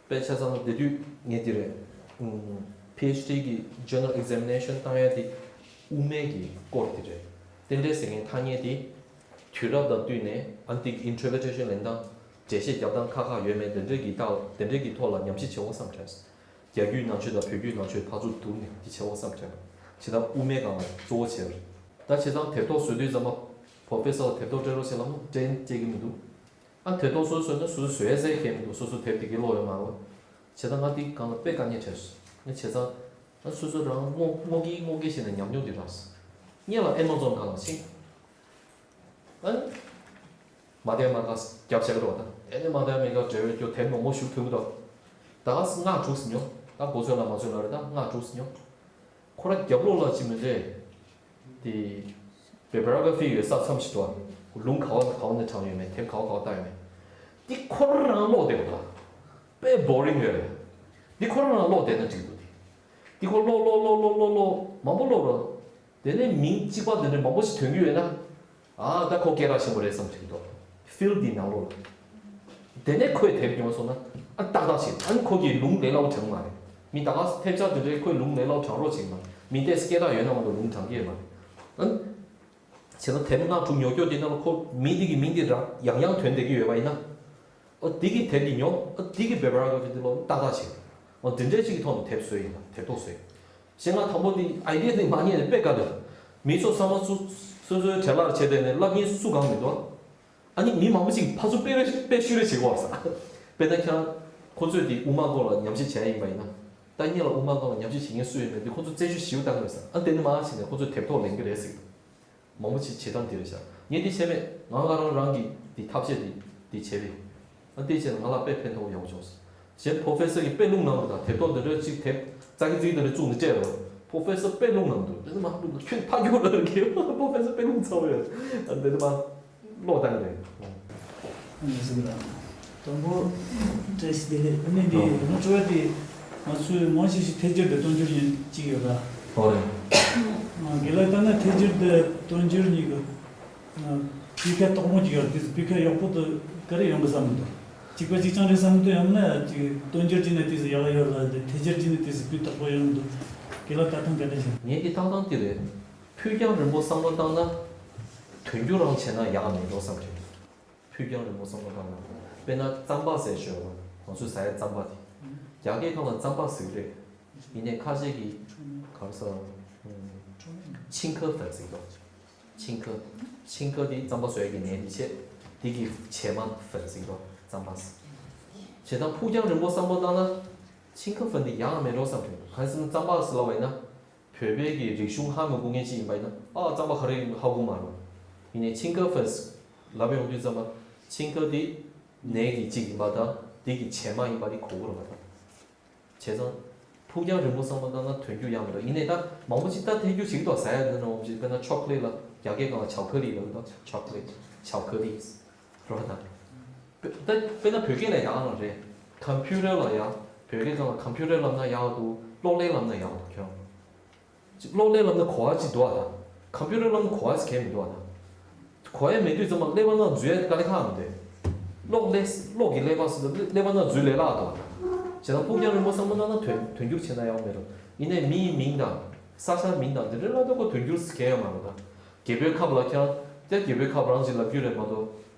དཔེ་ཆ་ཚང་ལ་དེ་དུས་ངས་འདི་རེད། ཨུམ། PhD གི་journal examination བཏང་ཡ་དེ་དབུ་མའི་གི་སྐོར་དེ་རེད། རྟེན་འབྲེལ་ཟེར་མཁན་ཐ་སྙད་དེ་དུས་རབས་དང་བསྟུན་ནས་ཨ་ནི་དེ་གི་interpretation ལེན་སྟངས་འགྲེལ་བཤད་རྒྱབ་སྟངས་ཁག་ཁག་ཡོད་མེད་དེ་འདྲའི་གི་རྟགས་དེ་འདྲའི་གི་ཐོག་ལ་ཉམས་ཞིབ་བྱེད་དགོས་བསམ་དྲན། རྒྱ་རྒྱུད་ནང་ཆོས་དང་བོད་རྒྱུད་ནང་ཆོས་ཕར་ཚུར་བསྡུར་ནས་འདི་བྱེད་དགོས་བསམ་དྲན། བྱེད་སྟངས་དབུ་མའི་སྒང་ལ་གཙོ་བོ་བྱས་པ་རེད། ད་བྱས་ཙང་དེབ་ཐོག་བཟོ་དུས་ཙམ་པ་professor ལ་དེབ་ཐོག་སྤྲད་རོགས་བྱེད་ལབ་ན་སྤྲད་སྤྲད་ཀྱི་མི་འདུག་ཨ་དེབ་ཐོག་སོ་སོས་བཟོས་ན་སོ་སོས་བཟོ་ཡ་ཟེར་མཁན་མི་འདུག་སོ་སོ་དེབ་དེ་གའི་ཀློག་ཡོད་མ་རེད། བྱས་ཙང་ང་དེ་སྒང་ལ་དཔེ་དཀའ་ངལ་འཕྲད་སོང་། ངས་བྱས་ཙང་ཨ་སོ་སོ་རང་སྔོ་སྔོ་སྐྱིད་སྔོ་སྐྱིད་བྱས་ནས་ཉམས་མྱོང་དེ་རག་སོང་། སྔོན་ལ་Amazon སྒང་ལ་ཕྱིན། ཨ་ནི། མ་བསྡད་མ་དཀའ་རྒྱབ་བྱས་ཀྱི་རེད་པ་ད། ཨེ་ནི་མ་བསྡད་མ་དཀའ་འབྲེལ་བའི་སྐྱོ་དེབ་མང་པོ་ཞིག་ཐོན་གྱི་འདུག་ད་ག་སེ་ལྔ་དྲུག་ཙམ་ཡོང་ ད་གོ་ཚོད་ལ་མ་ཚོད་ལ་རེད། ད་སྔགས་དྲུག་སྙོམས། ཁོ་ར་རྒྱབ་ལོགས་ལ་ཅི་མི་འདྲེ། དེ་བེ་བེ་ར་ག་ཕི་ཡོད་ས་མཚམས་ཤིག་འདུག་ལུང་ག་བ་ག་བ་ནས་དྲངས་ཡོད་མེད། དེབ་ག་བ་ག་བ་བཏགས་ཡོད་མེད། འདི་ཁོ་རང་ཀློག་བསྡད་འདུག་དཔེ་བོ་རིང་ཡོད་རེད། འདི་ཁོ་རང་ཀློག་བསྡད་ན་འགྲིག་འདུག་དེ། འདི་ཁོ་ཀློག་ཀློག་ཀློག་ཀློག་ཀློག་ཀློག་མང་པོ་ཀློག་རོགས། དེ་ནས་མིང་གཅིག་པ་དེ་འདྲ་མང་པོ་ཞིག་ཐོན་གྱི་ཡོད་ན། ཨ་ད་ཁོ་སྐད་གྲགས་ཆེན་པོ་རེད་བསམ་དྲན་འདུག་ཕིལ་འདི་ནང་ལོགས་ལ། དེ་ནས་ཁོས་དེབ་ཉོས་སོང་ན། ཨ་ཏག་ཏག་བྱེད། ཨ་ནི་ཁོ་གིས་ལུང་ལས་སླ་པོ་དྲན་གྱི་མ་རེད། མི་ད་ག་ཐེབས་ཆག་དེ་འདྲའི་ཁོས་ལུང་ལས་སླ་པོ་དྲན་རོགས་བྱེད་ཀྱི་མ་རེད། མི་དེས་སྐད་གྲགས་ཡོད་ན་མ་གཏོགས་ལུང་དྲན་གྱི་ཡོད་མ་རེད། ཨ་ནི། བྱས་ན་དེབ་ལྔ་དྲུག་ཉོ་སྐྱོ་དེ་ནང་ལ་ཁོ་མིང་འདི་གི་མིང་འདི་རང་ཡང་ཡང་ཐོན་བསྡད་ཀྱི་ཡོད་པ་ཡིན་ན། ཨོ་དེ་གི་དེབ་འདི་ཉོ། ཨོ་དེ་གི་བེ་བེ་ར་ག་ཕི་འདི་ཀློག་ཏག་ཏག་བྱེད། ཨོ་འདི་འདྲའི་ཅིག་གི་ཐོག་ནས་དེབ་བཟོས་ཡིན་ན་དེབ་ཐོག་བཟོས། གཞན་ང་དང་པོ་འདི་ཨའི་ཌི་ཡ་འདི་མ་རྙེད་ནས་དཔེ་དཀའ་ལས། མི་ཚོ་ཚང་མ་སོ་སོ་སོའི་བྲེལ་ལ་བྱས་བསྡད་ནས་བསླབ་མཁན་སུ་གང་མི་འདུག་ཨ་ནི་མི་མང་པོ་ཅིག་ཕར་ཚུར་དཔེ་རེ་དཔེ་བཤུས་རེ་བྱེད་དགོས་ས། དཔེར་ན་ཁྱེད་རང་ཁོ་ཚོས་འདི་དབུ་མ་སྐོར་ལ་ཉམས་ཞིབ་བྱས་ཡིན་པ་ཡིན་ན། ད་སྔོན་ལ་དབུ་མ་སྐོར་ལ་ཉམས་ཞིབ་བྱེད་མཁན་སུ་ཡོད་མེད་འདི་ཁོ་ཚོ་རྩད་གཅོད་ཞིབ་བཏང་དགོས་ས། ཨ་དེ་ནི་མ་བྱས་ནས་ཁོ་ཚོས་དེབ་ཐོག་ལེན་གི་རེད་ཟེར་གི་འདུག་མང་པོ་ཅིག་བྱེད་སྟངས་འདི་རེད་ཤག་ངས་འདི་བྱས་མེད། ང་ང་རང་རང་གི་འདི་ཐབས་ཤེས་འདི་འདི་བྱས་པས། ཨ་འདི་བྱས་ན་ང་ལ་དཔེ་ཕན་ཐོགས་ཡག་པོ་བྱུང་སོང་། གཞན་པོ་ཕོ་ཧྥེ་སར་གྱིས་དཔེ་བླུགས་གནང་འདུག་ད་དེབ་ཐོག་འདི་འདྲ་ཅིག་དེབ་ཙག་གི་ཙིག་འདི་འདྲ་བཙུགས་ནས་སྤྲད་རོགས། ཕོ་ཧྥེ་སར་དཔེ་བླུགས་གནང་འདུག་དེ་ནི་མ་བླུགས་ན་ཁྱོད་ཕ་རྒྱུག་ལ་གི་ཕོ་ཧྥེ་སར་དཔེ་བླུགས་ཚར་བ་ཡོད། ཨ་འདི་ནི་མ་ཀློག་སྟངས་རེད། ཨ་ནི་ཟིག་ལ། དང་པོ། བཀྲ་ཤིས་བདེ་ལེགས། ཨ་ནི་འདི་ཨོ། ང་དྲི་བ་དེ་ང་ཚོས་མང་ཆེ་ཤོས་ཐལ་སྒྱུར་དང་དོན་སྒྱུར་གཉིས་གཅིག་ཡོད་ལ། ཨོ་རེད། ང་རྒན་ལགས་ལྟར་ན་ཐལ་སྒྱུར་དང་དོན་སྒྱུར་གཉིས་ཀྱི་སྤུས་ཀ་དོག་མོ་གཅིག་ཡོད་དུས་སུ་སྤུས་ཀ་ཡག་པོ་དུ་ག་རེ་ཡོང་གི་བསམ་མི་འདུག་གཅིག་པ་གཅིག་རྐྱང་རེད་བསམ་གི་འདུག་ཡང་ན་ཅིག་དོན་སྒྱུར་གཅིག་ནས་དུས་སུ་ཡག་ཡོད་ལ་དེ་ཐལ་སྒྱུར་གཅིག་ནས་དུས་སུ་སྤུས་དག་པོ་ཡོང་གི་འདུག་རྒན་ལགས་ལྟ་སྟངས་ག་འདྲ་ཞིག་ངས་འདི་ལྟ་སྟངས་དེ་རེད། ཕུགས་རྒྱང་རིང་པོ་བསམ་བློ་བཏང་ན། དོན་སྒྱུར་རང་བྱས་ན་ཡག་མེད་འགྲོ་བསམ་གྱི་འདུག་ཕུགས་རྒྱང་རིང་པོ་བསམ་བློ་བཏང་ན། དཔེར་ན་རྩམ་པ་ཟེར་ཞོར་ལ་ང་ཚོས་ཟ་ཡ་རྩམ་པ་དེ། རྒྱ་སྐད་སྒང་ལ་རྩམ་པ་ཟེར་གི་རེད། ཡིན་ནའི་ཁ་ཤས་ཀྱིས་ག་རེ་ཟེར། ཆིང་ཁ་ཧྥན་ཟེར་གི་འདུག་ཆིང་ཁ། ཆིང་ཁ་དེ་རྩམ་པ་བཟོ་ཡ་གི་ནས་དེ་བྱས། དེ་གི་བྱེ་མ་ཧྥན་ཟེར་གི་འདུག་རྩམ་པ་ཟེར། བྱས་ཙང་ཕུགས་རྒྱང་རིང་པོ་བསམ་བློ་བཏང་ན། ཆིང་ཁ་ཧྥན་དེ་ཡག་མེད་འགྲོ་བསམ་གྱི་འདུག་གང་ཡིན་ཟེར་ན་རྩམ་པ་ཟེར་ལབ་པ་ཡིན་ན། བོད་པའི་གི་རིག་གཞུང་ཧ་མི་གོ་མཁན་ཅིག་ཡིན་པ་ཡིན་ན་ཨ་རྩམ་པ་ག་རེ་ཡིན་ཧ་གོ་མ་རུང་། ཡིན་ནའི་ཆིང་ཁ་ཧྥན་ལབ་ཡོང་དུས་ཙམ་པ་ཆིང་ཁ་དེ་ནས་ཀྱི་གཅིག་ཡིན་པ་དང་དེ་གི་བྱེ་མ་ཡིན་པ་དེ་གོ་གི་རེད་པ་དང་། བྱས་ཙང་ཕུགས་རྒྱང་རིང་པོ་བསམ་བློ་བཏང་ན་དོན་འགྱུར་ཡག་མི་འདུག་ཡིན་ནའི་ད་མང་པོ་ཅིག་ད་ཐལ་འགྱུར་བྱེད་ཀྱི་འདུག་ཟ་ཡ་འདི་འདྲ་མང་པོ་ཅིག་དཔེར་ན་ཆོ་ཀ་ལེ་ལ་རྒྱ་སྐད་སྒང་ལ་ཆའོ་ཁ་ལི་ལབ་ཀྱི་འདུག་ཆོ་ཀ་ལེ་ཆའོ་ཁ་ལི་རེད་པ་དང་། དཔེ་ད་དཔེར་ན་བོད་སྐད་ལ་ཡག་རང་རེད། ཀམ་པུ་ཊར་ལ་ཡག་བོད་སྐད་སྒང་ལ་ཀམ་པུ་ཊར་ལབ་ན་ཡག་འདུག་གློག་ཀླད་ལབ་ན་ཡག་འདུག་ཁྱོད། གློག་ཀླད་ལབ་ན་གོ་བ་ཅིག་འདུག་ཨ་ད། ཀམ་པུ་ཊར་ལབ་ན་གོ་བ་ཅིག་གང་ཡང་མི་འདུག་ཨ་ད། གོ་ཡ་མེད་དུས་ཙམ་པ་ཀླད་པ་ནང་འཛུལ་ཡ་དཀའ་ལས་ཁག་མི་འདུག་གློག་ཀླད། གློག་གི་ཀླད་པ་ཟེར་དུས་ཀླད་པ་ནང་འཛུལ་ལས་སླ་འདུག་ཨ་ད། བྱས་ན་ཕུགས་རྒྱང་རིང་པོ་བསམ་བློ་བཏང་ན་དོན་དོན་འགྱུར་བྱས་ན་ཡག་མེད་རུང་། ཡིན་ནའི་མིའི་མིང་དང་ས་ཆ་མིང་དང་འདི་འདྲའི་ལ་ད་ཁོ་དོན་འགྱུར་གང་ཡང་ཡོད་མ་རེད་ད། རྒྱལ་པོའི་ཁབ་ལ་ཁྱེད་རང་ད་རྒྱལ་པོའི་ཁབ་རང་ཅིག་ལབ་རྒྱུ་རེད་མ་གཏོགས།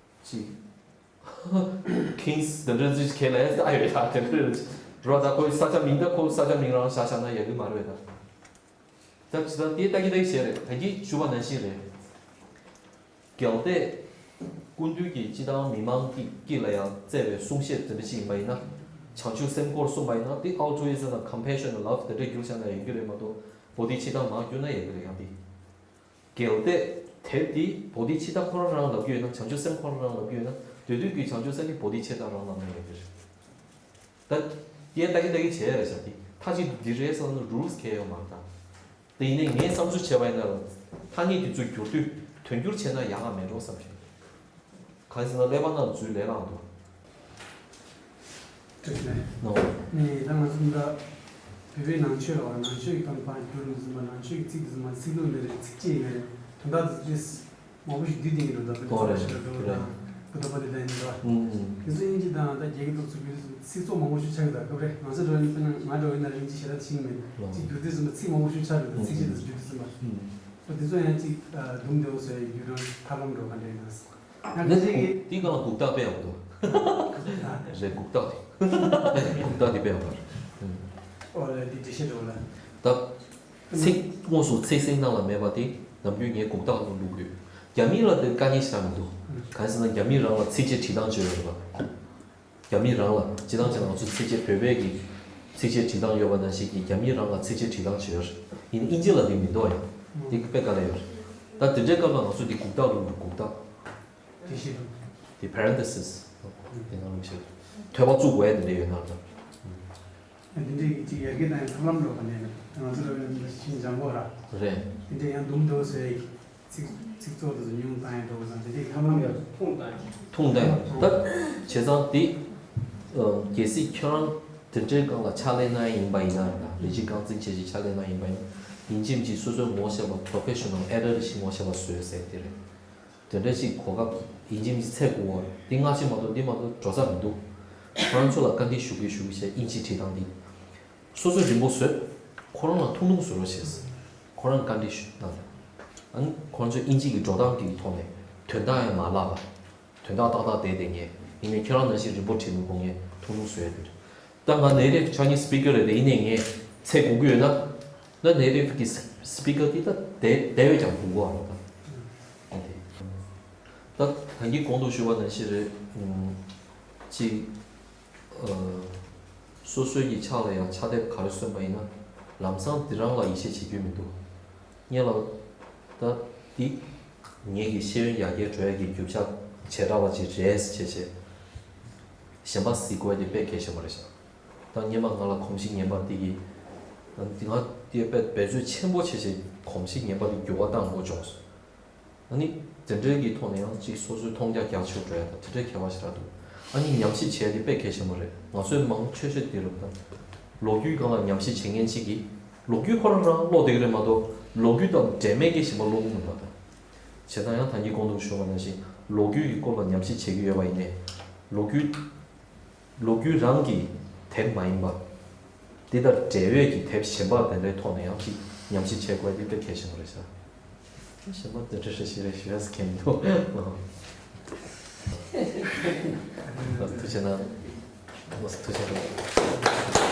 ཅིག་ཁིང་སི་དེ་འདྲ་ཅིག་གང་ལ་ཡ་ཨ་ཡོད་ད་དེ་འདྲ་རེད། རོ་ད་ཁོའི་ས་ཆ་མིང་ད་ཁོ་ས་ཆ་མིང་རང་བཞག་བཞག་ན་ཡག་གི་མ་རེད་ད། ད་ཇི་ལྟར་དེ་ལྟ་གི་ལྟ་གི་བྱས་རེད། ད་གིན་ཞུ་བ་ནང་བཞིན་རེད། གལ་ཏེ་སྐུ་མདུན་གྱིས་སྤྱི་བཏང་མི་མང་གི་དཀྱིལ་ལ་ཡང་བསྩལ་བའི་གསུང་བཤད་དེ་འདྲ་ཞིག་ཡིན་པ་ཡིན་ན། བྱང་ཆུབ་སེམས་སྐོར་གསུངས་པ་ཡིན་ན་དེ་altruism and compassion and love དེ་འདྲ་བསྒྱུར་བཞག་ན་ཡག་གི་རེད་མ་གཏོགས་བོ་དྷི་ཙིཏྟ་མར་བསྒྱུར་ན་ཡག་གི་རེད་ཡང་དེ། གལ་ཏེ་དེབ་འདི་བོ་དྷི་ཙིཏྟ་ཁོ་རང་རང་ལབ་ཀྱི་ཡོད་ན། བྱང་ཆུབ་སེམས་ཁོ་རང་རང་ལབ་ཀྱི་ཡོད་ན། དེ་དུས་ཀྱི་བྱང་ཆུབ་སེམས་ནི་བོ་དྷི་ཙིཏྟ་རང་ལབ་ན་ཡག་གི་རེད། ད་དེ་ལྟ་གི་ལྟ་གི་བྱས་རེད་ཤག་དེ་མཐའ་གཅིག་ཏུ་འདི་རེད་ཟེར་ན་རུལ་སི་གང་ཡང་ཡོད་མ་རེད་ད། དེ་ཡིན་ནའི་ངས་བསམ་ཚུལ་བྱས་པ་ཡིན་ན་རུང་ཐ་སྙད་དེ་ཚོ་བསྒྱུར་དུས་དོན་བསྒྱུར་བྱས་ན་ཡག་ག་མེད་འགྲོ་བསམ་བྱུང་། གང་ཡིན་ཟེར་ན་ཀླད་པ་ནང་འཛུལ་ལས་སླ་འདུག་ཐུགས་རྗེ་ཆེ། ནོ། ནི་ད་ང་ཚོ་འདི་བོད་པའི་ནང་ཆོས་ལ་བ་ནང་ཆོས་ཀྱི་གཏམ་དཔང་བསྒྱུར་ནས་ཟིན་པ། ནང་ཆོས་ཀྱི་ཚིག་འདི་ཟིན་པ། ཚིག་ལྷུག་ནི་རེད། ཚིགས་བཅད་ནི་རེད། དོན་དག་འདི་ཏིས་མང་པོ་ཞིག་བསྡུས་ཏེ་ཡིན་འགྲོ། ད་ཨོ་རེད། ཤེས་རབ་ཀློང་རེད། དང་བུདྡྷ་པ་ཎི་ཏ་ཡིན་འགྲོ། ཨུམ། དེ་ཚོ་དབྱིན་ཇི་དང་ད་རྒྱ་སྐད་དུ་ཚུར་བསྒྱུར་དུས་ཚིག་ཚོགས་མང་པོ་ཞིག་ཆགས་ཀྱི་འདུག་སྐབས་རེ་ང་ཚོ་འགྲོ་ཡིན་ན། ང་འགྲོ་ཡིན་ན་དབྱིན་ཇི་ཞེ་དྲག་ཤེས་ཀྱི་མེད། ཨོ། ཚིག་བསྒྱུར་དུས་ཙམ་པ་ཚིག་མང་པོ་ཞིག་ཆགས་འགྲོ། ད་ཚིགས་བཅད་དུ་བསྒྱུར་དུས་ཙམ་པ། ཨུམ། ཨོ། དེ་ཚོ་ཡང་ཅིག་ཨ་དུམ་བདེ་བོ་བཟོ་ཡའི་བརྒྱུད་རིམ་ཐབས་ལམ་འགྲོ་ག་འདྲ་ཡིན་ན། ང་ནི་ཁ་ཅིག་གིས་དེའི་སྒང་ལ་གུག་རྟགས་དཔེ་ཡག་པོ་འདུག་རེད། གུག་རྟགས་དེ། གུག་རྟགས་དེ་དཔེ་ཡག་པོ་རེད། ཨོ་ལེ། འདི་འགྲེལ་བཤད་འགྲོ་ལ། ད། ཚིག་དངོས་སུ་ཚིག་ཟིན་སྟངས་ལ་མེད་པ་དེ་ནམ་རྒྱུན་ངས་གུག་རྟགས་ལ་བླུག་ཡོད། རྒྱ་མི་ལ་དེ་དཀའ་ངལ་ཞིག་མི་འདུག་གང་ཡིན་ཟེར་ན་རྒྱ་མི་རང་ལ་ཚིགས་བཅད་བྲིས་སྟངས་བཅས་ཡོད་རེད་པ། རྒྱ་མི་རང་ལ་སྤྱིར་བཏང་བྱས་ན་ང་ཚོ་ཚིགས་བཅད་བོད་པའི་གི་ཚིགས་བཅད་བྲིས་སྟངས་ཡོད་པ་ནང་བཞིན་གྱི་རྒྱ་མི་རང་ལ་ཚིགས་བཅད་བྲིས་སྟངས་བཅས་ཡོད་རེད། ཡིན་ནའི་དབྱིན་ཇི་ལ་དེ་མི་འདུག་ཡང་དེ་དཔེ་དཀའ་ལས་ཡོད་རེད། ད་དེ་འདྲའི་སྐབས་ལ་ང་ཚོ་དེ་གུག་རྟགས་བླུག་དགོས། གུག་རྟགས། དེ་ཤེས་རུང་། དེ་པེ་རེན་ཐེ་སིས་དེ་ནང་བླུག་ཤེས། ཐོད་པ་བཙུགས་དགོས་ཡ་དེ་འདྲ་ཡོད་ན་ད། འདི་འདྲའི་ཅིག་ཡར་རྒྱས་བཏང་ཡ་ཐབས་ལམ་འགྲོ་བ་ནས་ང་ཚོ་ལ་ཡང་ཤིན་སྦྱང་དགོས་ར། རེད། འདི་འདྲའི་ཡང་འདུམ་འགྲོ་ཟེར་ཡ་ཚིག་ཚིག་ཚོགས་དེ་ཚོ་ཉུང་བཏང་ཡ་འགྲོ་བ་དང་འདི་འདྲའི་ཐབས་ལམ་ཡོད། ཐུང་བཏང་་ཡ། ཐུང་བཏང་ཡ་ད་བྱས་ཙང་འདི་གལ་སྲིད་ཁྱོད་རང་དེ་འདྲའི་སྒང་ལ་ཕྱག་ལས་གནང་ཡ་ཡིན་པ་ཡིན་ན་རེད། ལས་བྱེད་རྐང་འཛིན་བྱས་ཅིག་ཕྱག་ལས་གནང་ཡ་ཡིན་པ་ཡིན་ན་ཡིན་གཅིག་མིན་གཅིག་སོ་སོའི་ངོ་ཤེས་པ་professional editor་ཞིག་ངོ་ཤེས་པ་བཟོས་ཟེར་དེ་རེད། དེ་འདྲ་ཞིག་གོ་སྐབས་ཡིན་གཅིག་མིན་གཅིག་ཚད་དགོས་པ་རེད། འདི་སྔ་ཕྱི་མ་གཏོགས་འདི་མ་གཏོགས་འགྲོ་ས་མི་འདུག་ཁོ་རང་ཚོ་ལ་བཀའ་འདྲི་ཞུ་གི་ཞུ་གི་བྱས་དབྱིན་ཇི་བྲིས་སྟངས་འདི། སོ་སོས་རིང་པོ་བཟོས། ཁོ་རང་ལ་ཐུང་ཐུང་བཟོ་རོགས་བྱས། ཁོ་རང་བཀའ་འདྲི་ཞུ་གནང་། ཨ་ནི་ཁོ་རང་ཚོས་དབྱིན་ཇི་གི་འགྲོ་སྟངས་འདིའི་ཐོག་ནས་དོན་དག་ཡང་མ་བརླག་པ། དོན་དག་ཏག་ཏག་བསྡད་དེ་ངས་ཡིན་ནའི་ཁྱེད་རང་ནང་བཞིན་རིང་པོ་བྲིས་མི་དགོས། ངས་ཐུང་ཐུང་བཟོས་ཡ་དེ་རེད། ད་ང་native Chinese speaker་རེད་དེ་ཡིན་ནའི་ངས་ཚད་དགོས་ཀྱི་ཡོད་ན། ད་native་གི་speaker་དེ་ད་བསྡད་བསྡད་ཡོད་ཀྱང་དགོས་གོ་ཨ་ད། ཨ་དེ། ད་ད་གིན་གོང་དུ་ཞུས་པ་ནང་བཞིན་རེད། ཨུམ། གཅིག་ཨ། སོ་སོའི་གི་ཕྱག་ལ་ཡང་ཕྱག་དེབ་ག་རེ་སོན་པ་ཡིན་ན་ལམ་སང་འདི་རང་ལ་ཡིད་ཆེས་བྱེད་རྒྱུ་མི་འདུག་ངས་ལ་ད་འདི་ངེད་ཀྱི་ཤེས་ཡོན་ཡར་རྒྱས་འགྲོ་ཡ་གི་རྒྱུ་ཆ་བྱེ་བྲག་པ་ཅིག་རེད་ཟེར་བྱས་བྱས་གཞན་པ་གཟིགས་དགོས་ཡ་དེ་དཔེ་གལ་ཆེན་པོ་རེད་ཤག་ད་སྔོན་མ་ང་ལ་གོམས་གཤིས་ངན་པ་འདི་གི་ང་དེ་དཔེ་འབད་རྩོལ་ཆེན་པོ་བྱས་བྱས་གོམས་གཤིས་ངན་པ་དེ་འགྱུར་བ་བཏང་དགོས་བྱུང་སོང་། ཨ་ནི་དེ་འདྲའི་གི་ཐོག་ནས་ཡང་གཅིག་སོ་སོའི་མཐོང་རྒྱ་རྒྱ་ཆེ་འགྲོ་ཡ་དང་དེ་འདྲའི་ཁྱད་པར་ཞེ་དྲག་འདུག་ཨ་ནི་ཉམས་ཞིབ་བྱས་ཏེ་དཔེ་གལ་ཆེན་པོ་རེད། ང་ཚོའི་མང་ཆེ་ཤོས་དེ་རུ་དང་། ལོ་རྒྱུས་སྒང་ལ་ཉམས་ཞིབ་བྱེད་མཁན་གཅིག་གིས་ལོ་རྒྱུས་ཁོ་རང་རང་ཀློག་བསྡད་ཀྱི་རེད་མ་གཏོགས་ལོ་རྒྱུས་དང་འབྲེལ་མེད་ཀྱི་གཞན་པ་ཀློག་གི་མི་འདུག་ད། བྱས་ཙང་ཡང་ད་གིན་གོང་དུ་ཞུས་པ་ནང་བཞིན་ལོ་རྒྱུས་ཀྱི་སྐོར་ལ་ཉམས་ཞིབ་བྱེད་ཀྱི་ཡོད་པ་ཡིན་ནའི་ལོ་རྒྱུས། ལོ་རྒྱུས་རང་གི་དེབ་མ་ཡིན་པ། འདི་ལྟར་འབྲེལ་ཡོད་ཀྱི་དེབ་གཞན་པ་དེ་འདྲའི་ཐོག་ནས་ཡང་ཅིག་ཉམས་ཞིབ་བྱེད་དགོས་འདི་དཔེ་གལ་ཆེན་པོ་རེད་ཤག་གཞན་པ་དེ་འདྲ་རེ་ཞིག་རེད་ཞུ་ཡ་ཟེར་མཁན་མི་འདུག་ཐུགས་རྗེ་གནང་། ཐུགས་རྗེ་གནང་།